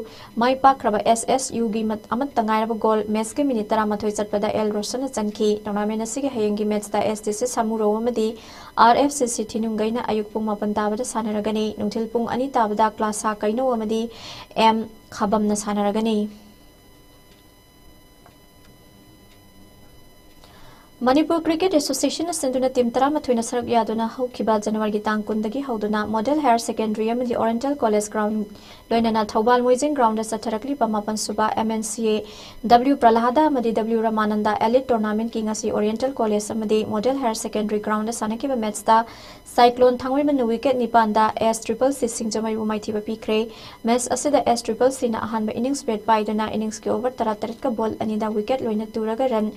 ꯃꯥꯏ ꯄꯥꯛꯈ꯭ꯔꯕ ꯑꯦꯁ ꯑꯦꯁ ꯌꯨꯒꯤ ꯃꯠ-, ꯑꯃꯠꯇ ꯉꯥꯏꯔꯕ ꯒꯣꯜ ꯃꯦꯠꯆꯀꯤ ꯃꯤꯅꯤꯠ ꯇꯔꯥꯃꯥꯊꯣꯏ ꯆꯠꯄꯗ ꯑꯦꯜ ꯔꯣꯁꯟꯅ ꯆꯟꯈꯤ꯫ ꯇꯣꯔꯅꯥꯃꯦꯟꯠ ꯑꯁꯤꯒꯤ ꯍꯌꯦꯡꯒꯤ ꯃꯦꯠꯆꯇ ꯑꯦꯁ ꯗꯤ ꯁꯤ ꯁꯥꯃꯨꯔꯧ ꯑꯃꯗꯤ ꯑꯥꯔ ꯑꯦꯐ ꯁꯤ ꯁꯤ ꯊꯤꯅꯨꯡꯒꯩꯅ ꯑꯌꯨꯛ ꯄꯨꯡ ꯃꯥꯄꯟ ꯇꯥꯕꯗ ꯁꯥꯟꯅꯔꯒꯅꯤ꯫ ꯅꯨꯡꯊꯤꯜ ꯄꯨꯡ ꯑꯅꯤ ꯇꯥꯕꯗ ꯀ꯭ꯂꯥꯁꯥ ꯀꯩꯅꯧ ꯑꯃꯗꯤ ꯑꯦꯝ ꯈꯥꯕꯝꯅ ꯁꯥꯟꯅꯔꯒꯅꯤ꯫ Manipur Cricket Association ꯅ ꯁꯤꯟꯗꯨꯅ team ꯇꯔꯥꯃꯥꯊꯣꯏꯅ ꯁꯔꯨꯛ ꯌꯥꯗꯨꯅ ꯍꯧꯈꯤꯕ January ꯒꯤ ꯇꯥꯡ ꯀꯨꯟꯗꯒꯤ ꯍꯧꯗꯨꯅ Model Higher Secondary ꯑꯃꯗꯤ Oriental College ground, ꯂꯣꯏꯅꯅ ꯊꯧꯕꯥꯜ ꯃꯣꯏꯖꯤꯡ ground ꯗ ꯆꯠꯊꯔꯛꯂꯤꯕ ꯃꯥꯄꯟ ꯁꯨꯕ M N C A W Prahlada ꯑꯃꯗꯤ W Ramananda Elite Tournament ꯀꯤ ꯉꯁꯤ Oriental College ꯑꯃꯗꯤ Model Higher Secondary ground ꯗ ꯁꯥꯟꯅꯈꯤꯕ match ꯇ Cyclone ꯊꯥꯡꯃꯩꯕꯟꯅ wicket ꯅꯤꯄꯥꯟꯗ S Triple C ꯁꯤꯡꯖꯃꯩꯕꯨ ꯃꯥꯏꯊꯤꯕ ꯄꯤꯈ꯭ꯔꯦ꯫ Match ꯑꯁꯤꯗ S Triple C ꯅ ꯑꯍꯥꯟꯕ innings bat ꯄꯥꯏꯗꯨꯅ innings ꯀꯤ over ꯇꯔꯥꯇꯔꯦꯠꯀ ball ꯑꯅꯤꯗ wicket ꯂꯣꯏꯅ ꯇꯨꯔꯒ run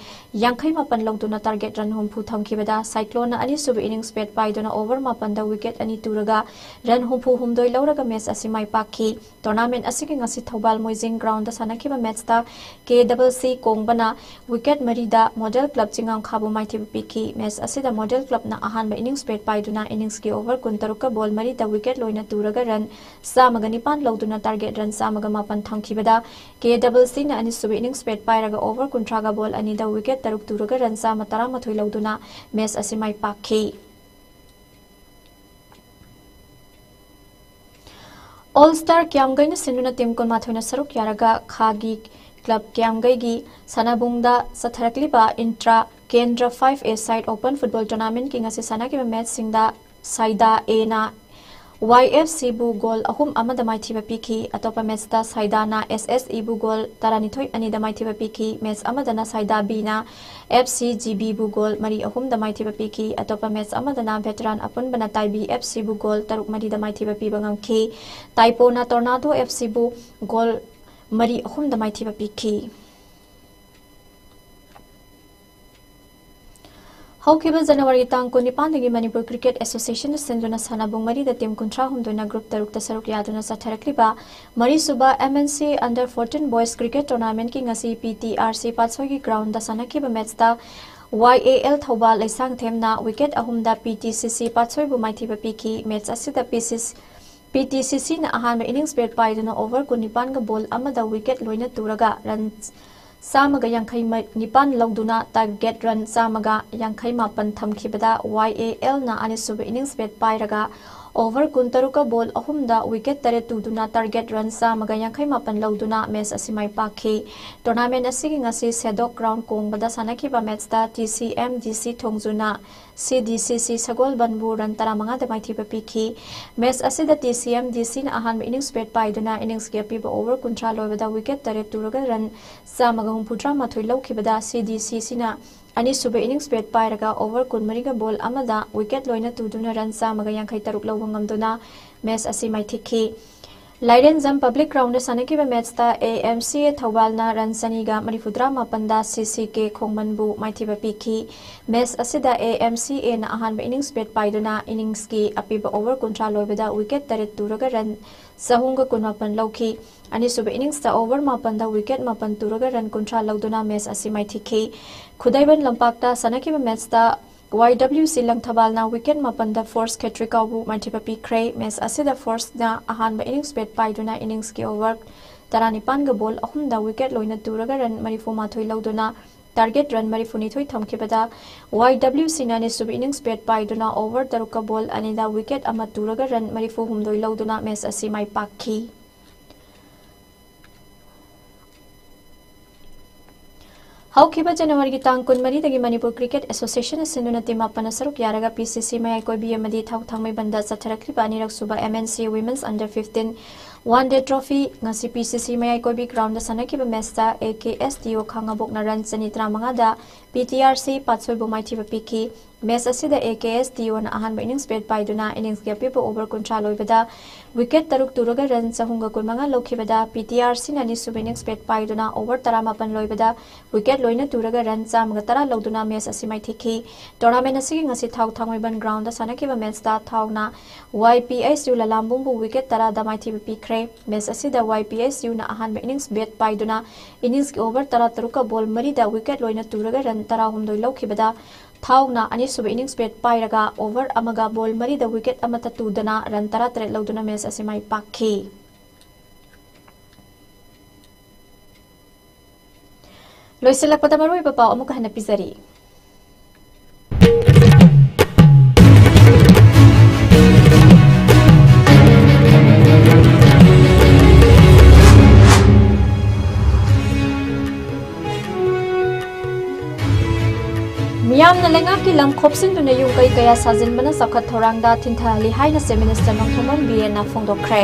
ꯌꯥꯡꯈꯩ ꯃꯥꯄꯟ ꯂꯧꯗꯨꯅ target run ꯍꯨꯝꯐꯨ ꯊꯝꯈꯤꯕꯗ, Cyclone ꯅ ꯑꯅꯤꯁꯨꯕ innings bat ꯄꯥꯏꯗꯨꯅ over ꯃꯥꯄꯟꯗ wicket ꯑꯅꯤ ꯇꯨꯔꯒ run ꯍꯨꯝꯐꯨ ꯍꯨꯝꯗꯣꯏ ꯂꯧꯔꯒ match ꯑꯁꯤ ꯃꯥꯏ ꯄꯥꯛꯈꯤ꯫ Tournament ꯑꯁꯤꯒꯤ ꯉꯁꯤ ꯊꯧꯕꯥꯜ ꯃꯣꯏꯖꯤꯡ ground ꯗ ꯁꯥꯟꯅꯈꯤꯕ match ꯇ K Double C ꯀꯣꯡꯕꯅ wicket ꯃꯔꯤꯗ Model Club ꯆꯤꯡꯉꯥꯡꯈꯥꯕꯨ ꯃꯥꯏꯊꯤꯕ ꯄꯤꯈꯤ꯫ Match ꯑꯁꯤꯗ Model Club ꯅ ꯑꯍꯥꯟꯕ innings bat ꯄꯥꯏꯗꯨꯅ innings ꯀꯤ over ꯀꯨꯟꯇꯔꯨꯛꯀ ball ꯃꯔꯤꯗ wicket ꯂꯣꯏꯅ ꯇꯨꯔꯒ run ꯆꯥꯝꯃꯒ ꯅꯤꯄꯥꯟ ꯂꯧꯗꯨꯅ target run ꯆꯥꯝꯃꯒ ꯃꯥꯄꯟ ꯊꯝꯈꯤꯕꯗ, K Double C ꯅ ꯑꯅꯤꯁꯨꯕ innings bat ꯄꯥꯏꯔꯒ over ꯀꯨꯟꯊ꯭ꯔꯥꯒ ball ꯑꯅꯤꯗ wicket ꯇꯔꯨꯛ ꯇꯨꯔꯒ run ꯆꯥꯝꯃ ꯇꯔꯥꯃꯥꯊꯣꯏ ꯂꯧꯗꯨꯅ match ꯑꯁꯤ ꯃꯥꯏ ꯄꯥꯛꯈꯤ꯫ All Star ꯀ꯭ꯌꯥꯝꯒꯩꯅ ꯁꯤꯟꯗꯨꯅ team ꯀꯨꯟꯃꯥꯊꯣꯏꯅ ꯁꯔꯨꯛ ꯌꯥꯔꯒ ꯈꯥꯒꯤ club ꯀ꯭ꯌꯥꯝꯒꯩꯒꯤ ꯁꯥꯟꯅꯕꯨꯡꯗ ꯆꯠꯊꯔꯛꯂꯤꯕ Intra Kendra five A side open football tournament ꯀꯤ ꯉꯁꯤ ꯁꯥꯟꯅꯈꯤꯕ match ꯁꯤꯡꯗ ꯁꯥꯏꯗꯥ A ꯅ Y F C ꯕꯨ goal ꯑꯍꯨꯝ ꯑꯃꯗ ꯃꯥꯏꯊꯤꯕ ꯄꯤꯈꯤ꯫ ꯑꯇꯣꯞꯄ match ꯇ ꯁꯥꯏꯗꯥꯅ S S E ꯕꯨ goal ꯇꯔꯥꯅꯤꯊꯣꯏ ꯑꯅꯤꯗ ꯃꯥꯏꯊꯤꯕ ꯄꯤꯈꯤ꯫ Match ꯑꯃꯗꯅ ꯁꯥꯏꯗꯥ B ꯅ F C G B ꯕꯨ goal ꯃꯔꯤ ꯑꯍꯨꯝꯗ ꯃꯥꯏꯊꯤꯕ ꯄꯤꯈꯤ꯫ ꯑꯇꯣꯞꯄ match ꯑꯃꯗꯅ veteran ꯑꯄꯨꯟꯕꯅ ꯇꯥꯏꯕꯤ F C ꯕꯨ goal ꯇꯔꯨꯛ ꯃꯔꯤꯗ ꯃꯥꯏꯊꯤꯕ ꯄꯤꯕ ꯉꯝꯈꯤ꯫ ꯇꯥꯏꯄꯣꯅ Tornado F C ꯕꯨ goal ꯃꯔꯤ ꯑꯍꯨꯝꯗ ꯃꯥꯏꯊꯤꯕ ꯄꯤꯈꯤ꯫ ꯍꯧꯈꯤꯕ January ꯇꯥꯡ ꯀꯨꯟꯅꯤꯄꯥꯟꯗꯒꯤ Manipur Cricket Association ꯅ ꯁꯤꯟꯗꯨꯅ ꯁꯥꯟꯅꯕꯨꯡ ꯃꯔꯤꯗ team ꯀꯨꯟꯊ꯭ꯔꯥ ꯍꯨꯝꯗꯣꯏꯅ group ꯇꯔꯨꯛꯇ ꯁꯔꯨꯛ ꯌꯥꯗꯨꯅ ꯆꯠꯊꯔꯛꯂꯤꯕ ꯃꯔꯤꯁꯨꯕ M N C Under fourteen Boys Cricket Tournament ꯀꯤ ꯉꯁꯤ P T R C ꯄꯥꯠꯁꯣꯏꯒꯤ ground ꯗ ꯁꯥꯟꯅꯈꯤꯕ match ꯇ Y A L Thoubal ꯂꯩꯁꯥꯡꯊꯦꯝꯅ wicket ꯑꯍꯨꯝꯗ P T C C ꯄꯥꯠꯁꯣꯏꯕꯨ ꯃꯥꯏꯊꯤꯕ ꯄꯤꯈꯤ꯫ Match ꯑꯁꯤꯗ P C C, P T C C ꯅ ꯑꯍꯥꯟꯕ innings bat ꯄꯥꯏꯗꯨꯅ over ꯀꯨꯟꯅꯤꯄꯥꯟꯒ ball ꯑꯃꯗ wicket ꯂꯣꯏꯅ ꯇꯨꯔꯒ run ꯆꯥꯝꯃꯒ ꯌꯥꯡꯈꯩ ꯅꯤꯄꯥꯟ ꯂꯧꯗꯨꯅ target run ꯆꯥꯝꯃꯒ ꯌꯥꯡꯈꯩ ꯃꯥꯄꯟ ꯊꯝꯈꯤꯕꯗ, Y A L ꯅ ꯑꯅꯤꯁꯨꯕ innings bat ꯄꯥꯏꯔꯒ Over ꯀꯨꯟꯇꯔꯨꯛꯀ ball ꯑꯍꯨꯝꯗ wicket ꯇꯔꯦꯠ ꯇꯨꯗꯨꯅ target run ꯆꯥꯝꯃꯒ ꯌꯥꯡꯈꯩ ꯃꯥꯄꯟ ꯂꯧꯗꯨꯅ match ꯑꯁꯤ ꯃꯥꯏ ꯄꯥꯛꯈꯤ꯫ Tournament ꯑꯁꯤꯒꯤ ꯉꯁꯤ Sadok Ground ꯀꯣꯡꯕꯗ ꯁꯥꯟꯅꯈꯤꯕ matchꯇ T C M D C ꯊꯣꯡꯖꯨꯅ C D C C ꯁꯒꯣꯜꯕꯟꯕꯨ run ꯇꯔꯥꯃꯉꯥꯗ ꯃꯥꯏꯊꯤꯕ ꯄꯤꯈꯤ꯫ Match ꯑꯁꯤꯗ T C M D Cꯅ ꯑꯍꯥꯟꯕ innings bat ꯄꯥꯏꯗꯨꯅ inningsꯀꯤ ꯑꯄꯤꯕ over ꯀꯨꯟꯊ꯭ꯔꯥ ꯂꯣꯏꯕꯗ wicket ꯇꯔꯦꯠ ꯇꯨꯔꯒ run ꯆꯥꯝꯃꯒ ꯍꯨꯝꯐꯨꯇꯔꯥ ꯃꯥꯊꯣꯏ ꯂꯧꯈꯤꯕꯗ C D C Cꯅ ꯑꯅꯤꯁꯨꯕ innings bat ꯄꯥꯏꯔꯒ over ꯀꯨꯟꯃꯔꯤꯒ ball ꯑꯃꯗ wicket ꯂꯣꯏꯅ ꯇꯨꯗꯨꯅ run ꯆꯥꯝꯃꯒ ꯌꯥꯡꯈꯩ ꯇꯔꯨꯛ ꯂꯧꯕ ꯉꯝꯗꯨꯅ match ꯑꯁꯤ ꯃꯥꯏꯊꯤꯈꯤ꯫ ꯂꯥꯏꯔꯦꯟꯖꯝ Public Groundꯗ ꯁꯥꯟꯅꯈꯤꯕ matchꯇ A M C A ꯊꯧꯕꯥꯜꯅ run ꯆꯅꯤꯒ ꯃꯔꯤꯐꯨꯇꯔꯥ ꯃꯥꯄꯟꯗ C C K ꯈꯣꯡꯃꯟꯕꯨ ꯃꯥꯏꯊꯤꯕ ꯄꯤꯈꯤ꯫ Match ꯑꯁꯤꯗ A M C Aꯅ ꯑꯍꯥꯟꯕ innings bat ꯄꯥꯏꯗꯨꯅ inningsꯀꯤ ꯑꯄꯤꯕ over ꯀꯨꯟꯊ꯭ꯔꯥ ꯂꯣꯏꯕꯗ wicket ꯇꯔꯦꯠ ꯇꯨꯔꯒ run ꯆꯍꯨꯝꯒ ꯀꯨꯟꯃꯥꯄꯟ ꯂꯧꯈꯤ꯫ ꯑꯅꯤꯁꯨꯕ inningsꯇ over ꯃꯥꯄꯟꯗ wicket ꯃꯥꯄꯟ ꯇꯨꯔꯒ run ꯀꯨꯟꯊ꯭ꯔꯥ ꯂꯧꯗꯨꯅ match ꯑꯁꯤ ꯃꯥꯏꯊꯤꯈꯤ꯫ ꯈꯨꯗꯩꯕꯟ ꯂꯝꯄꯥꯛꯇ ꯁꯥꯟꯅꯈꯤꯕ matchꯇ Y W C ꯂꯪꯊꯕꯥꯜꯅ wicket ꯃꯥꯄꯟꯗ Force ꯈꯦꯇ꯭ꯔꯤꯀꯥꯎꯕꯨ ꯃꯥꯏꯊꯤꯕ ꯄꯤꯈ꯭ꯔꯦ꯫ Match ꯑꯁꯤꯗ Forceꯅ ꯑꯍꯥꯟꯕ innings bat ꯄꯥꯏꯗꯨꯅ inningsꯀꯤ over ꯇꯔꯥꯅꯤꯄꯥꯟꯒ ball ꯑꯍꯨꯝꯗ wicket ꯂꯣꯏꯅ ꯇꯨꯔꯒ run ꯃꯔꯤꯐꯨ ꯃꯥꯊꯣꯏ ꯂꯧꯗꯨꯅ target run ꯃꯔꯤꯐꯨꯅꯤꯊꯣꯏ ꯊꯝꯈꯤꯕꯗ Y W Cꯅ ꯑꯅꯤꯁꯨꯕ innings bat ꯄꯥꯏꯗꯨꯅ over ꯇꯔꯨꯛꯀ ball ꯑꯅꯤꯗ wicket ꯑꯃ ꯇꯨꯔꯒ run ꯃꯔꯤꯐꯨ ꯍꯨꯝꯗꯣꯏ ꯂꯧꯗꯨꯅ match ꯑꯁꯤ ꯃꯥꯏ ꯄꯥꯛꯈꯤ꯫ ꯍꯧꯈꯤꯕ ꯖꯅꯋꯥꯔꯤꯒꯤ ꯇꯥꯡ ꯀꯨꯟꯃꯔꯤꯗꯒꯤ ꯃꯅꯤꯄꯨꯔ Cricket Associationꯅ ꯁꯤꯟꯗꯨꯅ team ꯃꯥꯄꯟꯅ ꯁꯔꯨꯛ ꯌꯥꯔꯒ P C C ꯃꯌꯥꯏ ꯀꯣꯏꯕꯤ ꯑꯃꯗꯤ ꯊꯥꯎ ꯊꯥꯡꯃꯩꯕꯟꯗ ꯆꯠꯊꯔꯛꯂꯤꯕ ꯑꯅꯤꯔꯛ ꯁꯨꯕ M N C Women's Under fifteen One Day Trophy ꯉꯁꯤ P C C ꯃꯌꯥꯏ ꯀꯣꯏꯕꯤ groundꯗ ꯁꯥꯟꯅꯈꯤꯕ matchꯇ A K S T O ꯈꯥꯉꯕꯣꯛꯅ run ꯆꯅꯤ ꯇꯔꯥꯃꯉꯥꯗ P T R C ꯄꯥꯠꯁꯣꯏꯕꯨ ꯃꯥꯏꯊꯤꯕ ꯄꯤꯈꯤ꯫ Match ꯑꯁꯤꯗ A K S T Oꯅ ꯑꯍꯥꯟꯕ innings bat ꯄꯥꯏꯗꯨꯅ inningsꯀꯤ ꯑꯄꯤꯕ over ꯀꯨꯟꯊ꯭ꯔꯥ ꯂꯣꯏꯕꯗ wicket ꯇꯔꯨꯛ ꯇꯨꯔꯒ run ꯆꯍꯨꯝꯒ ꯀꯨꯟꯃꯉꯥ ꯂꯧꯈꯤꯕꯗ, P T R Cꯅ ꯑꯅꯤꯁꯨꯕ innings bat ꯄꯥꯏꯗꯨꯅ over ꯇꯔꯥꯃꯥꯄꯟ ꯂꯣꯏꯕꯗ wicket ꯂꯣꯏꯅ ꯇꯨꯔꯒ run ꯆꯥꯝꯃꯒ ꯇꯔꯥ ꯂꯧꯗꯨꯅ match ꯑꯁꯤ ꯃꯥꯏꯊꯤꯈꯤ꯫ Tournament ꯑꯁꯤꯒꯤ ꯉꯁꯤ ꯊꯥꯎ ꯊꯥꯡꯃꯩꯕꯟ groundꯗ ꯁꯥꯟꯅꯈꯤꯕ matchꯇ ꯊꯥꯎꯅ Y P S U ꯂꯂꯥꯝꯕꯨꯡꯕꯨ wicket ꯇꯔꯥꯗ ꯃꯥꯏꯊꯤꯕ ꯄꯤꯈ꯭ꯔꯦ꯫ Match ꯑꯁꯤꯗ Y P S Uꯅ ꯑꯍꯥꯟꯕ innings bat ꯄꯥꯏꯗꯨꯅ inningsꯀꯤ over ꯇꯔꯥꯇꯔꯨꯛꯀ ball ꯃꯔꯤꯗ wicket ꯂꯣꯏꯅ ꯇꯨꯔꯒ run ꯇꯔꯥꯍꯨꯝꯗꯣꯏ ꯂꯧꯈꯤꯕꯗ, ꯊꯥꯎꯅ ꯑꯅꯤꯁꯨꯕ innings bat ꯄꯥꯏꯔꯒ over ꯑꯃꯒ ball ꯃꯔꯤꯗ wicket ꯑꯃꯠꯇ ꯇꯨꯗꯅ run ꯇꯔꯥꯇꯔꯦꯠ ꯂꯧꯗꯨꯅ match ꯑꯁꯤ ꯃꯥꯏ ꯄꯥꯛꯈꯤ꯫ ꯂꯣꯏꯁꯤꯜꯂꯛꯄꯗ ꯃꯔꯨꯑꯣꯏꯕ ꯄꯥꯎ ꯑꯃꯨꯛꯀ ꯍꯟꯅ ꯄꯤꯖꯔꯤ꯫ ꯂꯩꯉꯥꯛꯀꯤ ꯂꯝ ꯈꯣꯞꯆꯤꯟꯗꯨꯅ ꯌꯨꯝ ꯀꯩ ꯀꯌꯥ ꯁꯥꯖꯤꯟꯕꯅ ꯆꯥꯎꯈꯠ ꯊꯧꯔꯥꯡꯗ ꯊꯤꯟꯊꯍꯜꯂꯤ ꯍꯥꯏꯅ Chief Minister Nongthombam ꯕꯤꯔꯦꯟꯅ ꯐꯣꯡꯗꯣꯛꯈ꯭ꯔꯦ꯫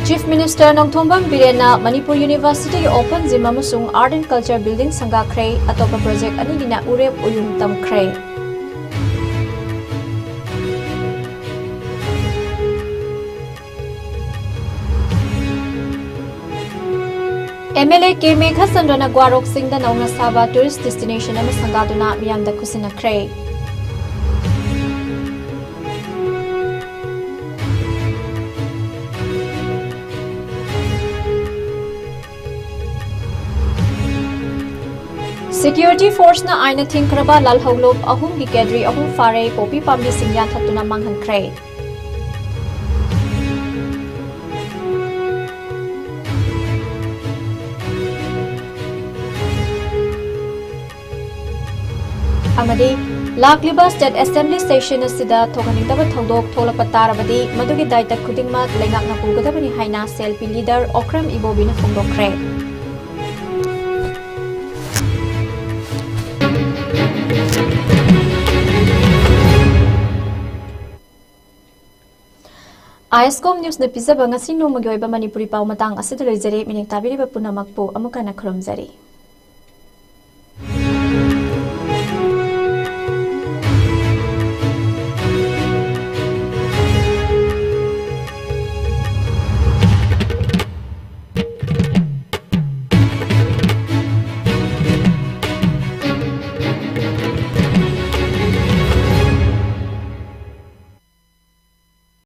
Chief Minister Nongthombam ꯕꯤꯔꯦꯟꯅ Manipur University Open Gym ꯑꯃꯁꯨꯡ Art and Culture Building ꯁꯪꯒꯥꯈ꯭ꯔꯦ꯫ ꯑꯇꯣꯞꯄ project ꯑꯅꯤꯒꯤꯅ ꯎꯔꯦꯞ ꯎꯌꯨꯡ ꯇꯝꯈ꯭ꯔꯦ꯫ MLA ꯀꯦ ꯃꯦꯘꯆꯟꯗ꯭ꯔꯅ ꯒ꯭ꯋꯥꯔꯣꯛ ꯆꯤꯡꯗ ꯅꯧꯅ ꯁꯥꯕ tourist destination ꯑꯃ ꯁꯪꯒꯥꯗꯨꯅ ꯃꯤꯌꯥꯝꯗ ꯈꯨꯠꯁꯤꯟꯅꯈ꯭ꯔꯦ꯫ Security forceꯅ ꯑꯥꯏꯟꯅ ꯊꯤꯡꯈ꯭ꯔꯕ ꯂꯥꯜꯍꯧꯂꯨꯞ ꯑꯍꯨꯝꯒꯤ cadre ꯑꯍꯨꯝ ꯐꯥꯔꯦ, ꯄꯣꯄꯤ ꯄꯥꯝꯕꯤꯁꯤꯡ ꯌꯥꯟꯊꯠꯇꯨꯅ ꯃꯥꯡꯍꯟꯈ꯭ꯔꯦ꯫ ꯑꯃꯗꯤ ꯂꯥꯛꯂꯤꯕ State Assembly session ꯑꯁꯤꯗ ꯊꯣꯛꯍꯟꯅꯤꯡꯗꯕ ꯊꯧꯗꯣꯛ ꯊꯣꯛꯂꯛꯄ ꯇꯥꯔꯕꯗꯤ ꯃꯗꯨꯒꯤ ꯗꯥꯏꯇ ꯈꯨꯗꯤꯡꯃꯛ ꯂꯩꯉꯥꯛꯅ ꯄꯨꯒꯗꯕꯅꯤ ꯍꯥꯏꯅ CLP leader ꯑꯣꯀ꯭ꯔꯝ ꯏꯕꯣꯕꯤꯅ ꯐꯣꯡꯗꯣꯛꯈ꯭ꯔꯦ꯫ ISCOM Newsꯅ ꯄꯤꯖꯕ ꯉꯁꯤ ꯅꯣꯡꯃꯒꯤ ꯑꯣꯏꯕ ꯃꯅꯤꯄꯨꯔꯤ ꯄꯥꯎ ꯃꯇꯥꯡ ꯑꯁꯤꯗ ꯂꯣꯏꯖꯔꯦ꯫ ꯃꯤꯠꯌꯦꯡ ꯇꯥꯕꯤꯔꯤꯕ ꯄꯨꯝꯅꯃꯛꯄꯨ ꯑꯃꯨꯛ ꯍꯟꯅ ꯈꯨꯔꯨꯝꯖꯔꯤ꯫